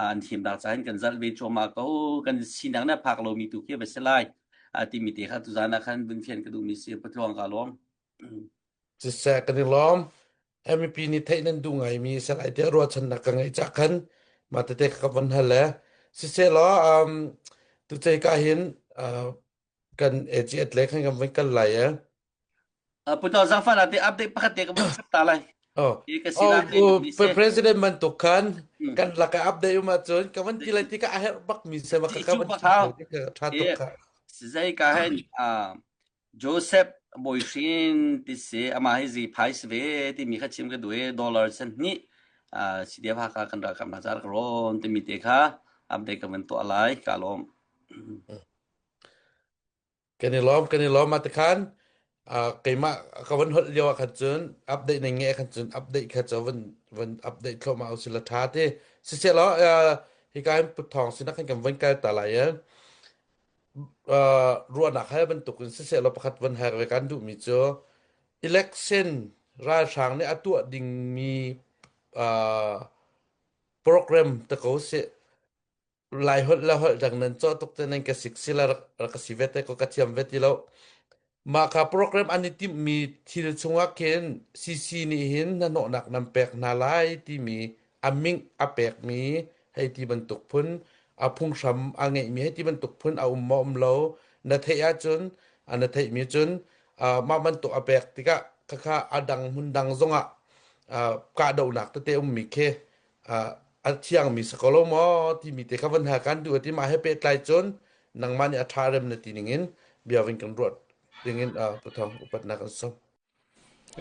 an thimnak caah hin kan zalh ve cuahmah ko. Kan sinak nih a phak lomi tu khi a va si lai. Timi te kha tuzaan ah khan vun fian ka duhmi si. Patluang ka lawm. Siseh kan i lawm. MEP nih theih nan duh ngaimi salai tiah ruahchannak ka ngeih cah khan mah tete ka von hal e. Siseh law um, tucei ka hin uh, kan AGS le khan kan van kal lai e. Puto zangfah na te update pakhat te ka vun chap ta lai. Oh. Hi ka sila Oh, president bantuk khan kan laka update um ahcun ka van ti lai ti ka a herh bak mi se ka ka van ti ka tha tuk kha. Zei ka hen Joseph Boihrin ti si ama hi zi phai si ve ti mi kha chim ka duh i dollar sen hnih CDF Hakha kan ralkap hna ca rak rawn timi te kha update ka van tuah lai ka lawm. Kan i lawm, kan i lawm. Mah tikhan keimah ka van holh lio ah khan cun update na ngeih khan cun update kha cu van van update thluahmah usih law ṭha ti. Siseh law hika hin Putthawng sinah khan kan van kal ta lai i ruahnak hal bantukin siseh law pakhat van hal ve kan duhmi cu election ralhrang nih a tuah dingmi program te ko sih. Laiholh le holh dang nan cawh tuk te nan ka sik sila rak rak ka si ve te ko ka thiam ve ti lo. Mah kha program an i timhmi thil chungah khin CC nih hin hnahnawhnak nan pek hna lai timi a ming a pekmi hei ti bantuk phun a phunghram a ngeihmi hei ti bantuk phun a um maw um lo na theih ahcun a na theihmi cun mah bantuk a pek tikah khakha a dang hmun dang zongah kahdohnak tete ummi khi a thiangmi si ko lo maw timi te kha van hal kan duh ti mah he pehtlai cun nangmah nih a ṭha rem na ti ningin bia vin kan ruat dingin pathong upatnak an sawm.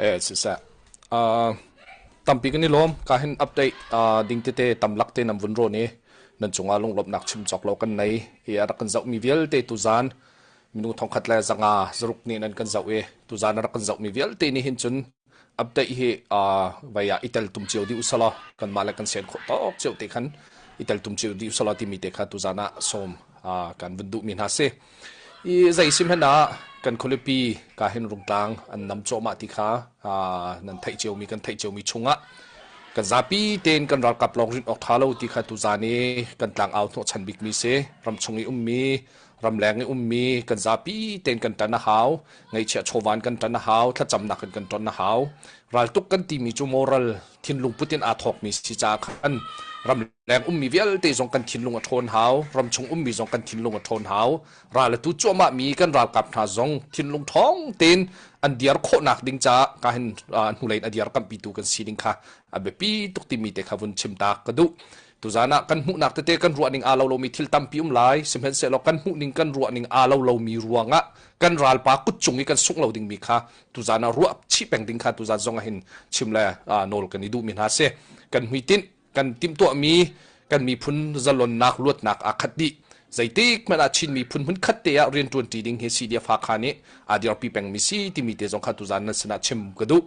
Eh siseh. Uh, tampi kan i lawm ka hin update uh, ding tete tam lak te nam vun rawn i nan cungah lunglawmhnak chim cawk lo kan nei i a rak kan zohmi vialte tuzan minung thongkhat le zanga zaruk nih nan kan zoh i tuzan a rak kan zohmi vialte nih hin cun update hi vai ah i teltum cio dih usalaw kanmah le kan sen khawh tawk cio te khan i teltum cio dih usalaw timi te kha tuzan ah sawm kan vun duhmi hna si. I zei sim hen ah kan khualipi ka hin rungtlang an nam cawhmah ti kha nan theih ciomi kan theih ciomi chungah kan zapi tein kan ralkap lawng rinh awk tha lo ti kha tuzan i kan tlang au hnawhchan bikmi si ramchung i ummi ramleng i ummi kan zapi tein kan ṭan a hau ngaihchiah chawvan kan ṭan a hau thlacamnak in kan ṭon a hau raltuk kan timi cu moral thinlung put in aa thawkmi si caah khan ramleng ummi vialte zong kan thinlung a ṭhawn hau ramchung ummi zong kan thinlung a ṭhawn hau ral a tu cuahmah mi kan ralkap hna zong thinlung ṭhawng tein an diar khawhnak ding caah ka hin hnulei in a diar kampitu kan si ding kha a biapi tuk timi te kha vun chim ta ka duh Tuzaan ah kan hmuhnak tete kan ruahning aa lo lomi thil tampi um lai. Sihmanhsehlaw kan hmuhning kan ruahning aa lo lomi ruangah kan ralpa kut cung i kan sungh lo dingmi kha tuzaan ah ruah chih peng ding kha tuzaan zong ah hin chim le nawl kan i duhmi hna si. Kan hmuitinh, kan timhtuahmi kan miphun zalonnak luatnak aa khat dih. Zeitik hmanh ah Chin miphun hmunkhat te ah rianṭuanṭi ding hi CDF Hakha nih aa dirpi pengmi si timi te zong kha tuzaan nan sinah chim ka duh.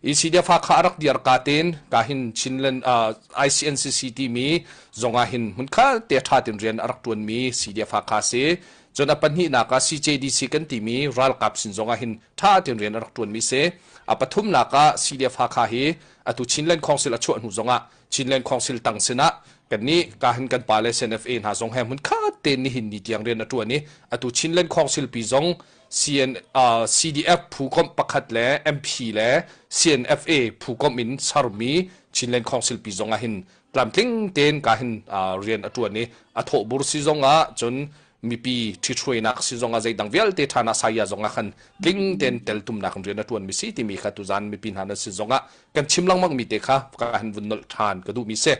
I CDF Hakha a rak diar ka tein ka hin Chinland uh, ICNCC timi zong ah hin hmunkhat te ṭha tin rian a rak ṭuanmi CDF Hakha si. Cun a pahnihnak ah CJDC kan timi ralkap sin zong ah hin ṭha tein rian a rak ṭuanmi si. A pathumnak ah CDF Hakha hi atu Chinland Council a chuah hnu zong ah Chinland Council tang sinah kannih ka hin kan pale CNFA hna zong he hmunkhat tein nihin ni tiang rian a ṭuan i atu Chinland Council pi zong CN, uh, CDF phukomh pakhat le MP le CNFA phukomh in sermi Chinland Council pi zong ah hin tlamtling tein ka hin uh, rian a ṭuan i a thawhbur si zong ah cun mipi ṭhithruainak si zong ah zeidang vialte ṭhan ah saya zong ah khan tling tein teltumnak in rian a ṭuan mi si timi kha tuzan mipi hna nan sin zong ah kan chim lengmang mi te kha ka han vun nolh ṭhan ka duh mi si.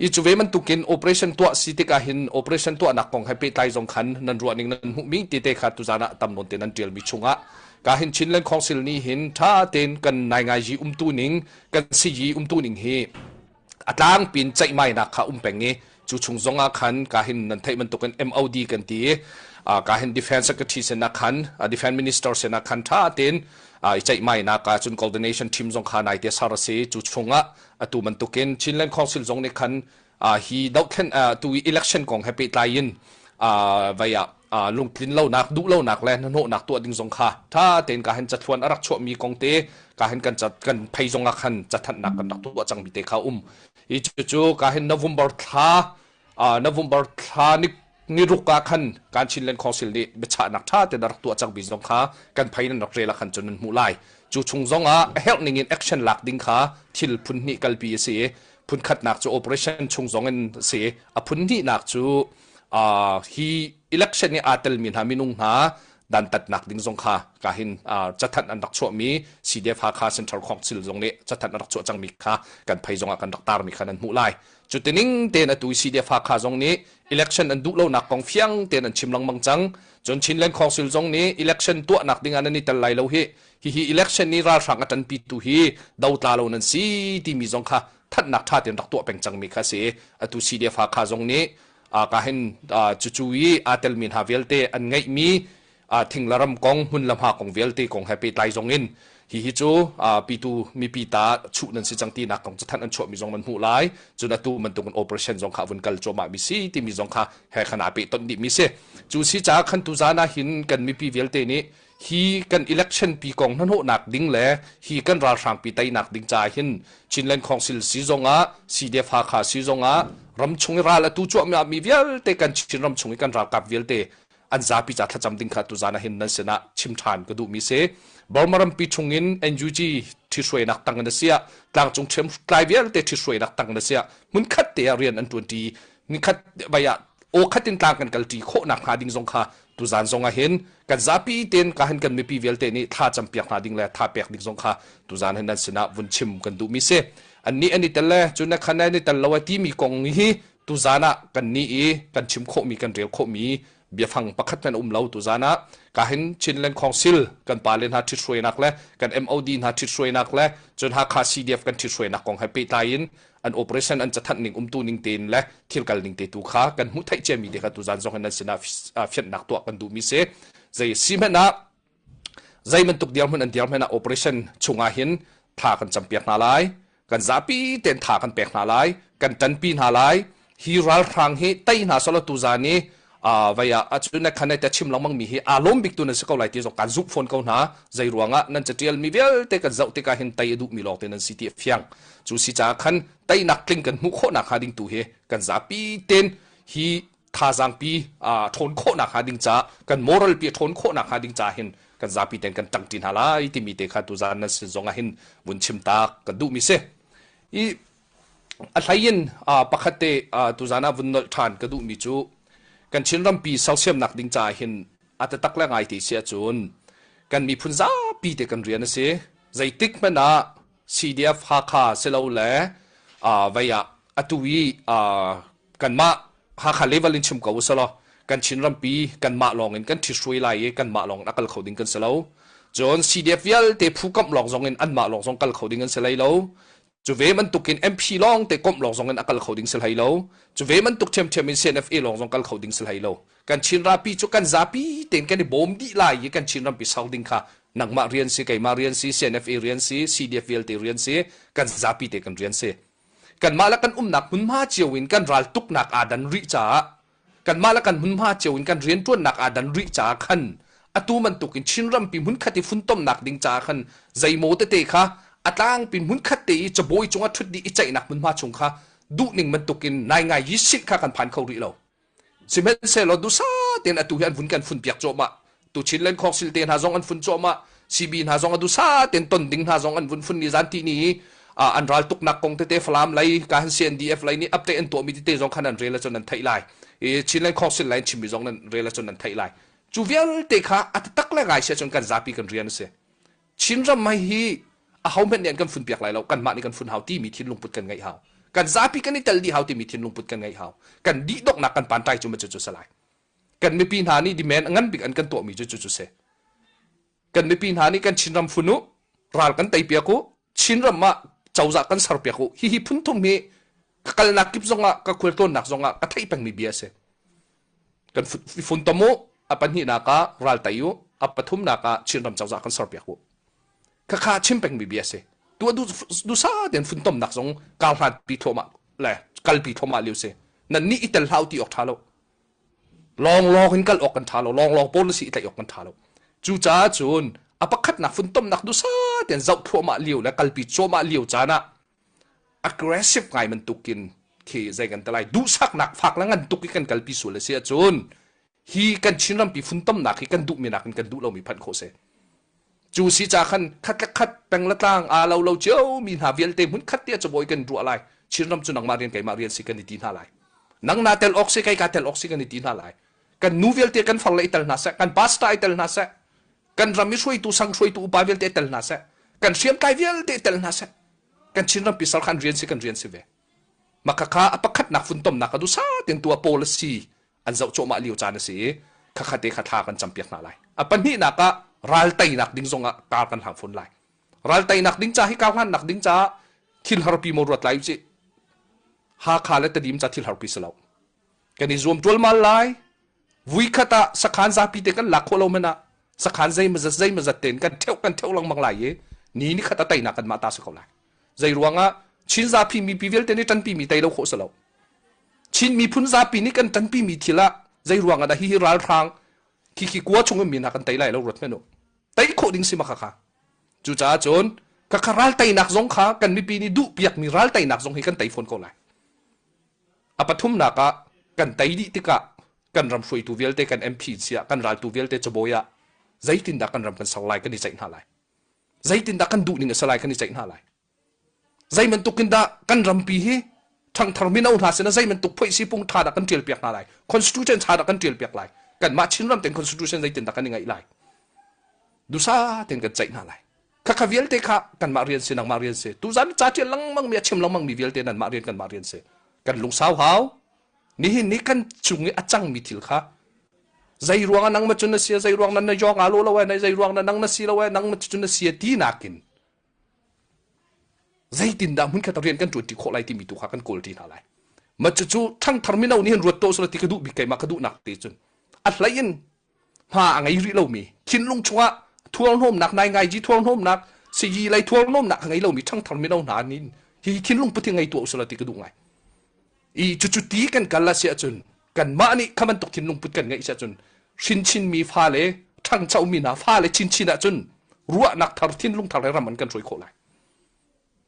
I cu ve bantukin operation tuah si tikah hin operation tuahnak kong he pehtlai zong khan nan ruahning nan hmuhmi tete kha tuzan ah tam nawn te nan ṭialmi chungah ka hin Chinland Council nih hin ṭha tein kan naingaiji umtu ning kan siyi umtu ning hi a tlangpin ceihmainak kha um peng i cu chung zong ah khan ka hin nan theih bantukin MOD kan ti i ka hin Defense Secretary sinah khan Defense Minister sinah khan ṭha tein i ceihmainak ah cun coordination team zong kha naite ser a si cu chungah atu bantukin Chinland Council zong nih khan hi dohthlen tu i election kong he pehtlai in vai ah lungtlin lonak duh lonak le hnahnawhnak tuah ding zong kha ṭha tein ka hin cathluan a rak chuahmi kong te ka hin kan kan phei zong ah khan cathanhnak kan rak tuah cangmi te kha um i cucu ka hin November thla November thla ni ni ruk ah khan kan Chinland Council nih biachahnak ṭha tein a rak tuah cangmi zong kha kan phei nan rak rel ah khan cun nan hmuh lai. Cu chung zong ah a herh ning in action lak ding kha thil phun hnih kalpi a si i phun khatnak cu operation chung zong in a si i a phun hnihnak cu uh, hi election i aa telmi hna minung hna dantatnak ding zong kha ka hin uh, cathanh an rak chuahmi CDF Hakha Central Council zong nih cathanh an rak chuah cangmi kha kan phei zong ah kan rak tarmi kha nan hmuh lai. Cutining tein atu CDF Hakha zong nih election an duh lonak kong fiang tein an chim lengmang cang. Cun Chinland Council zong nih election tuahnak ding ah nan i tel lai lo hi. Hihi election nih ralhrang a ṭanpi tu hi dotla lo nan si timi zong kha thanhnak ṭha tein rak tuah peng cangmi kha si. Atu CDF Hakha zong nih ka hin cucu i aa telmi hna vialte an ngeihmi thing le ram kong hmun le hma kong vialte kong he pehtlai zong in hihi cu pitu mipi ta chuh nan si cang tinak kong cathanh an chuahmi zong nan hmuh lai cun atu bantukin operation zong kha vun kal cuahmah mi si timi zong kha he khan aa pehtonh dih mi si cu si caah khan tuzan ah hin kan mipi vialte nih hi kan election pi kong hnahnawhnak ding le hi kan ralhrang pi teinak ding caah hin Chinland Council si zong ah CDF Hakha si zong ah ramchung i ral atu cuahmah mi vialte kan Chin ram chung i kan ralkap vialte an zapi ca thlacam ding kha tuzan ah hin nan sinah chim ṭhan ka duhmi si. Burma rampi chungin NUG ṭhihruainak tang in a siah tlangcung ṭhiamtlai vialte ṭhihruainak tang in a siah hmunkhat te ah rian an ṭuanṭi nikhat vai ah aw khat in tlang kan kalṭi khawhnak hnga ding zong kha tuzan zong ah hin kan zapi tein ka hin kan mipi vialte nih thla campiak hna ding le tha pek ding zong kha tuzan hin nan sinah vun chim kan duhmi si. Annih an i tel le cun na khan an i tel lo a timi kong hi tuzan ah kan nih i kan chim khawhmi kan rel khawhmi biafang pakhat hmanh um lo tuzan ah ka hin Chinland Council kan pale hna ṭhithruainak le kan MOD hna ṭhithruainak le cun Hakha CDF kan ṭhithruainak kong he pehtlai in an operation an cathanh ning umtu ning tein le thil kal ning te tu kha kan hmuh theih ciami te kha tuzan zong hin nan sinah fianhnak tuah kan duhmi si zei si hmanh ah zei bantuk dirhmun an dirhmun ah operation chungah hin tha kan campiak hna lai kan zapi tein tha kan pek hna lai kan ṭanpi hna lai hi ralhrang hi tei hna solo tuzan i vai ah acun na khan te chim lengmang mi hi aa lawm bik tu nan si ko lai ti zong kan zumh fawn ko hna zei ruangah nan catial mi vialte kan zoh tikah hin tei a duh mi lawng te nan si ti a fiang cu si caah khan teinak tling kan hmuh khawh nak hnga ding tu hi kan zapi ten hi thazaang pi ṭhawn khawhnak hnga ding caah kan moral pi a ṭhawn khawhnak hnga ding caah hin kan zapi ten kan ṭangṭi hna lai timi te kha tuzaan nan sin zong ah hin vun chim tak kan duhmi si. I a hlei in pakhat te tuzaan ah vun nolh ṭhan ka duhmi cu kan Chin rampi sersiamnak ding caah hin a tatak le ngai te si ahcun kan miphun zapi te kan rian a si. Zeitik hmanh ah CDF Hakha silole vei ah atu i kanmah Hakha level in chim ko usalaw kan Chin rampi kanmah lawng in kan ṭhithruai lai i kanmah lawng in a kal kho ding kan si lo. Cun CDF vialte phu komh lawng zong in anmah lawng zong kal kho ding an si hlei lo. Cu ve bantukin MP lawng te komh lawng zong in a kal kho ding si hlei lo. Cu ve bantuk ṭhiamṭhiam in CNFA lawng zong kal kho ding si hlei lo. Kan Chin rampi cu kan zapi tein kan i bawm dih lai i kan Chin rampi ser ding kha Nangmah rian si, keimah rian si, CNFA rian si, CDF vialte rian si, kan zapi te kan rian si. Kanmah le kan umnak hmunhma cio in kan ral tuknak aa dan rih caah kanmah le kan hmunhma cio in kan rianṭuannak aa dan rih caah khan atu bantukin Chinrampi hmunkhat i funtomnak ding caah khan zeimaw tete kha a tlangpi hmunkhat te i cabawi cungah ṭhut dih i ceihnak hmunhma chung kha duhning bantukin naingai yi sih kha kan phan kho rih lo. Sihmanhsehlaw duhsah tein atu hi an vun kan funpiak cuahmah. Tu Chinland Council te hna zong an fun cuahmah. CB hna zong a duhsah tein ton ding hna zong an vun fun ni zan ti ni i an ral tuknak kong tete Falam lei ka han CNDF lei nih update an tuahmi tete zong khan an rel ahcun an theih lai. I Chinland Council lei an chimmi zong nan rel ahcun nan theih lai. Cu vialte kha a taktak le ngai si ahcun kan zapi kan rian a si. Chinram hi ahohmanh nih an kan funpiak lai lo, kanmah nih kan fun hau timi thinlungput kan ngeih hau. Kan zapi kan i tel dih hau timi thinlungput kan ngeih hau. Kan dih donghnak kan pantai cu ma cucu si lai. Kan mipi hna nih demand a ngan bik an kan tuahmi cu cucu si. Kan mipi hna nih kan Chinram fun u, ral kan tei piak u, Chinram ah cozah kan ser piak u. Hihi phunthum hi ka kalnak kip zongah ka khualtlawnnak zongah ka theih pengmi bia a si. Kan funtom u, a pahnihnak ah ral tei u, a pathumnak ah Chinram cozah kan serpiak u. Khakha chim pengmi bia a si. Tuah dusa tein funtomnak zong kar hlanpi thluahmah le kalpi thluahmah lio si. Nan nih i tel hlah u ti awk ṭha lo. Lawnglawng in kal awk kan ṭha lo. Lawnglawng policy i tlaih awk kan ṭha lo. Cucaah cun a pakhatnak funtomnak dusa tein zoh thluahmah lio le kalpi cuahmah lio caan ah aggressive ngai bantukin khi zei kan ti lai duhsaknak fak le ngan tuk i kan kalpi sual a si ahcun hi kan Chinrampi funtomnak hi kan duhmi nakin kan duh lomi phanh khawh si. Cu si ca khan khat le khat peng le tlang aa lo lo cio mi hna vialte hmun khat te cabawi kan ruah lai. Chinram cu nangmah rian keimah rian si kan i ti hna lai. Nang na tel awk si kei ka tel awk si kan i ti hna lai. Kan nu vialte kan far le i tel hna seh, kan pastor i tel hna seh, kan ram i hruaitu sang hruaitu upa vialte i tel hna seh, kan hriamtlai vialte i tel hna seh. Kan Chinram pi sal khan rian si kan rian si ve. Makhakha a pakhatnak funtomnak a dusa ten tua policy an zoh cuahmah lio caan a si i khakha te kha thla kan campiak hna lai. A pahnihnak ah ral teinak ding zongah kar kan hlang fawn lai. Ral teinak ding ca hi kar hlannak ding caah thil harpi maw ruat lai usih. Hakha le Tedim ca thil harpi si lo. Kan i zuam ṭualmal lai. Vuikhat ah sakhan zapi te kan lak khawh lo hmanh ah sakhan zeimazat zeimazat tein kan ṭheuh kan ṭheuh lengmang lai i ni ni khat a teinak kanmah ta si ko lai. Zei ruangah Chin zapi mipi vialte nih ṭanpimi tei lo khawh si lo. Chin miphun zapi nih kan ṭanpimi thil ah zei ruangah dah hihi ralhrang khi kua chung in mi hna kan tei lai lo ruat hmanh u. Tei khawh ding si ma khakha. Cucaah cun khakha ral teinak zong kha kan mipi nih duh piakmi ral teinak zong hi kan tei fawn ko lai. A pathumnak ah kan tei dih tikah kan ram hruaitu vialte kan MP siah kan raltu vialte cabawi ah zeitindah kan ram kan ser lai kan i ceih hna lai. Zeitindah kan duh ning a si lai kan i ceih hna lai. Zei bantuk in dah kan rampi hi ṭhangthar mino hna sinah zei bantuk phoihsi pung ṭha dah kan ṭial piak hna lai. Constitution ṭha dah kan ṭial piak lai. Kanmah Chinram ten constitution zeitindah kan i ngaih lai. Dusa ten kan ceih hna lai. Khakha vialte kha kanmah rian si nangmah rian si. Tuzan ca ṭial lengmang mi a chim lengmang mi vialte nanmah rian kanmah rian si. Kan lungsau hau. Nihin ni kan cung i a cangmi thil kha zei ruang ah nang ma cun na si zei ruang nan na yong aa lo lo ai zei ruang na nang na si lo ai nang ma cun na si ti nakin zeitindah hmunkhat rian kan ṭuan ṭi khawh lai timi tu kha kan kawl ṭi hna lai. Ma cucu ṭhangthar mino nih hin ruat tuah usulaw ti ka duh bik keimah ka duhnak te cun a hlei in hma a ngei rih lomi thinlung chungah thualhnawmnak naingaiji thualhnawmnak siyi lei thualhnawmnak a ngei lomi ṭhangthar mino hna nih hi thinlung put hi ngei tuah usulaw ti ka duh ngai. I cucu ti kan kal a si ahcun kanmah nih kha bantuk thinlung put kan ngeih si ahcun hrin chinmi fale ṭhangchomi hna fale chinchin ahcun ruahnak thar thinlung thar he ram an kan hruai khawh lai.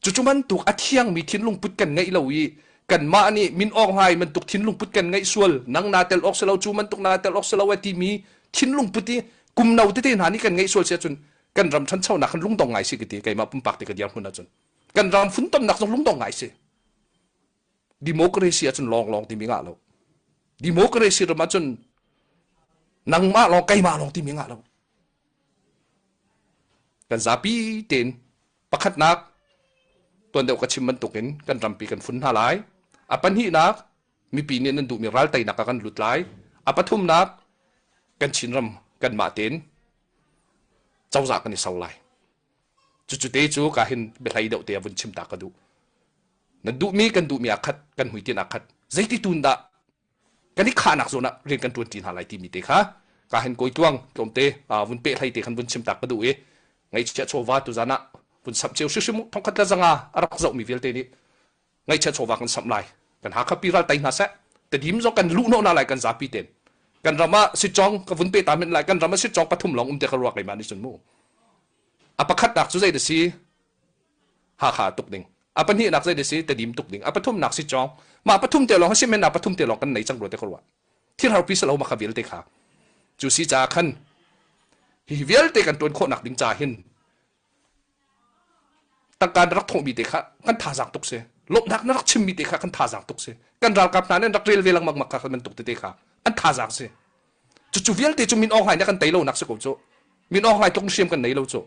Cucu bantuk a thiangmi thinlung put kan ngeih lo i kanmah nih min awk hlai bantuk thinlung put kan ngeih sual nang naa tel awk si lo cu bantuk naa tel awk si lo timi thinlung put i kum no tete hna nih kan ngeih sual si ahcun kan ram ṭhanchonak kan lungdong ngai si ka ti keimah pumpak ti ka dirhmun ahcun kan ram funtomnak zong lungdong ngai si. Democracy ahcun lawnglawng timi ngah lo. Democracy ram ahcun nangmah lawng keimah lawng timi ngah lo. Kan zapi tein pakhatnak tuan deuh ka chim bantukin kan rampi kan fun hna lai. A pahnihnak mipi nih nan duhmi ral teinak ah kan lut lai. A pathumnak kan Chinram kanmah tein cozah kan i ser lai. Cucu te cu ka hin biahlei deuh te ah vun chim ta ka duh. Nan duhmi kan duhmi ah khat, kan hmuitinh ah khat. Zeiti tun dah kan i khahnak zawn ah rian kan ṭuan ṭi hna lai timi te kha ka hin kawi tuang tlawmte vun peh hlei te khan vun chim tak ka duh i. Ngaihchiah chawva tuzan ah vun samh cio hrimhrim u. Thongkhat le zanga a rak zohmi vialte nih ngaihchiah chawva kan samh lai. Kan Hakha pi ral tai hna seh. Tedim zong kan luh hnawh hna lai kan zapi ten. Kan ram ah sitcawng ka vun pe ta men lai. Kan ram ah sitcawng pathum lawng um te ka ruak keimah nih cun mu. A pakhatnak cu zei da si? Hakha tuk ding. A pahnihnak zei da si? Tedim tuk ding. A pathumnak sitcawng. Mah pathum te lawng si men na pathum te lawng kan nei cang rua te ka ruah. Thil harpi si lo ma kha vialte kha. Cu si caah khan hi vialte kan tuan khawhnak ding ca hin tangka na rak thawhmi te kha kan thazaang tuk si lawmhnak na rak chimmi te kha kan thazaang tuk si kan ralkap hna nih an rak rel ve lengmang kha bantuk tete kha an thazaang si cucu vialte cu min Aung Hlaing nih kan tei lonak si ko cu min Aung Hlaing tluk hriam kan nei lo cu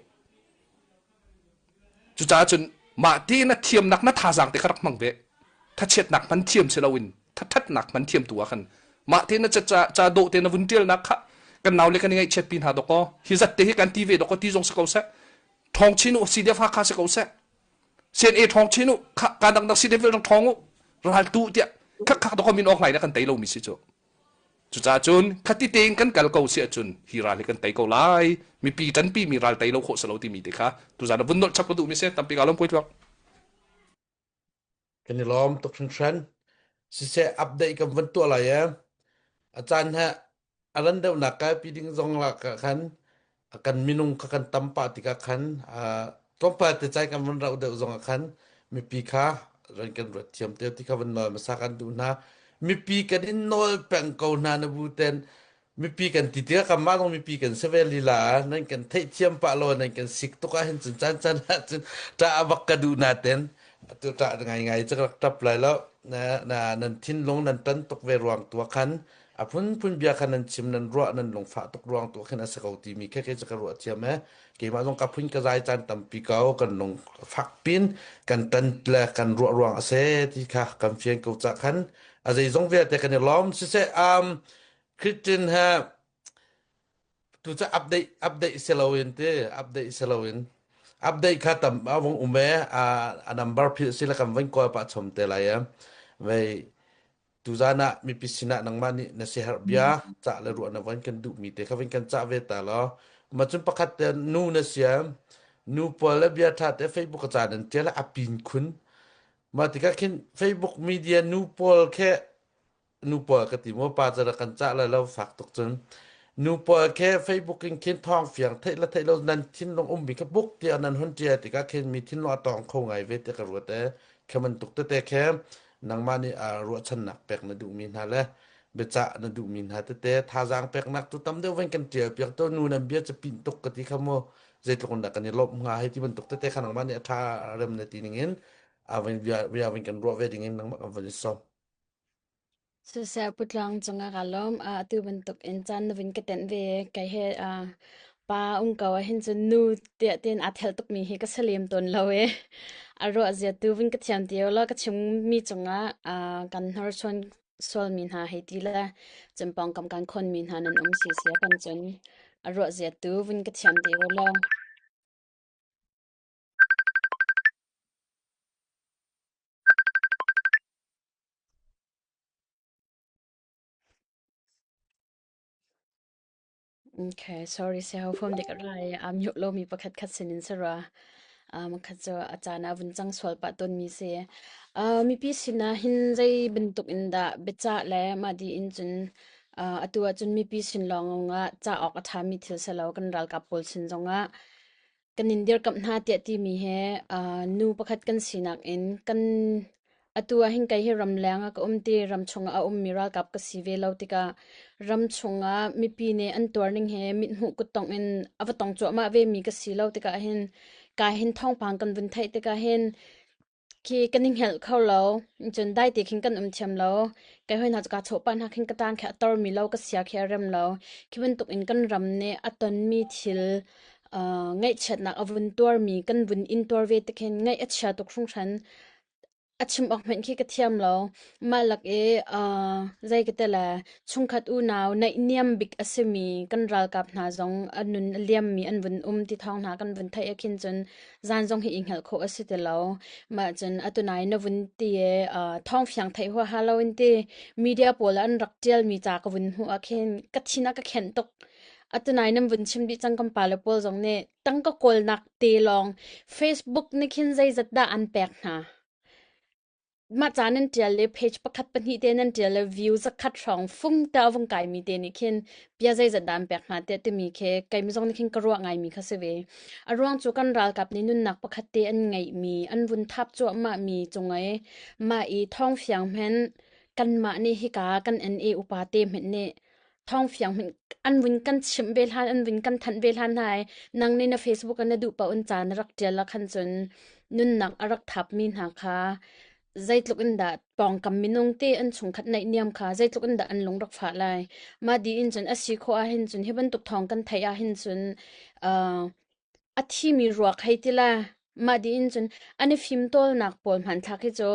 Cucaah cun mah ti na thiamnak na thazaang te kha rak hmang ve. Thachiatnak hman thiam si loin thathatnak hman thiam tu ah khan mah te na ca ca dawh te na vun ṭialnak kha kan nau le kan i ngaihchiat pi hna dawkaw hi zat te hi kan ti ve dawkaw ti zong si ko seh. Ṭhawng chin u CDF Hakha si ko seh. CNA ṭhawng chin u kha ka dangdang CDF rak ṭhawng u ral tu tiah khak khak dawkaw min awk hlai na kan tei lomi si cu. Cucaah cun khati tein kan kal ko si ahcun hi ral hi kan tei ko lai. Mipi ṭanpi mi ral tei lo khawh si lo timi te kha tuzaan ah vun nolh chap ka duhmi si. Tampi kaa lawm puai tluang. Kan i lawm tuk hringhran. Siseh update kan van tuah lai ee. A caan he a ran deuhnak kai pi ding zong la ka khan kan minung kha kan tam pah tikah khan tlawmpal te cai kan van rauh deuh zongah khan mipi kha ran kan ruat thiam te ti kha van nawl hmasa kan duh hna mipi kan in nawl peng ko hna na bu ten mipi kan ti tikah kanmah zong mipi kan si ve lila nan kan theihthiam pah lo nan kan sik tuk ah hin cun caan caan ah cun ṭah a bak ka duh na ten atu ṭah ngai ngai cu rak ṭap lai lo na na nan thinlung nan tan tuk ve ruang tu ah khan a phunphun bia kha nan chim nan ruah nan lungfah tuk ruang tu khin a si ko timi khe kei cu ka ruah thiam e keimah zong ka phun ka zai caan tampi ko kan lung fak pin kan tan le kan ruah ruang a si ti kha kan fian ko ca khan a zeizong vialte kan i lawm siseh um Christian he tu cu update update si loin ti update si loin update kha tam a vung um e a a number phil si le kan van kawl pah chom te lai e vei Tuzaan ah mipi sinah nangmah nih na siaherh bia cah le ruah na van kan duhmi te kha van kan cah ve ta law. Ma cun pakhat te nu na siam nu pawl le bia ṭha te Facebook a ca nan ṭial a pin khun. Mah tikah khin Facebook media nu pawl khe nu pawl ka ti maw pa ca kan cah lai lo fak tuk cun nu pawl khe Facebook in khin thawng fiang theih le theih lo nan thinlung ummi kha buk tiah nan hun ṭial tikah khin mi thinlung a tawng kho ngai ve ti ka ruat e khe bantuk tete khe nangmah nih ruahchannak pek na duhmi hna le biacah na duhmi hna tete thazaang peknak tu tam deuh van kan ṭial piak to nu nan bia cu pin tuk ka ti kha mu zeitluk in dah kan i lawmh hnga hei ti bantuk tete kha nangmah nih a ṭha rem na ti ning in a van bia bia van kan ruah ve ding in nangmah kan van i sawm. Siseh putluang cungah kaa lawm. Uh, atu bantuk in caan na vun ka tenh ve. Kei he uh, pa um ko ahhin cun nu tiah tiin aa thelh tukmi hi ka salem tawn lo e. A ruah zia tu vun ka thiam ti lo ka chimmi cungah uh, kan hnorsuan sualmi hna hei ti le cun pawngkam kan khonmi hna nan um si sia kan cun a ruah zia tu vun ka thiam ti lo. Okay, sorry siaho phone dik a ra i aa mute lomi pakhat khat sinin si rua. Um, khat cu a caan ah vun cang sual pah tawnmi si. Uh, mipi sinah hin zei bantuk in dah biacah le mah di in cun uh, atu ahcun mipi sin lawng ah cah awk a ṭhami thil si lo kan ralkap pawl sin zongah Kan in dirkamh hna tiah timi he uh, nu pakhat kan sinak in kan atu ah hin kei hi ramleng ah ka um ti ramchung ah a ummi ralkap ka si ve lo tikah ramchung ah mipi nih an tuar ning he mithmuh kuttongh in a va tong cuahmah ve mi ka si lo tikah hin ka hin thawngpang kan vun theih tikah hin Khi kan i hngelh kho lo. Cun dai te khin kan um thiam lo. Kai hoi hna cu kaa chawh pah hna khin ka ṭang khi a tormi lo, ka sia khi a rem lo. Khi bantuk in kan ram nih a tonmi thil uh, ngaihchiatnak a vun tuarmi kan vun in tuar ve te khin ngaih a chia tuk hringhran. A chim awk hmanh khi ka thiam lo. Mah lak i uh, zei ka ti le Chungkhat unau naihniam bik a simi kan ralkap hna zong a nun a liammi an vun um ti thawng hna kan vun theih ah khin cun zan zong hi i hngalh khawh a si ti lo. Mah cun atunai na vun ti i uh, thawng fiang theih huaha lo in ti media pawl an rak ṭialmi ca ka vun hmuh ah khin ka thin a ka khenh tuk. Atunai nan vun chim dih cang kan pale pawl zong nih tangka kawlnak te lawng Facebook nih khin zeizat dah an pek hna. Mah ca nan ṭial le page pakhat pahnih te nan ṭial le view zakhat hrawng fung te a vung kaimi te nih khin bia zeizat dah an pek hna tiah timi khi keimah zong nih khin ka ruah ngaimi kha si ve. A ruang cu kan ralkap nih nunnak pakhat te an ngeihmi, an vun thap cuahmahmi cung i mah i thawngfiang hmanh kanmah nih hika kan NA upa te hmanh nih thawngfiang hmanh an vun kan chimh ve hlan an vun kan thanh ve hlan hna i nang nih na Facebook ah na duh paoh in ca na rak ṭial ah khan cun nunnak a rak thapmi hna kha zeitluk in dah pawngkam minung te an chungkhat naihniam kha zeitluk in dah an lung rak fah lai. Mah dih in cun a si khawh ahhin cun hi bantuk thawng kan theih ahhin cun uh, a thimi ruak hei ti la mah dih in cun an i fimtawlnak pawl hmanthlak hi cu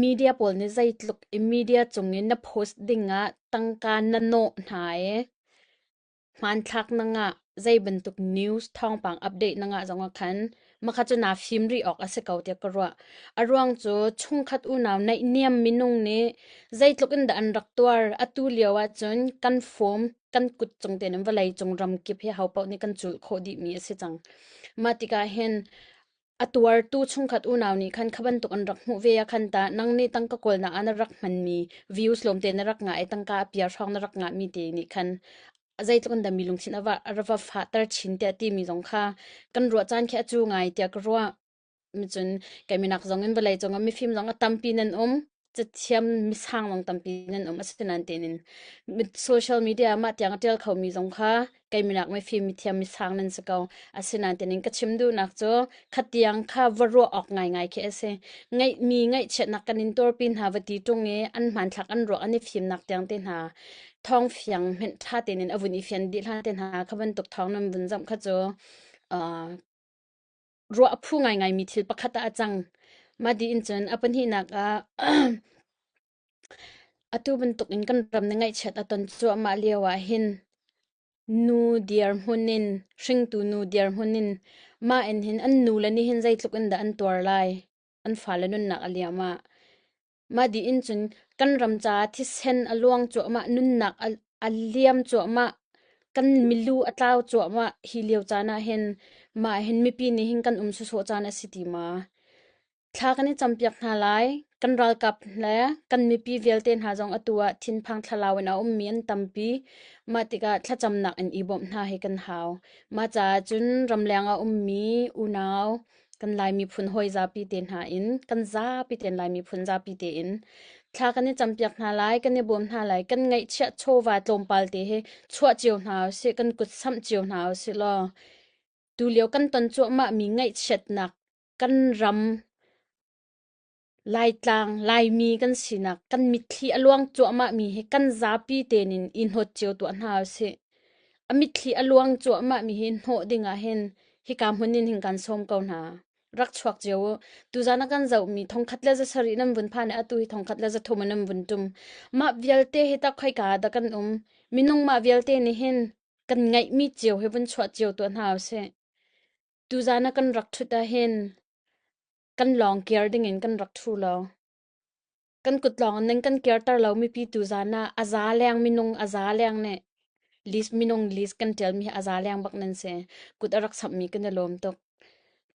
Media pawl nih zeitluk i media cung i na post dingah tangka na nawh hna i hmanthlak na ngah, zei bantuk news thawngpang update na ngah zongah khan makha cu naa fim rih awk a si ko tiah ka ruah. A ruang cu chungkhat unau naihniam minung nih zeitluk in dah an rak tuar atu lio ahcun kan form kan kut cung tein vawlei cung ramkip hi ho paoh nih kan culh khawh dihmi a si cang. Mah tikah hin A tuartu chungkhat unau nih khan kha bantuk an rak hmuh ve ah khan tah nang nih tangka kawlnak ah na rak hmanmi views lawmte na rak ngah i tangka a piar hrawng na rak ngahmi te nih khan zeitluk in dah mi lungthin a va a va fahter chin tiah timi zong kha kan ruah caan khi a cu ngai tiah ka ruah. Cun kei minak zong in vawlei cung ah mifim zong a tampi nan um. Cathiam misang zong tampi nan um. Asinain tein social media mah tiang a ṭial khomi zong kha kei minak mifim mithiam misang nan si ko. Asinain tein ka chim duhnak cu khatiang kha va ruah awk ngaingai khi a si. Ngeihmi ngaihchiatnak kan in tuarpi hna va ti ṭung i an hmanthlak an ruak an i fimnak tiang te hna thawng fiang hmenh ṭha tein a vun i fian dih hlan te hna kha bantuk thawng nan vun zamh kha cu uh, ruah a phu ngaingaimi thil pakhat ah a cang. Mah dih in cun a pahnihnak ah atu bantuk in kan ram nih ngaihchiat a ton cuahmah lio ah hin nu dirhmun in hringtu nu dirhmun in mah in hin an nu le nih hin zeitluk in dah an tuar lai an fale nunnak a liam ah Mah dih in cun kan ram caah thisen a luang cuahmah, nunnak a, a liam cuahmah, kan milu a tlau cuahmah hi lio caan ah hin mah hin mipi nih hin kan um sawsawh caan a si ti ma? Thla kan i campiak hna lai. Kan ralkap le kan mipi vialte hna zong atu ah thinphang thlalau in a ummi an tampi. Mah tikah thlacamnak in i bawmh hna hi kan hau. Mah caah cun ramleng a ummi unau kan Lai miphun hawi zapi te hna in kan zapi tein Lai miphun zapi tein thla kan i campiak hna lai kan i bawm hna lai kan ngaihchiah chawva tlawmpal te hi chuah cio hna usih kan kut samh cio hna usih law tulio kan ton cuahmah mi ngaihchiatnak kan ram Laitlang Laimi kan sinak kan mitthli a luang cuahmah mi hi kan zapi tein in i hnawt cio tuah hna usih. A mitthli a luang cuahmah mi hi hnawh ding ah hin hika hmun in hin kan sawm ko hna. Rak chuak cio u. Tuzan a kan zohmi thongkhat le zasarih nan vun phan i atu hi thongkhat le zathum in nan vun tum. Mah vialte hi tak khoika ah dah kan um? Minung mah vialte nih hin kan ngeihmi cio hi vun chuah cio tuah hna usih. Tuzan a kan rak ṭhut ah hin kan lawng kir dingin kan rak ṭhu lo. Kan kut lawng in kan kirter lo mipi tuzan ah a za leng minung a za leng nih list minung list kan ṭialmi hi a za leng bak nan si. Kut a rak samhmi kan i lawm tuk.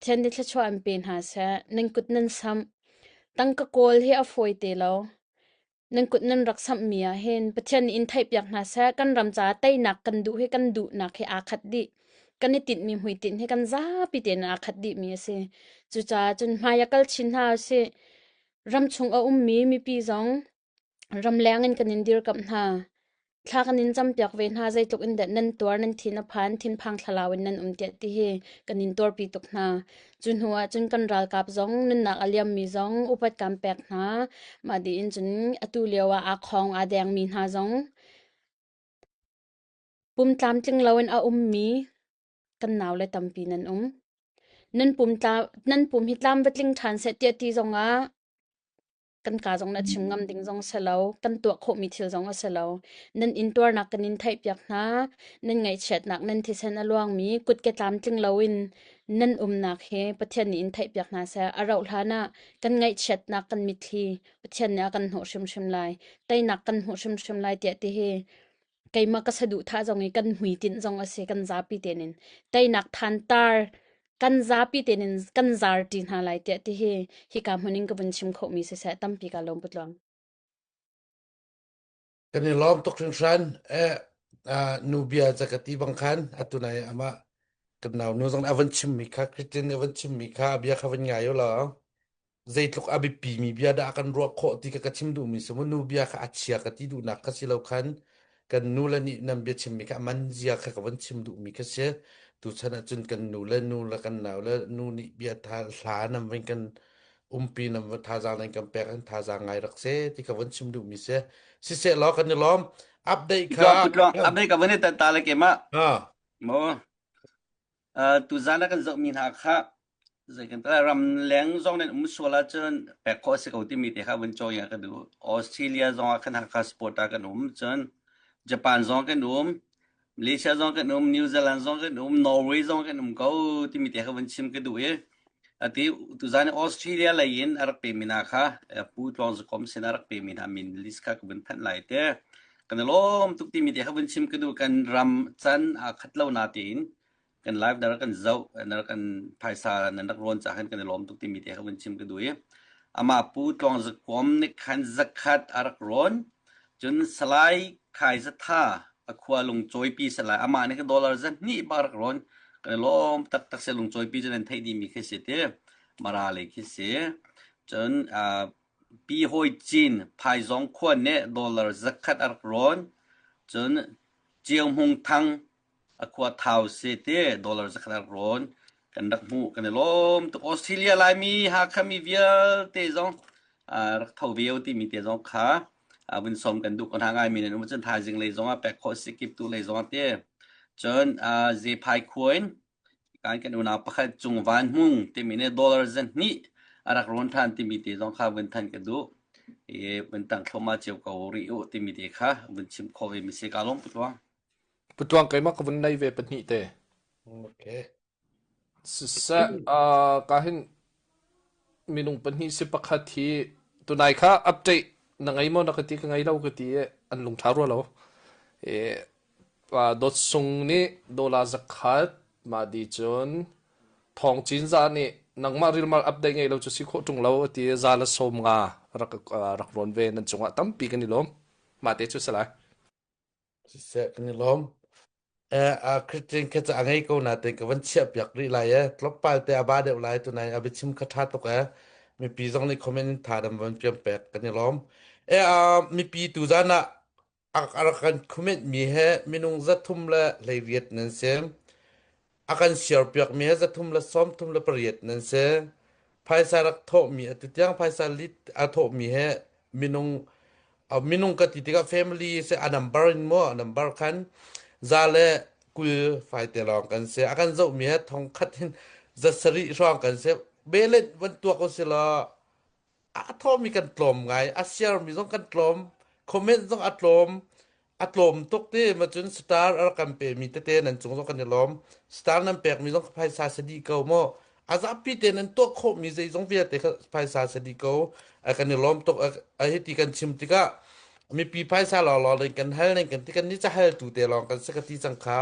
Thian nih thluachuah an pe hna seh. Nan kut nan samh. Tangka kawl hi a fawi te lo. Nan kut nan rak samhmi ah hin Pathian nih in theihpiak hna seh. Kan ram caah teinak kan duh hi kan duhnak hi aa khat dih. Kan i tinhmi hmuitinh hi kan zapi tein aa khat dihmi a si. Cucaah cun hmai a kal chin hna usih. Ramchung a ummi mipi zong ramleng in kan in dirkamh hna. Thla kan in campiak ve hna zeitluk in dah nan tuar nan thin a phan thinphang thlalau in nan um tiah ti hi kan in tuarpi tuk hna. Cu hnu ah cun kan ralkap zong nunnak a liammi zong upat kan pek hna. Mah dih in cun atu lio ah aa khong aa dengmi hna zong pum tlamtling loin a ummi kan naule tampi nan um. Nan pum tla nan pum hi tlam va tling ṭhan seh tiah ti zongah kan ka zong na chim ngam ding zong si lo kan tuah khawhmi thil zong a si lo nan intuarnak kan in theihpiak hna nan ngaihchiatnak nan thisen a luangmi kutke tlamtling loin nan umnak hi Pathian nih in theihpiak hna seh a rauh hlan ah kan ngaihchiatnak kan mitthli Pathian nih a kan hnawh hrimhrim lai teinak kan hmuh hrimhrim lai tiah ti hi. Keimah ka saduhthah zong i kan hmuitinh zong a si kan zapi tein in teinak thantar kan zapi tein in kan zar ṭi hna lai tiah ti hi hika hmun in ka vun chim khawhmi siseh tampi ka lawm putluang. Kan i lawm tuk hringhran. Eh, uh, nu bia ca ka ti bang khan atu nai amah kan nau nu zong a van chimmi kha Christian a van chimmi kha a bia kha van ngai u law zeitluk a biapimi bia dah kan ruah khawh ti ka ka chim duhmi si mu nu bia kha a chia ka ti duhnak kha si lo khan kan nu le nih nan bia chimmi kha a man zia kha ka van chim duhmi kha si tuchan ahcun kan nu le nu le kan nau le nu nih bia tha hla nan van kan umpi nan va thazaang nan kan pek an thazaang ngai rak se ti ka van chim duhmi si siseh law kan i lawm update kha Putlong update ka van i ta le ke ma ha mo Tuzaan ah kan zohmi hna kha zei kan ramleng zong nan um sual ahcun pek khawh a si ko timi te kha vun cawi ah ka duh. Australia zong ah khan Hakha sport ah kan um, cun Japan zong kan um, Malaysia zong kan um, New Zealand zong kan um, Norway zong kan um ko timi te kha vun chim ka duh i ati tuzaan i Australia lei in a rak pemi hna kha Pu Tluang Zakom sin a rak pemi hna min list kha ka vun thanh lai te. Kan i lawm tuk timi te kha vun chim ka duh. Kan ram can aa khat lo natein kan live na rak kan zoh na rak kan phaisa nan rak rawn ca khan kan i lawm tuk timi te kha vun chim ka duh i amah Pu Tluang Zakuam nih khan zakhat a rak rawn cun Salai Khai Zatha a khua lungcawipi Salai amah nih khan dollar zahnih bak rak rawn kan i lawm taktak si lungcawipi cu nan theih dihmi khi si ti Mara lei khi si cun uh, Pi Hawi Cin Phaizawng khua nih dollar zakhat a rak rawn cun Ciang Hmung Thang a khua thau si ti dollar zakhat a rak rawn kan rak hmuh kan i lawm tuk Australia Laimi Hakha mi vialte zong rak tho ve timi te zong kha vun sawm kan duh ko hna ngai mi nan um cun thaizing lei zong ah pek khawh si kip tu lei zong ah ti cun Zephai khua in Kan kan unau pakhat Cung Van Hmung timi nih dollar zahnih a rak rawn ṭhan timi te zong kha vun thanh ka duh. I vun tang thluahmah cio ko rih u timi te kha vun chim khawh ve mi si ka lawm Putuang. Putuang keimah ka vun nei ve pahnih te. Okay. Siseh, uh, ka hin minung pahnih si pakhat hi tunai kha update na ngei maw na ka ti ka ngei lo ka ti i an lungṭha rua lo. I Dawt Sung nih dollar zakhat mah di cun Thawng Cin Za nih nangmah rilmal update ngei lo cu si khawh ṭung lo a ti i za le 50 rak rak rawn ve nan cungah tampi kan i lawm. Mah te cu si lai. Siseh kan i lawm. Eh, a Christian kha cu a ngei ko natein ka van chiah piak rih lai e. Tlawmpal te a ba deuh lai tunai a biachim kha ṭha tuk e. Mipi zong nih comment in tha dam van piam pek kan i lawm. Eh, uh, mipi tu zan ah a rak kan comment mi he minung 318 nan si. A kan share piak mi he 338 nan si. Phaisa rak thawhmi atu tiang phaisa lit a thawhmi he minung minung ka ti tikah family se a number in mu a number khan za le 20 fai te lawng kan si. A kan zohmi he thong khat hin 700 hrawng kan si. Belet van tuak u si law a thawmi kan tlawm ngai a share mi zong kan tlawm comment zong a tlawm a tlawm tuk ti ma cun star a rak kan pe mi tete nan cung zong kan i lawm star nan pek mi zong phaisa se dih ko mu a zapi te nan tuah khawh mi zeizong vialte kha phaisa se dih ko a kan i lawm tuk a hiti kan chim tikah mipi phaisa lawng lawng ding kan hal ning kan ti kan ni ca hal tu te lawng kan si ka ti cang kha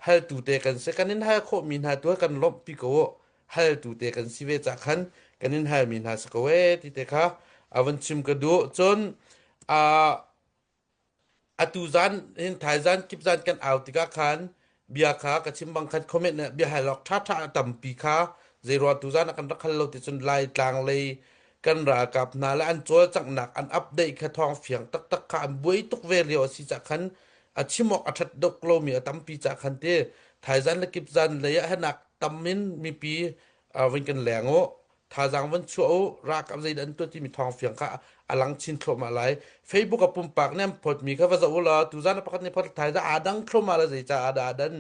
hal tu te kan si kan in hal khawh mi hna tu kan lawmh pi ko haltu te kan si ve ca khan kan in halmi hna si ko ee ti te kha a van chim ka duh cun a atu zan hin thaizan kip zan kan au tikah khan bia kha ka chim bang khan comment na bia hal awk tha tha tampi kha zei ruah tu zan ah kan rak hal lo ti cun lai tlang lei kan ralkap hna le an cawlcanghnak an update kha thawng fiang taktak kha an buai tuk ve lio a si ca khan a chim awk a that dok lomi a tampi ca khan ti thaizan le kip zan lei ah henak tam in mipi vun kan leng u thazaang van chuah u ralkap zeidah an tuah timi thawng fiang kha a lang chin thluahmah lai Facebook a pumpak nih an phawtmi kha va zoh u law tuzan a pakhat nih phawt thai aa dang thluahmah la zeica ah dah aa dan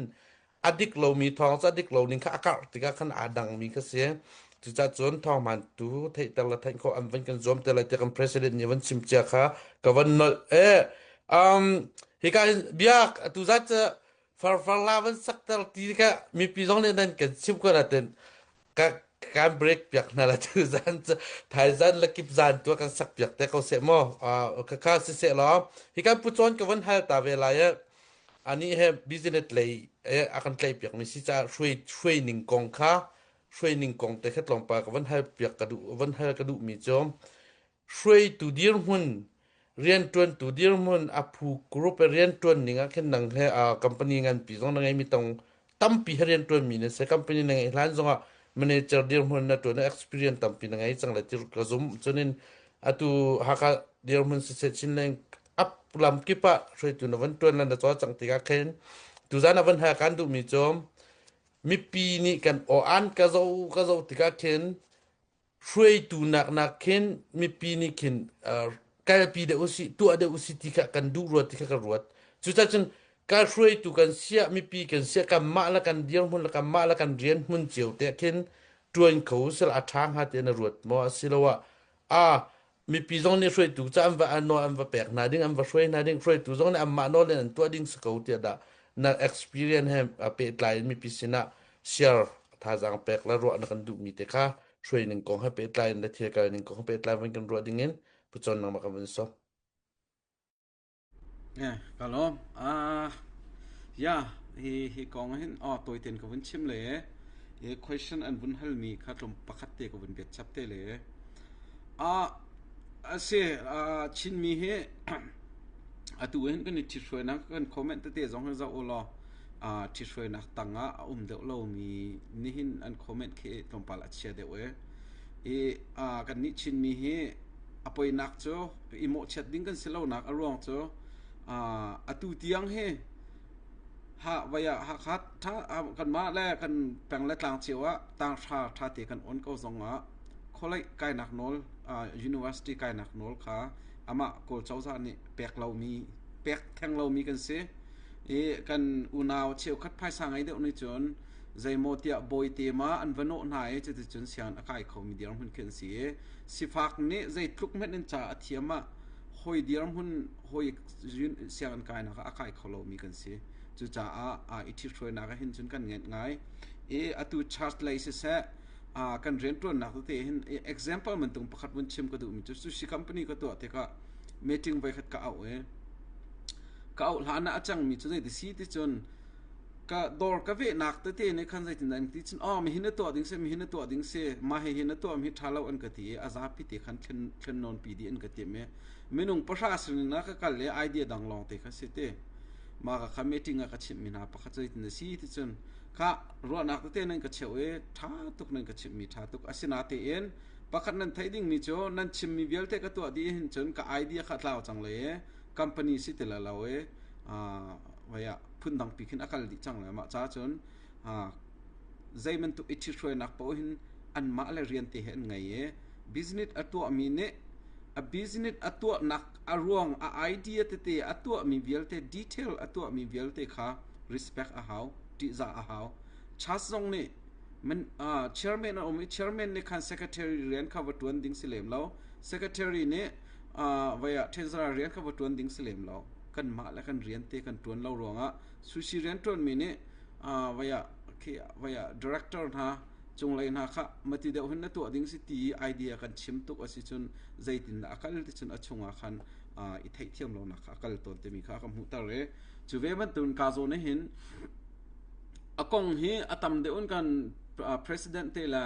a dik lomi thawng cu a dik lo ning kha a karh tikah khan aa dangmi kha si cucaah cun thawng hmaantu theihter le theih khawh an van kan zuam te lai tiah kan president nih van chim cia kha ka van nolh e um hika hin biak atu zat cu farfar la van sakter ti kha mipi zong nih nan kan chim ko natin ka kan break piak hna la tu zan cu thaizan le kip zan tu kan sak piak te ko seh mu ka kha si seh law hi kan pu cawn ka van hal ta ve lai e. Anih he business lei a kan tlaih piakmi si caah hruai hruai ning kong kha hruai ning kong te kha tlawmpal ka van hal piak ka duh van hal ka duhmi cu hruaitu dirhmun rianṭuantu dirhmun a phu group i rianṭuan ning ah khin nang he company nganpi zong na ngeimi tong tampi he rianṭuanmi na si. Company na ngeih hlan zongah manager dirhmun na ṭuan i experience tampi na ngei cang lai ti ka zumh. Cunin atu Hakha dirhmun siseh Chinland up lam kip ah hruaitu na van ṭuan le na cawlcangh tikah khin tuzan ah van hal kaan duhmi cu mipi nih kan aw-an ka zoh ka zoh tikah khin hruaitu nak nak khin mipi nih khin kalpi deuh usih tuah deuh usih ti kha kan duh rua ti kha ka ruat. Cucaah cun ka hruaitu kan siah mipi kan siah kanmah le kan dirhmun le kanmah le kan rian hmun cio te khin ṭuan kho usih a ṭha hnga ti na ruat maw asiloah a mipi zong nih hruaitu ca an va nawl an va pek hna ding an va hruai hna ding hruaitu zong nih anmah nawl in an tuah ding si ko tiah dah na experience he pehtlai in mipi sinah share thazaang pek le ruah na kan duhmi te kha hruai ning kong he pehtlai in le thil kal ning kong he pehtlai van kan ruah ding in pucon nangmah kan vun sawm. Eh, ka lawm. Ah, ya, hi hi kong hin oh tawi ten ka vun chim le hi question an vun hal mi kha tlum pakhat te ka vun biat chap te le. Ah, ase ah Chinmi hi atu hin kan i ṭhithruainak kan comment tete zong hi zoh u law ah ṭhithruainak tang ah a um deuh lomi nihin an comment khi tlawmpal a chia deuh e. I ah kannih Chinmi hi a poinak cu i mawhchiat ding kan si lonak a ruang cu atu tiang hi ha vai ah Hakha tha kanmah le kan peng le tlang cio ah tanghra tha te kan on ko zong ah khualei kainak nawl university kainak nawl kha amah Kawl cozah nih pek lomi pek theng lomi kan si i kan unau cheukhat phaisa ngei deuh nih cun zeimaw tiah bawite ma an va nawh hna i cuticun sianginn a kai khomi dirhmun khi an si i sifak nih zeitluk hmanh in ca a thiam ah hawi dirhmun hawi sianginn kainak ah a kai kho lomi kan si. Cucaah i ṭhithruainak ah hin cun kan ngenh ngai. I atu church lei siseh kan rianṭuannak tete hin example bantuk pakhat vun chim ka duhmi cu sushi company ka tuah tikah meeting voikhat ka auh i ka auh hlan ah a cangmi cu zeiti si ti cun ka dawr ka vehnak tete nih khan zeitindah an ti cun oh mihin na tuah ding si mihin na tuah ding si mah hihi na tuah mi hi ṭha lo an ka ti i a zapi te khan thlen thlen nawn pi dih an ka timh i minung pahra sin ah ka kal i idea dang lawng te kha si te mah ka kha meeting ah ka chimh mi hna pakhat zeitin a si ti cun kha ruahnak tete nan ka cheuh i ṭha tuk nan ka chimh mi ṭha tuk asinatein pakhat nan theih ding mi cu nan chim mi vialte ka tuah dih hin cun ka idea kha tlau cang le company si ti lo i vai ah phundang pi khin a kal dih cang le mah ca cun zei bantuk i ṭhithruainak paoh hin anmah le rian te he an ngei i business a tuahmi nih a business a tuahnak a ruang a idea tete a tuahmi vialte detail a tuahmi vialte kha respect a hau ṭihzah a hau church zong nih man, uh, chairman a um i chairman nih khan secretary rian kha va ṭuan ding si lem lo secretary nih uh, vai ah treasurer rian kha va ṭuan ding si lem lo kanmah le kan rian te kan ṭuan lo ruangah sushi rian ṭuanmi nih vai ah khi vai ah director hna cunglei hna kha mati deuh hin na tuah ding si ti idea kan chim tuk a si cun zeitin dah a kal ti cun a chungah khan i theihthiam lonak kha a kal tawn timi kha ka hmuhter i cu ve bantukin ka zawn hin a kong hi a tam deuh in kan president te le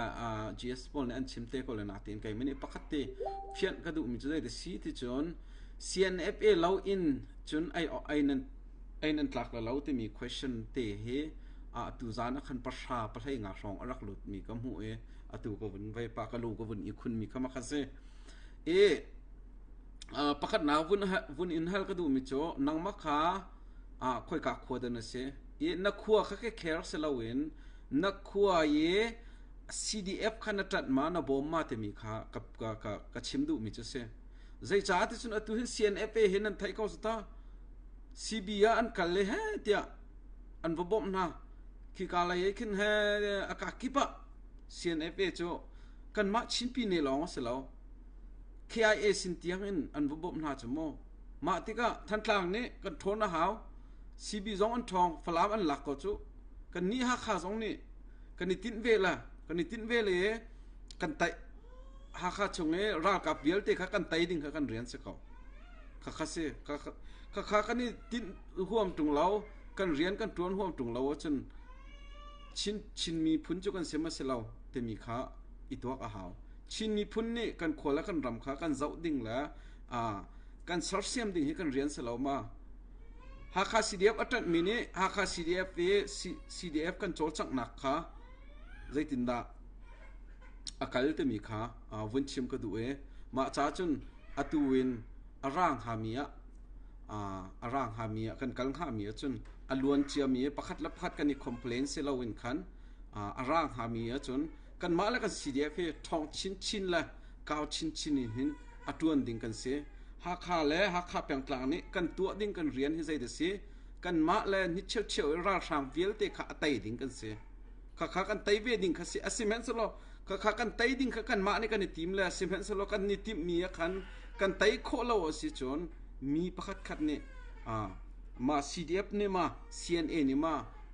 GS pawl nih an chim te ko le natin keimah nih pakhat te fianh ka duhmi cu zei si ti cun CNFA lo in cun ei ei nan ei nan tlak la lo timi question te hi atu zan ah khan pahra pahlei nga hrawng a rak lut mi ka hmuh i atu ka vun vei pa ka lu ka vun i khun mi kha ma kha si i pakhatnak vun vun in hal ka duh mi cu nangmah kha khoika khua dah na si i na khua kha ke kher si loin na khua i CDF kha na ṭanh ma na bawm ma timi kha ka ka ka chim duh mi cu si. Zeicah ticun atu hin CNFA hi nan theih ko ta. CB ah an kal le he tiah an va bawmh hna. Khika lei khin he a ka kip ah CNFA cu kanmah Chinpi ne lawng a si lo. KIA sin tiang in an va bawmh hna cu mu. Mah tikah Thantlang nih kan ṭhawn a hau. CB zong an ṭhawng, Falam an lak ko cu. Kannih Hakha zong nih kan i tinh ve la, kan i tinh ve le kan taih Hakha chung i ralkap vialte kha kan tei ding kha kan rian si ko. Khakha si. Khakha kan i tinh huam ṭung lo. Kan rian kan ṭuan huam ṭung lo ahcun Chin, Chin miphun cu kan si ma si lo timi kha i tuak a hau. Chin miphun nih kan khua le kan ram kha kan zoh ding le uh, kan sersiam ding hi kan rian si lo ma. Hakha CDF a ṭanhmi nih Hakha CDF i CDF kan cawlcanghnak kha zeitindah a kal timi kha uh, vun chim ka duh i mah ca cun atu in a ra hngami ah a ra hngami ah kan kal hngami ahcun a luan ciami pakhat le pakhat kan i complain si loin khan a ra hngami ahcun kanmah le kan CDF hi ṭhawng chinchin le kau chinchin in hin a ṭuan ding kan si. Hakha le Hakha pengtlang nih kan tuah ding kan rian hi zeidah si? Kanmah le ni cheucheu i ralhrang vialte kha a tei ding kan si. Khakha kan tei ve ding kha si. Asihmanhsehlaw khakha kan tei ding kha kanmah nih kan i tim le sihmanhsehlaw kan i timhmi ah khan kan tei khawh lo a si cun mi pakhat khat nih ma CDF nih ma CNA nih ma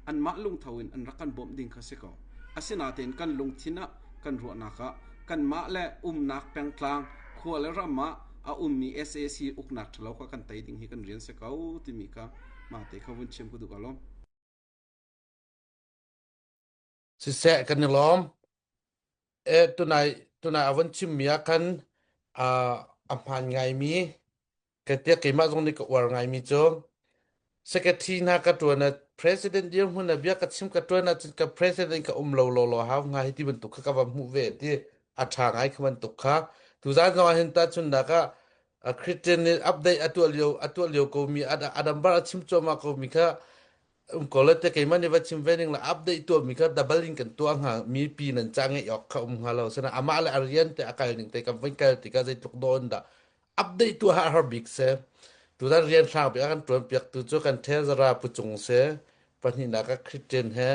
anmah lungtho in an rak kan bawmh ding kha si ko. Asinain kan lungthin ah kan ruahnak ah kanmah le umnak pengtlang khua le ram ah a ummi SAC uknak ṭhalo kha kan tei ding hi kan rian si ko timi kha mah te kha vun chim ka duh ka lawm. Siseh kan i lawm. E tunai tunai a von chimmi ah khan a hmaan ngaimi ka tiah keimah zong nih ka uar ngaimi cu secretary hna ka ṭuan ah president dirhmun ah bia ka chim ka ṭuan ahcun ka president ka um lo law law hau hnga hi ti bantuk kha ka va hmuh ve ti a ṭha ngai kha bantuk kha tuzaan zong ah hin tahchunnak ah Christian nih update a tuah lio a tuah lio ko mi a number a chim cuahmah ko mi kha um ko le te keimah nih va chim ve ning la update tuah mi kha double in kan tuah hnga mi pi nan ca ngeih awk kha um hnga lo sana amah le a rian te a kal ning te kan van kal tikah zeitluk dawn dah update tuah a har bik se tutan rian hrang bik a kan tuan piak tu cu kan thezara pucung se pahnihnak ah Christian he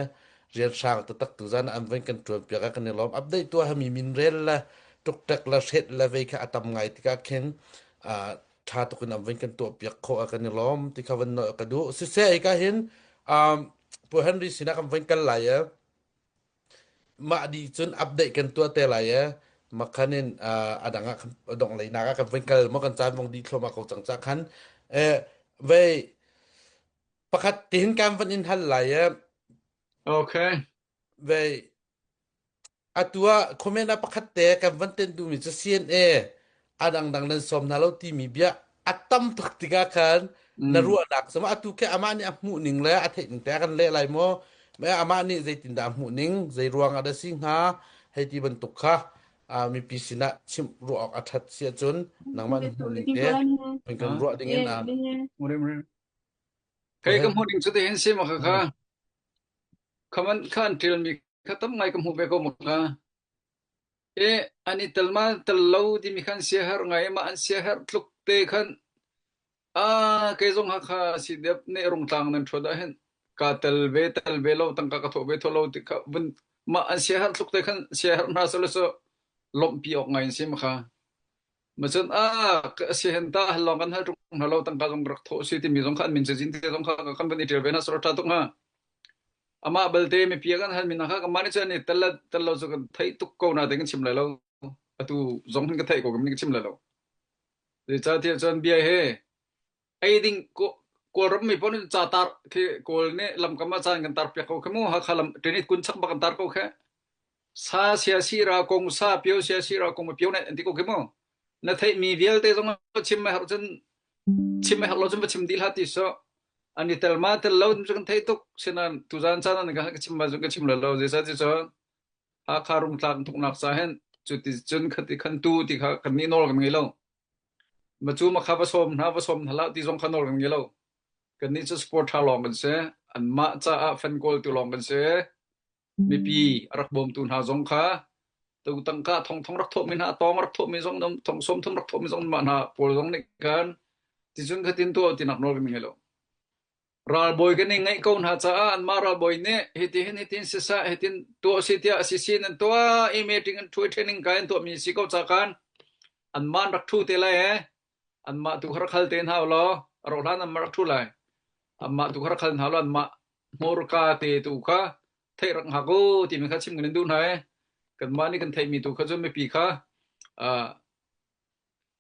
rian hrang taktak tu zan an van kan tuan piak a kan i lawm update tuah ha mi min rel le tuktek le hret le vei kha a tam ngai tikah khin ṭha tuk in an van kan tuah piak khawh a kan i lawm ti kha van ka duh siseh ka hin um, Pu Henry sinah kan van kal lai e mah dih cun update kan tuah te lai e makhan in a dang ah dong lei nak ah kan van kal mo kan caan vong di thloma ko cang cha khan e vei pakhat tihin kan van in hal lai e Okay. vei Atu ah comment ah pakhat te kan van tenh duhmi cu CNA a dangdang nan sawm hna lo timi bia a tam tuk tikah khan na Mm. ruahnak sama atu ke amah nih a hmuh ning le a theih ning te a kan leh lai maw me amah nih zeitindah a hmuh ning zei ruang ah dah si hnga hei ti bantuk kha ah, mipi sinah chimh ruah awk a ṭhat si ahcun nangmah na hmuh ning te kan kan Ah. ruah ding in ah Mure mure. Hei ka hmuh ning cu te hin si ma kha kha. Khaman khan ṭial mi kha tam ngai ka hmuh ve ko ma kha. E an i tel ma tel lo timi khan siaherh ngai ma an siaherh tluk te khan a kei zong Hakha CDF nih Rungtlang nan ṭhuat ahhin ka tel ve tel ve lo tangka ka thawh ve thawh lo ti kha vun mah an siaherh tluk te khan siaherh hna selaw cu lawmhpi awk ngai an si ma kha. Macun a si hen ta hal lawng kan hal ṭung hna lo tangka zong rak thawh si timi zong kha an min cazin te zong kha kan van i ṭial ve hna selaw ṭha tuk hnga. Amah balte mipi a kan halmi hna kha kanmah nih cun i tel le tel lo cu kan theih tuk ko nain kan chim lai lo. Atu zong hin ka theih ko kan chim lai lo. Zeicahtiah cun bia hi ei ding Kawlram mi paoh nih ca tar khi Kawl nih lamkam ah caan kan tar piak ko khi mu Hakha lam ṭenit kun chak bak kan tar ko khi. Sa sia si ra kong sa pio sia si ra kong pio ne an ti ko khi mu. Na theihmi vialte zong chim a herh cun chim a herh lo cun va chim dih hlah ti so an i tel ma tel lo cu kan theih tuk sinain tuzaan caan an ka chim ma ka chim lo lo zeicah ti cun Hakha rungtlak thuknak ca hin cu ti cun khati khan tu ti kha kan nih nawl kan ngei lo ma cu ma kha va sawm hna va sawm hna hlah ti zong kha nawl kan ngei lo kan nih cu sport tha lawng kan si anmah caah fan kawl tu lawng kan si Mipi a rak bawmtu hna zong kha tu tangka thongthong rak thawhmi hna, a tawng rak thawhmi zong thong 30 rak thawhmi zong mah hna pawl zong nih khan ticun khatin tuah tinak nawl kan ngei lo. Ralbawi kan i ngeih ko hna caah anmah ralbawi nih hitihin hitin siseh hitin tuah si tiah sisi nan tuah i meeting an ṭhu i training kai an tuahmi si ko ca khan anmah an rak ṭhu te lai ee anmah tu kha rak hal te hna ulaw a rawh hlan anmah rak ṭhu lai anmah tu kha rak hal hna law anmah hmurka te tu kha theih rak hngak u timi kha chim kan in duh hna i kanmah nih kan theihmi tu kha cu mipi kha uh,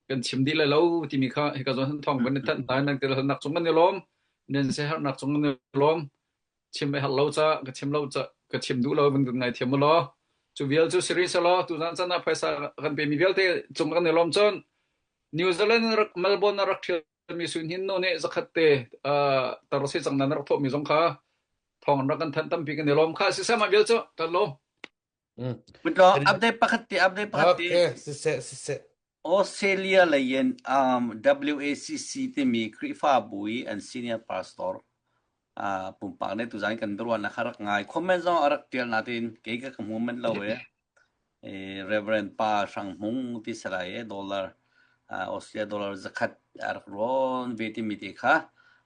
kan chim dih lai lo timi kha hika zawn thawng kan in thanh hna nan til nak cung kan i lawm. Nan siaherhnak cung nan i lawm. Chim a herh lo ca ka chim lo ca ka chim duh lo van kan ngaithiam u law. Cu vial cu si rih selaw tuzan caan ah phaisa kan pemi vialte cung kan i lawm cun New Zealand rak Melbourne a rak ṭhialmi Sun Hin Nu nih zakhat te uh, tar si cang nan rak thawhmi zong kha thawng an rak kan thanh tampi kan i lawm kha siseh mah vial cu kan lawm. Mm. Putlaw update pakhat te update pakhat te Okay, siseh siseh. Australia lei in um, WACC timi Khrihfabu i an senior pastor uh, pumpak nih tuzan kan ruahnak kha rak ngai. Comment zong a rak tial natin kei ka ka hmu manh lo e. E, Reverend Pa Hrang Hmung ti salai e dollar uh, Australia dollar zakhat a rak rawn ve timi te kha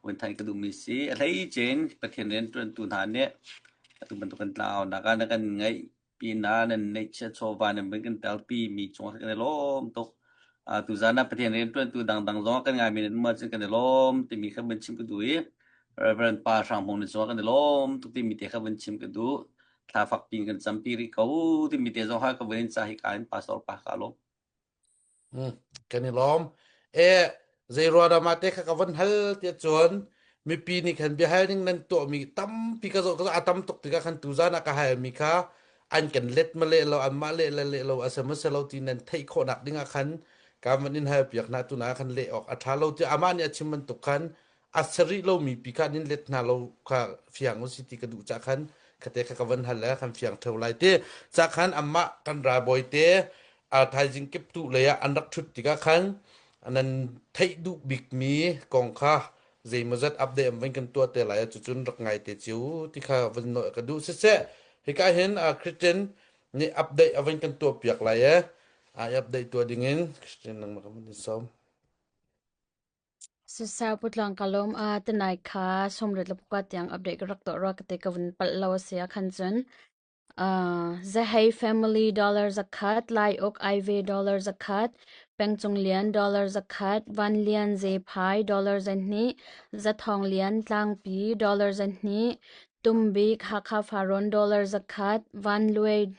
vun than ka duhmi si. A hlei cin Pathian riantuantu hna nih atu bantuk kan tlau nak ah na kan ngaih pinah nan neihchiah chawva nan van kan telpi mi cungah kan i lawm tuk. Uh, tuzan ah Pathian rianṭuantu dangdang zong kan ngaimi nan um ahcun kan i lawm timi kha van chim ka duh i Reverend Pa Hrang Hmung na cungah kan i lawm tuk timi te kha van chim ka duh. Thla fak piin kan campi rih ko timi te zong kha ka van in ca hi ka in pastor pa ka lawm. Mm, kan i lawm. E, zei ruah mah te kha ka von hal tiah cun mipi nih khan biahal ning nan tuahmi tampi ka zoh ka zoh a tam tuk tikah khan tuzan ah ka halmi kha an kan let ma leh lo anmah leh le leh lo a si ma si lo ti nan theih khawhnak ding ah khan ka van in hal piak hna tuna khan leh awk a ṭha lo tiah amah nih a chim bantuk khan a sarih lomi pi kha nin let hna lo kha fiang u si ti ka duh ca khan khate kha ka van hal le kan fiang theo lai te ca khan amah kan ralbawi te a thaizing kip tu lei ah an rak thut tikah khan nan theih duh bikmi kong kha zeimawzat update an van kan tuah te lai cucun rak ngai te ciu ti kha van nawl ka duh siseh hika hin Christian nih update a van kan tuah piak lai e a update tuah dingin Christian nangmah ka van in sawm Siseh putlang ka lawm a tinai kha sawmriat le pakua tiang update ka rak tuah rua ka ti ka vun palh lo a si ah khan cun uh, Zahei family dollar zakhat, Lai Uk Aive dollar zakhat, Pengcung Lian dollar zakhat, Van Lian Zephai dollar zahnih, Zathawng Lian Tlangpi dollar zahnih, Tumbik Hakha Farrawn dollar zakhat, Van Luai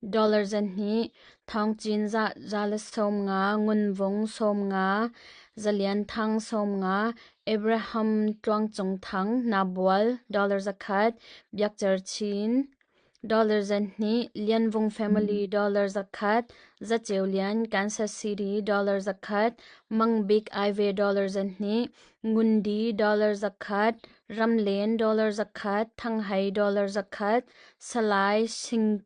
Dollar zahnih, Thawngcin za le 50, Ngunvung 50, Zalian Thang 50, Abraham Tluangcung Thang, Nabual dollar 100, Biakcer Chin dollar zahnih, Lianvung family dollar 100, Zaceu Lian Kansas City dollar 100, Mang Bik Aive dollar zahnih, Ngundi dollar 100, Ramlen dollar 100, Thanghai dollar 100, Salai Sing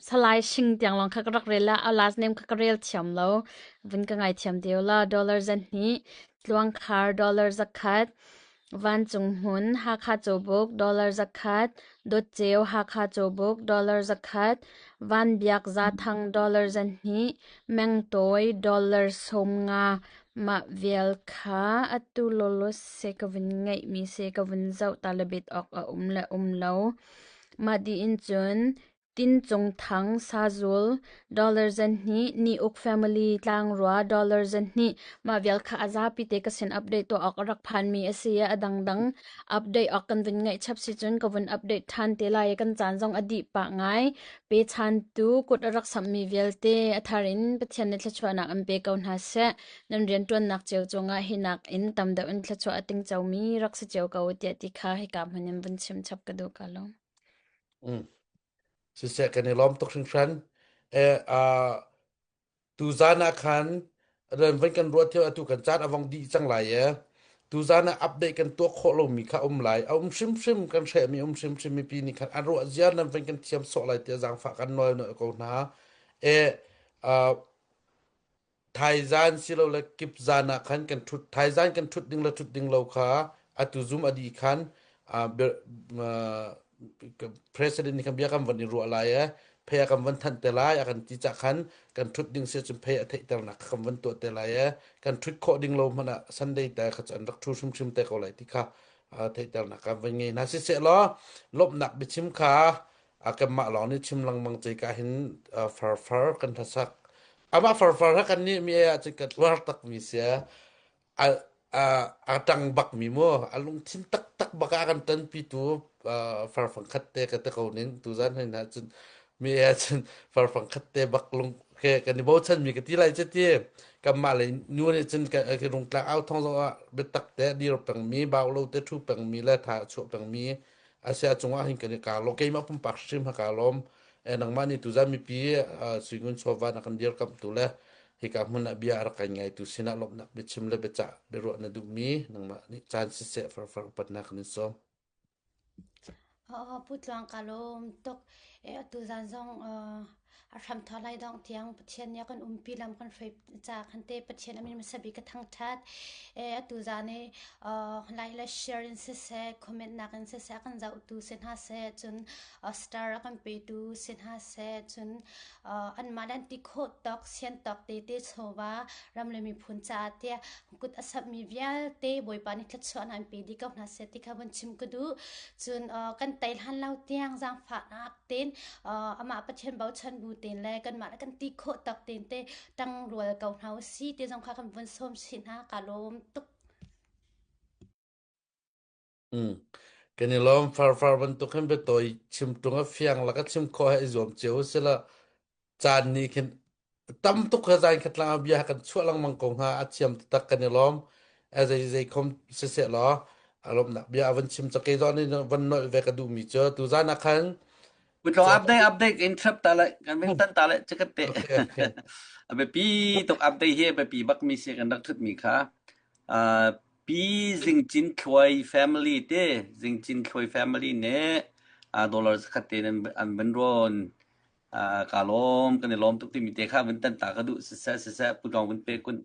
Salai Shing tiang lawng kha ka rak rel la. A last name kha ka rel thiam lo. Vun ka ngaithiam te la. Dollar 200, Tluangkhar dollar 100, Vancung Hmun Hakha Cawbuk dollar 100, Dawtceu Hakha Cawbuk dollar 100, Van Biak Zathang dollar 200, Mengtawi dollar 50. Mah vial kha atu lawlaw se ka vun ngeihmi se ka vun zoh ta le bet awk a um le um lo. Mah dih in cun Tincung Thang Sazul dollar 200, Ni Uk Family Tlangrua dollar 200 mah vial kha a zapi te ka sin update tuah awk a rak phanmi a si i a dangdang update awk kan vun ngeih chap si cun ka vun update ṭhan te lai i kan caan zong a dih pah ngai. Pechantu kut a rak samhmi vialte a thar in Pathian nih thluachuahnak an pe ko hna seh. Nan rianṭuannak cio cungah hi nakin tam deuh in thluachuah a tingcomi rak si cio ko u tiah ti kha hika hmun in vun chim chap ka duh ka lawm. Mm. Siseh kan i lawm tuk hringhran. Eh, uh, Tuzaan ah khan ran van kan ruah theo atu kan caan a vong dih cang lai e. Tuzaan ah update kan tuah khawh lomi kha um lai. A um hrimhrim kan hrehmi um hrimhrim mipi nih khan an ruah ziar nan van kan thiam sawh lai tiah zaangfah kan nawl nawl ko hna. E uh, thaizan silole kip zan ah khan kan thut thaizan kan thut ding le thut ding lo kha atu zum a dih khan uh, uh, president nih khan bia kan van i ruah lai e phei a kan van thanh te lai a kan ti cah khan kan thut ding si cun phei a theihternak kha kan van tuah te lai e kan thut khawh ding lo hmanh ah Sunday te kha cu an rak thu hrimhrim te ko lai ti kha theihternak kan van ngei hna siseh law lawmhnak biachim kha a kanmah lawng nih chim lengmang ce ka hin farfar kan hlasak amah farfar ha kan nih mi ah cun kan uar tak mi sia a a a ṭang bakmi mu a lungthin taktak bak ah a kan ṭanpitu farfang khat te ka ti ko ning tuzan hei na cun mi he cun farfang khat te bak lung Okay, kan i bochan mi ka ti lai che ti kanmah le nu nih cun ka rungtlak au thong zong ah biatak te dir peng mi bau lo te thu peng mi le tha chuah peng mi asia cungah hin kan i ka lo keimah pumpak hrim ha ka lawm e nangmah nih tuzan mipi suingun chawva na kan dir kam tu le hika hmun ah bia rak kan ngai tu sinah lawmhnak biachim le biacah biaruah na duhmi nangmah nih caan siseh farfar upatnak kan in sawm. Aw Pu Tluang ka lawm tuk. E atu zan zong a hramthar lai dong tiang Pathian nih a kan umpi lam kan hruai ca khan te Pathian amin hmasa bik ka thangthat. E atu zan i like le share in siseh comment nak in siseh a kan zohtu si hna seh cun star a kan petu si hna seh cun anmah le an ti khawh tawk sian tawk te te chawva ram le miphun caah tiah kut a samhmi vialte Bawipa nih thluachuahnak in pe dih ko hna seh ti kha vun chim ka duh. Cun kan tei hlan lo tiang zaangfahnak tein amah Pathian bochan bu tein le kanmah le kan ti khawh tak tein te ṭang rual ko hna u si ti zong kha kan vun sawm chih hna. Ka lawm tuk. Mm. Kan i lawm farfar bantuk hin biatawi chim ṭung a fiang lak a chim khawh he i zuam cio si la caan nih khin tam tuk kha zan khat lang bia kan chuah lengmang ko hnga a thiam taktak kan i lawm a zei zei khom siseh law a lawmnak bia a van chim cake zawn in van nolh ve ka duhmi cu tu zan ah khan Putlo update update in trap ta le kan vin tan ta le chikat te. Okay, okay. A biapi tuk update hi a biapi bak mi si kan rak thut mi kha. Uh, Pi Zing Cin Thluai family te Zing Cin Thluai family ne uh, dollar zakhat te an an van rawn uh, ka lawm kan i lawm tuk timi te kha vun tan ta ka duh siseh siseh putong vun pe kun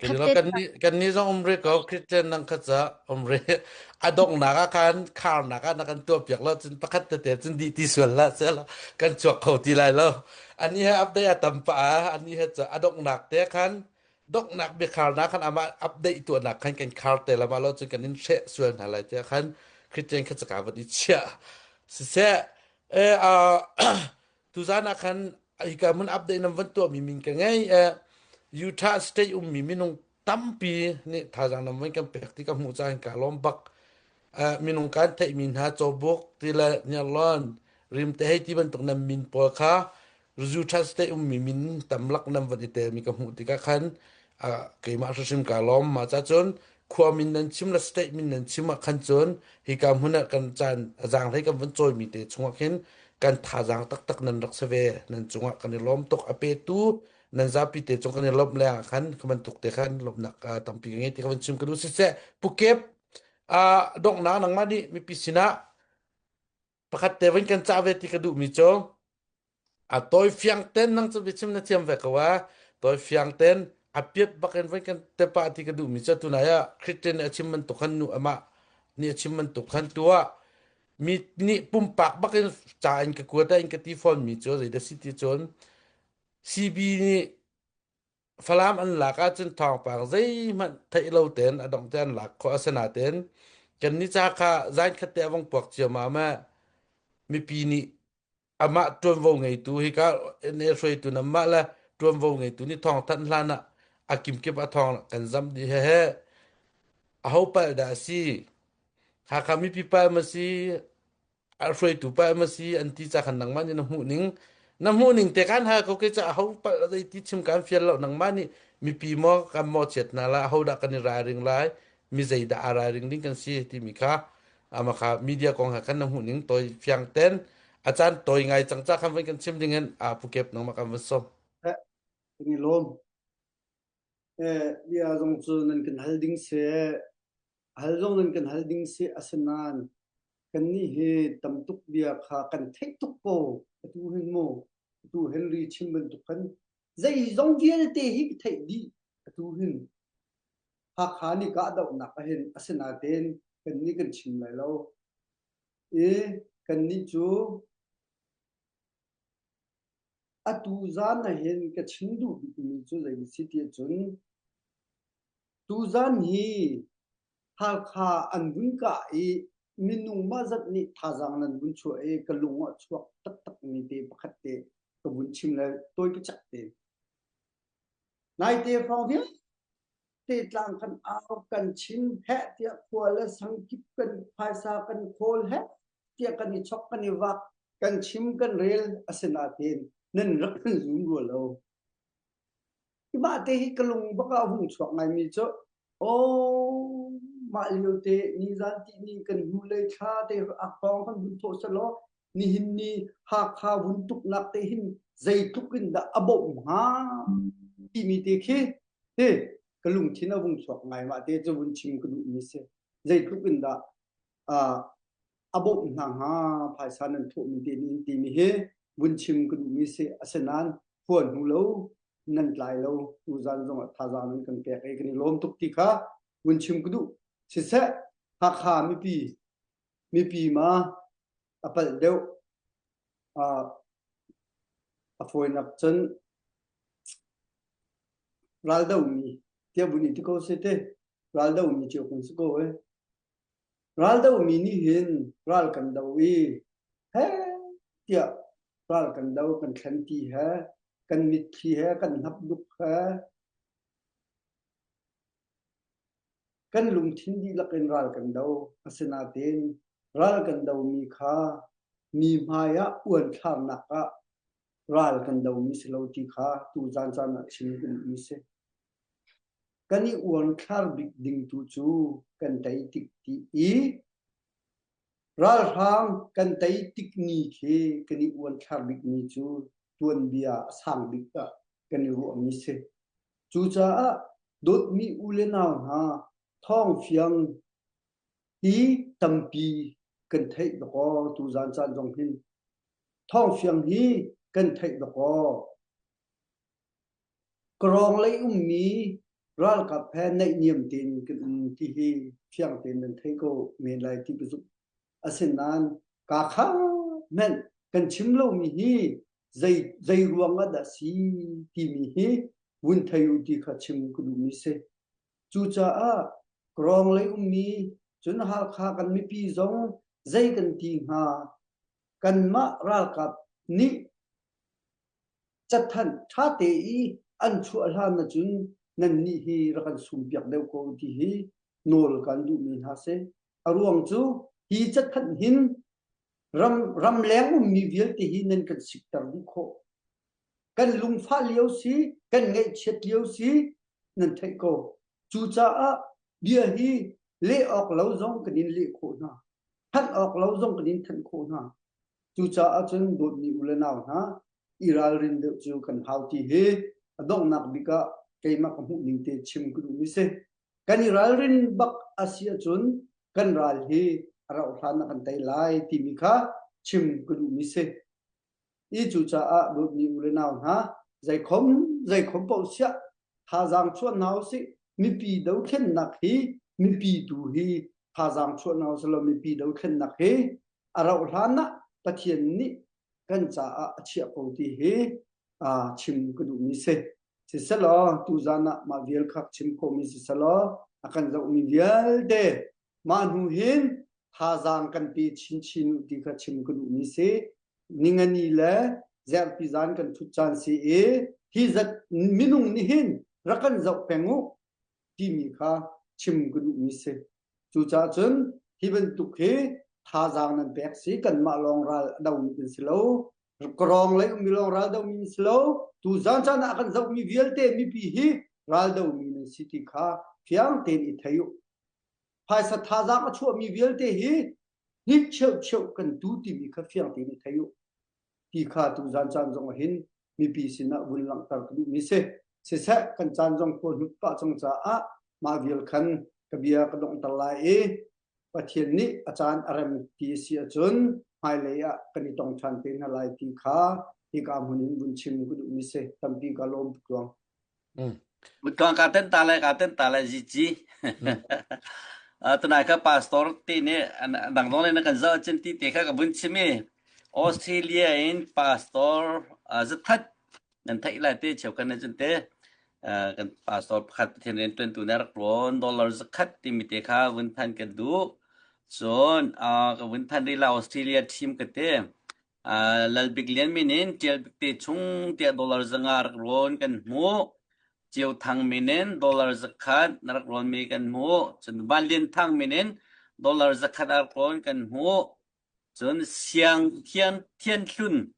Kan kan ni kan ni zong um re ko Christian nang kha ca um re a donghnak ah khan kharnak ah na kan tuah piak lo cun pakhat tete cun dih ti sual la sel kan chuak kho ti lai lo ani he update a tam pa ani he ca a donghnak te khan donghnak biakharnak khan amah update tuahnak khan kan khar te lama lo cun kan in hreh sual hna lai te khan Christian kha caka van i chiah siseh e a tuzan ah khan hika mun update nan van tuahmi min ka ngei e Utah state ummi minung tampi nih thazaang nan van kan pek ti ka hmuh caan ka lawm bak minung kan theihmi hna cawbuk ti le niarlon rim te hei ti bantuk nan min pawl kha Utah state ummi min tamlak nan van i telmi ka hmuh tikah khan keimah hrimhrim ka lawm ma ca cun khua min nan chim le state min nan chim ah khan cun hika hmun ah kan caan a zaanghlei kan van cawimi te chungah khin kan thazaang taktak nan rak si ve nan cungah kan i lawm tuk a petu nan zapi te cung kan i lawmh le ah khan ka bantuk te khan lawmhnak tampi ka ngei ti ka van chim ka duh siseh pukep donghnak nangmah nih mipi sinah pakhat te van kan cah ve ti ka duhmi cu a tawi fiang ten nang cu biachim na thiam ve ko a tawi fiang ten a piat bak in van kan tepa ti ka duhmi cu tunai ah Christian nih a chim bantuk khan nu amah nih a chim bantuk khan tuah mi nih pumpak bak in ca in ka kuat in ka ti fawn mi cu zei dah si ti cun CB nih Falam an lak ahcun thawngpang zeihmanh theih lo tein a dongh te an lak khawh asinain kan ni ca kha zan khat te a vong puak ciammam ah mipi nih amah ṭuanvo ngeitu hika na hruaitu namah le ṭuanvo ngeitu nih thawngthanh hlan ah a kimkip a thawng kan zam dih hehe aho palh dah a si Hakha mipi palh ma si a hruaitu pa ma si an ti ca khan nangmah nih na hmuh ning na hmuh ning te kan hal ko ke ca aho palh zei ti chim kan fial lo nangmah nih mipi maw kan maw chiat na la aho dah kan i ralring lai mi zei dah a ralring ding kan si timi kha ama kha media kong ha khan na hmuh ning toi fiang ten a caan toi ngai cang ca khan van kan chim ding in a pukep nangmah kan van som Eh, kan i lawm. Eh, bia zong cu nan kan hal ding si. Hal zong nan kan hal ding si asinain kannih hi tam tuk bia kha kan theih tuk ko. Atu hin mu, atu Henry chim bantuk khan zeizong vialte hi ka theih dih. Atu hin Hakha nih kahdohnak ahhin asinain kannih kan chim lai lo. I kannih cu atu zan ahhin ka chim duh bikmi cu zei a si ti ahcun Tuzan hi Halkha an vun kah i minung mah zat nih thazaang nan vun chuah i ka lung ah chuak taktakmi te pakhat te ka vun chim le tawi ka cak te. Naite hrawng vialte tlang kan au kan chim heh tiah khua le sang kip kan phaisa kan khawl heh tiah kan i chok kan i vak kan chim kan rel asinain. Nan rak kan zum rua lo. Mah te hi ka lung bak ah a hung chuak ngaimi cu aw mah lio te nizan tihni kan hnulei thla te a hrawng kan vun thawh selaw nihin ni Hakha vun tuknak te hin zeitluk in dah a bawmh hnga timi te khi hi ka lungthin a vung chuak ngai mah te cu vun chim ka duhmi si zeitluk in dah a bawmh hna hnga phaisa nan thawhmi te nih timi hi vun chim ka duhmi si asinain huan hnu lo nan tlai lo tuzan zongah thazaang nan kan pek i kan i lawm tuk ti kha vun chim ka duh siseh Hakha mipi mipi ma a palh deuh a fawinak cun raldomi tiah vun i ti ko seh te raldomi cio kan si ko e Raldomi nih hin ral kan do i heh tiah ral kan do kan thlen-ti he kan mitthli he kan hnapduk he kan lungthin dihlak in ral kan do. Asinain ral kan domi kha mi hmai ah uanthlarnak ah ral kan domi si lo ti kha tuzaan caan ah chim ka duhmi si. Kan i uangthlar bik ding tu cu kan tei tik ti i ralhrang kan tei tik ni khi kan i uangthlar bik ni cu tuanbia a sang bik ah kan i ruahmi si. Cucaah dawtmi u le nau hna thawngfiang hi tampi kan theih dakaw tuzaan caan zong hin thawngfiang hi kan theih dakaw Karawng lei ummi ralkap he naihniam tein kan um ti hi fiang tein nan thei ko men lai ti ka zumh. Asinain kaa kha hmanh kan chim lomi hi zei zei ruang ah dah si timi hi vun thei u ti kha chim ka duhmi si. Cucaah Karawng lei ummi cun Hakha kan mipi zong zei kan ti hnga kanmah ralkap nih Cathanh ṭhate i an chuah hlan ahcun nannih hi rak kan sumpiak deuh ko ti hi nawl kan duhmi hna si. A ruang cu hi cathanh hin ram ramleng ummi vialte hi nan kan sikter dih khawh. Kan lungfah lio si, kan ngaihchiat lio si nan theih ko. Cucaah bia hi leh awk lo zong kan in leh khawh hna. Thanh awk lo zong kan in thanh khawh hna. Cucaah cun dawtmi u le nau hna, i ralrin deuh cu kan hau ti hi a donghnak bik ah keimah ka hmuh ning te chim ka duhmi si. Kan i ralrin bak a si ahcun kan ral hi a rauh hlan ah kan tei lai timi kha chim ka duhmi si. I cucaah dawtmi u le nau hna, zeikhom zeikhom paoh siah thazaang chuah hna usih. Mipi dothlennak hi mipi tu hi thazaang chuah hna usih law mipi dothlennak hi a rauh hlan ah Pathian nih kan caah a chiah ko ti hi chim ka duhmi si. Siselaw tuzan ah mah vial kha chim khawhmi siselaw a kan zohmi vialte mah hnu hin thazaang kan pe chinchin u ti kha chim ka duhmi si. Ningani le zerpi zan kan thut caan si i hi zat minung nih hin rak kan zoh peng u timi kha chim ka duhmi si. Cucaah cun hi bantuk hi thazaang nan pek si kanmah lawng ral a domi kan si lo. Kawrong lei ummi lawng ral domi an si lo. Tuzaan caan ah kan zohmi vialte mipi hi ral domi nan si ti kha fiang tein i thei u. Phaisa thazaang a chuahmi vialte hi hnik cheuh cheuh kan tu timi kha fiang tein i thei u. Ti kha tuzaan caan zong ah hin mipi sinah vun langhter ka duhmi si. Siseh kan caan zong khua hnut pah cang caah mah vial khan ka bia ka donghter lai i Pathian nih a caan a rem ti a si ahcun hmailei ah kan i tong ṭhan te hna lai ti kha hika hmun in vun chim ka duhmi si. Tampi ka lawm tuk tuang. Mutkang ka ten ta lai ka ten ta lai zici. Tunai kha pastor te nih dang dong le kan zoh cun ti te kha ka vun chim i Australia in pastor zathat nan theih lai te cheu kan cun te kan pastor pakhat Pathian rian tuantu na rak rawn dollar zakhat timi te kha vun than kan duh cun ka vun than rih la Australia team ka te Lalbik Lian min in Ṭial Bik te chung tiah dollar zanga rak rawn kan hmuh. Cio Thang min in dollar zakhat na rak rawnmi kan hmuh. Cun Van Lian Thang min in dollar zakhat a rak rawn kan hmuh. Cun Siang Thian Thian Hlun.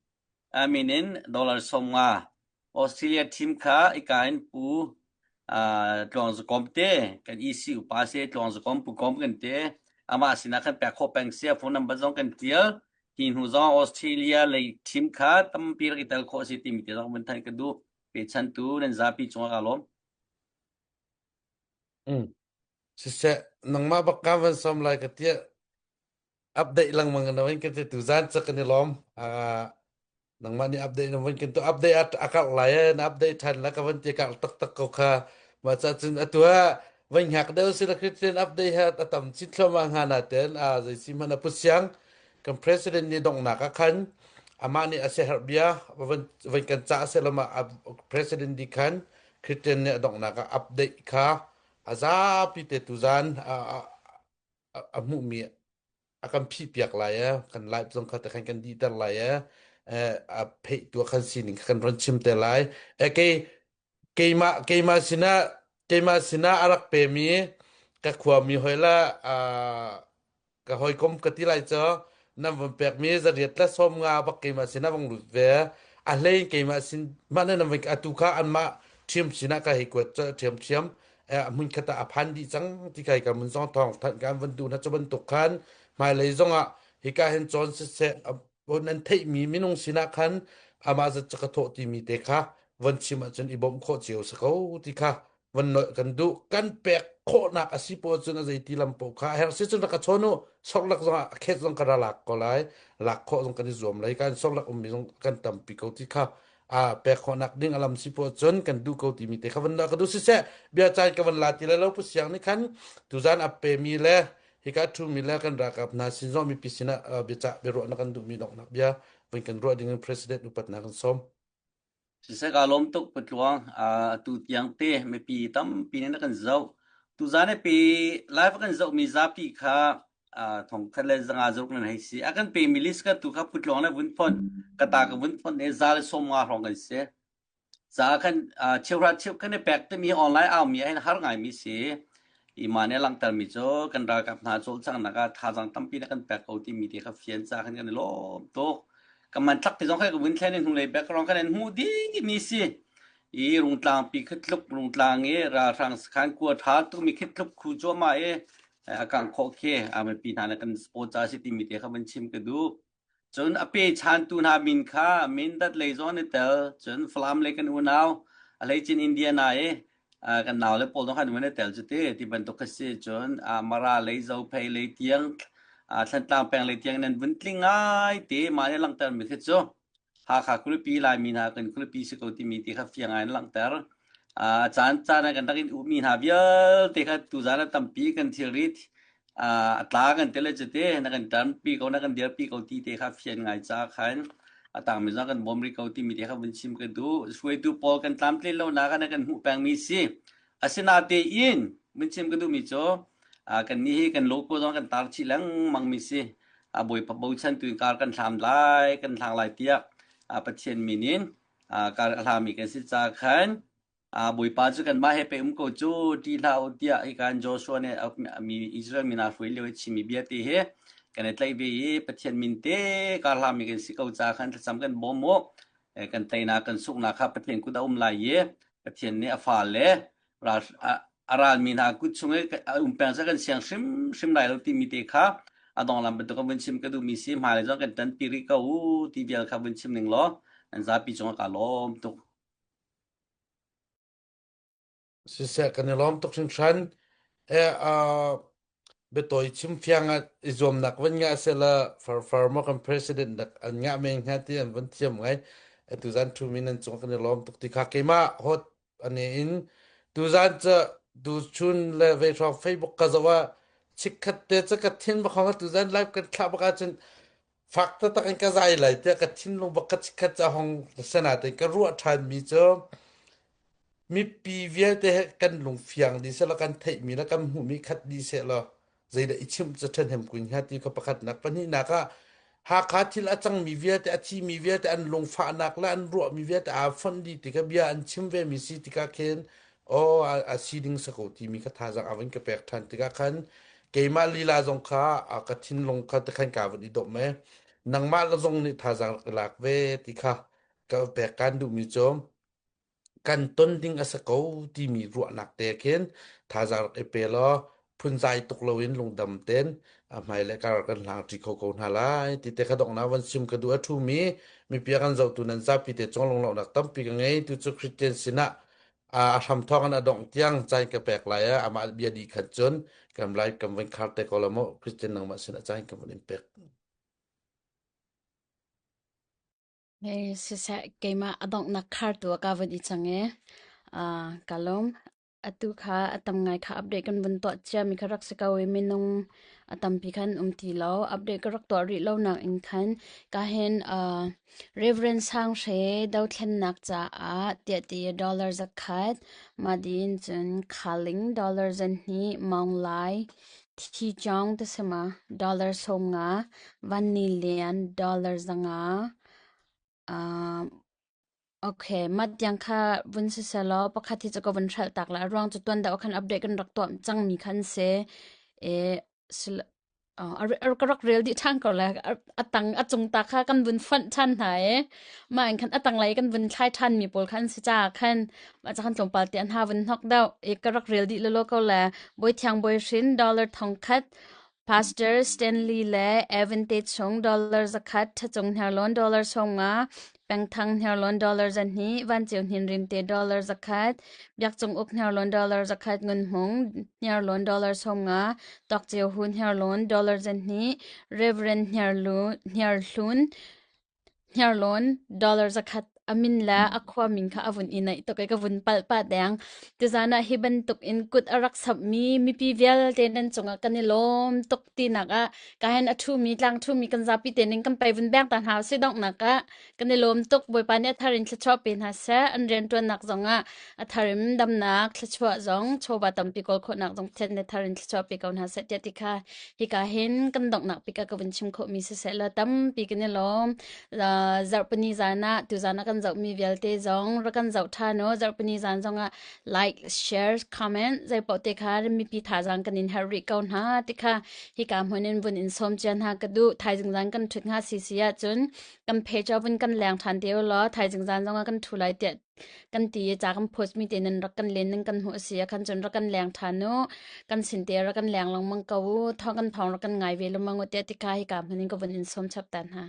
Min in dollar 50 Australia team kha ika in pu Tluang Zakom te kan EC upa si Tluang Zakom pu Kom kan te amah sinah khan pek khawh peng si a phone number zong kan tial hi hnu zong Australia lei team kha tampi rak i tel khawh si timi te zong vun thanh ka duh pechantu nan zapi cungah ka lawm. Mm. Siseh nangmah bak ka van som lai ka tia update lengmang na van kan ti tu zan cha kan i lawm. Uh, nangmah nih update na van kan tu update a karh lai e na update than la ka van ti karh tak tak ko kha ma cha cun atu ah van hngak deuh si la Christian update ha a tam chin thluahmah hnga na ten a zei si hmanh a pu siang kan president nih donghnak ah khan amah nih a siaherh bia van van kan cah selama president nih khan Christian nih a donghnak ah update kha a zapi te tuzan a hmuhmi a kan phih piak lai e kan live zong kha te khan kan dihter lai e a pheih tu khan sining kha kan ron chim te lai e kei keimah keimah sinah keimah sinah a rak pemi ka khuami hoi la ka hawikom ka ti lai cu nan von pekmi zariat le 50 bak keimah sinah vong lut ve a hlei keimah sin mah nan van atu kha anmah ṭhiam sinah ka hei kuat ṭhiam ṭhiam hmun khat ah a phan dih cang ti kai ka mun zong thawng thanh kan van duh na cu bantuk khan hmailei zong ah hika hin cawn siseh nan theihmi minung sinah khan amah zat cu ka thawh timi te kha von chim ahcun i bawmh khawh cio si ko ti kha von nolh kan duh kan pek khawhnak a si poah cun a zeiti lam paoh kha a herh si cun rak ka chawn u sorlak zong ah a khet zong ka ra lak ko lai lak khawh zong kan i zuam lai kan sorlak ummi zong kan tampi ko ti kha a pek khawhnak ding a lam si poah cun kan duh ko timi te kha van ka duh siseh bia caan ka van la ti le lo pu siang nih khan tuzan a pemi le hika ṭhumi le kan ralkap hna sin zong mipi sinah biacah biaruahnak kan duhmi donghnak bia vun kan ruah ding in president upatnak kan sawm. Siseh ka lawm tuk patluang atu tiang te mipi tampi nih na kan zoh tuzan i pe live kan zoh mi zapi kha thongkhat le zanga zaruk nan hei si a kan pe mi list ka tu kha putluang le vun phon ka ta ka vun phon ne za le 50 hrawng kan si Ca khan cheuhra cheuh kan i pek timi online aumi ah hin har ngaimi si. I mah nih a langhtermi cu kan ralkap hna cawlcanghnak ah thazaang tampi na kan pek ko timi ti kha fian ca khan kan i lawm tuk. Ka hmanthlak ti zong kha ka vun thlen i hnulei background khan an hmuh dihmi si. I Rungtlang pi khi tluk Rungtlang i ralhrang sakhan kua ṭha tukmi khi tluk khu cuahmah i a kangh khawh khi a mipi hna nih kan support ca si timi te kha van chim ka duh. Cun a pechantu hna min kha Mindat lei zong an i tel. Cun Falam lei kan unau, a hleicin Indiana i kan naule pawl zong khan an i tel cu ti ti bantuk kha si. Cun Mara lei, Zophei lei tiang, Thlantlang peng lei tiang nan vun tling ngai ti mah nih langhtermi khi cu Hakha khualipi Laimi hna kan khualipi si ko timi ti kha fiang ngai in langhter. A caan caan ah kan rak in uhmi hna vialte kha tuzaan ah tampi kan thilri a tla kan ti le cute na kan ṭanpi ko na kan dirpi ko ti te kha fian ngai ca khan a tangmi zong kan bawm rih ko timi te kha vun chim ka duh. Hruaitu pawl kan tlamtlin lonak ah na kan hmuh pengmi si. Asinatein vun chim ka duhmi cu kannih hi kan logo zong kan tar chih lengmang mi si. Bawipa bochan tu in kar kan hlam lai, kan hlang lai tiah Pathian min in kar a hlami kan si ca khan Bawipa cu kanmah he pei um ko cu ṭih hlah u tiah hikan Joshua nih mi Israel mi hna hruai lio i chimmi bia te hi kan i tlaih ve i Pathian min te kar hlami kan si ko ca khan thlacam kan bawm u. Kan teinak kan sunghnak kha Pathian kut a um lai i Pathian nih a fale ral a ralmi hna kut chung i a um peng cu kan siang hrimhrim lai lo timi te kha a donglam bantuk in vun chim ka duhmi si hmailei zong kan ṭanpi rih ko u ti vial kha vun chim ning law nan zapi cungah kaa lawm tuk. Siseh kan i lawm tuk hringhran. E, uh, biatawi chim fiang ah i zuamnak van ngah sehla farfar maw kan president dak an ngah men hnga ti an van thiam ngai. Atu zan thu mi nan cung kan i lawm tuk ti kha keimah hot ane in tuzan ca tu chun le vei hrawng Facebook ka zoh ah chikkhat te ca ka thin bak hong tuzan live kan thlah bak ahcun fak taktak in ka zai lai tiah ka thinlung bak ka chikkhat ca hong sana te ka ruah ṭhan mi cu mipi vialte he kan lung fiang dih seh law kan theihmi le kan hmuhmi khat dih seh law zeidah i chimh cu ṭhahnem kun hnga ti kha pakhatnak pahnihnak ah Hakha thil a cangmi vialte a thimi vialte an lungfahnak le an ruahmi vialte aa fonh dih tikah bia an chim vemi si tikah khin aw a si ding sa ko timi kha thazaang a van ka pek ṭhan tikah khan keimah lila zong kha ka thinlung kha tikhan ka van i dawm e. Nangmah le zong nih thazaang rak i lak ve ti kha ka pek kan duhmi cu kan ton ding a si ko timi ruahnak te khin thazaang rak i pe law phunzai tuk loin lungdam ten a hmai le kar kan hlang ṭi kho ko hna lai ti te kha donghnak van sim ka duh a ṭhumi mipi a kan zohtu nan zapi te cung lunglawmhnak tampi ka ngei tu cu Christian sinah a hram thawng in a dongh tiang caan ka pek lai ah amah bia dih khan cun kan lai kan van khar te ko la mu Christian nangmah sinah caan kan van in pek. Hei siseh keimah a donghnak khartu ah ka vun i cang i uh, ka lawm. Atu kha a tam ngai kha update kan vun tuah ciami kha rak si ko i minung a tampi khan um ti lo. Update ka rak tuah rih lo nak in khan ka hin uh, Reverend Sang Hre dothlennak caah tiah ti dollar zakhat, mah din cun Khaling dollar zanhnih, Maung Lai Thi Chawng ti si ma dollar 50, Van Ni Lian dollar 500. Uh, Okay, mah tiang kha vun si selaw pakhat hi cu ka vun hrelh tak la. A ruang cu tuan deuh khan update kan rak tuah cangmi khan si. E, ka rak rel dih ṭhan ko le a tang a cung ta kha kan vun fonh ṭhan hna i mah in khan a tanglei kan vun thlai ṭhanmi pawl khan si caah khan mah ca khan tlawmpal te an ha vun hnok deuh i ka rak rel dih lolo ko le Bawi Thiang Bawi Hrin dollar 1000 Pastor Stanley le Evan te chung dollar 100 Thacung Hniarlawn dollar 50 Pengthang Hniarlawn dollar 200 Vanceu Hninrim te dollar 100 Biakcung Uk Hniarlawn dollar 100 Ngun Hmung Hniarlawn dollar 50 Tawkceu Hu Hniarlawn dollar 200 Reverend Hniarhlun Hniarlawn dollar 100 a min le a khua min kha a vun i naih tuk i ka vun palh pah deng. Tuzaan ah hi bantuk in kut a rak samhmi mipi vialte nan cungah kan i lawm tuk tinak ah ka hen a ṭhumi tlang ṭhumi kan zapi te ning kan pei vun beng ta hna usih donghnak ah kan i lawm tuk. Bawipa nih a thar in thluachuah pe hna seh. An rianṭuannak zongah a thar in damnak thluachuah zong chawva tampi kawl khawhnak zong Pathian nih a thar in thluachuah pe ko hna seh tiah ti kha hika hin kan donghnak bik ah ka vun chim khawhmi siseh law tampi kan i lawm. Zarhpini zan ah tuzan ah kan zohmi vialte zong rak kan zoh ṭhan u. Zarhpini zan zongah like, share, comment zeipaoh te kha mipi thazaang kan in herh rih ko hna ti kha hika hmun in vun in sawm cia hna ka duh. Thaizing zan kan ṭhut hnga si si ahcun kan page ah vun kan leng ṭhan te u law thaizing zan zongah kan ṭhu lai tiah kan ti i ca kan post mi te nan rak kan len nan kan hmuh a si ah khan cun rak kan leng ṭhan u. Kan sin te rak kan leng lengmang ko u. Thawng kan thawng rak kan ngai ve lengmang u tiah ti kha hika hmun in ka vun in sawm chap ta hna.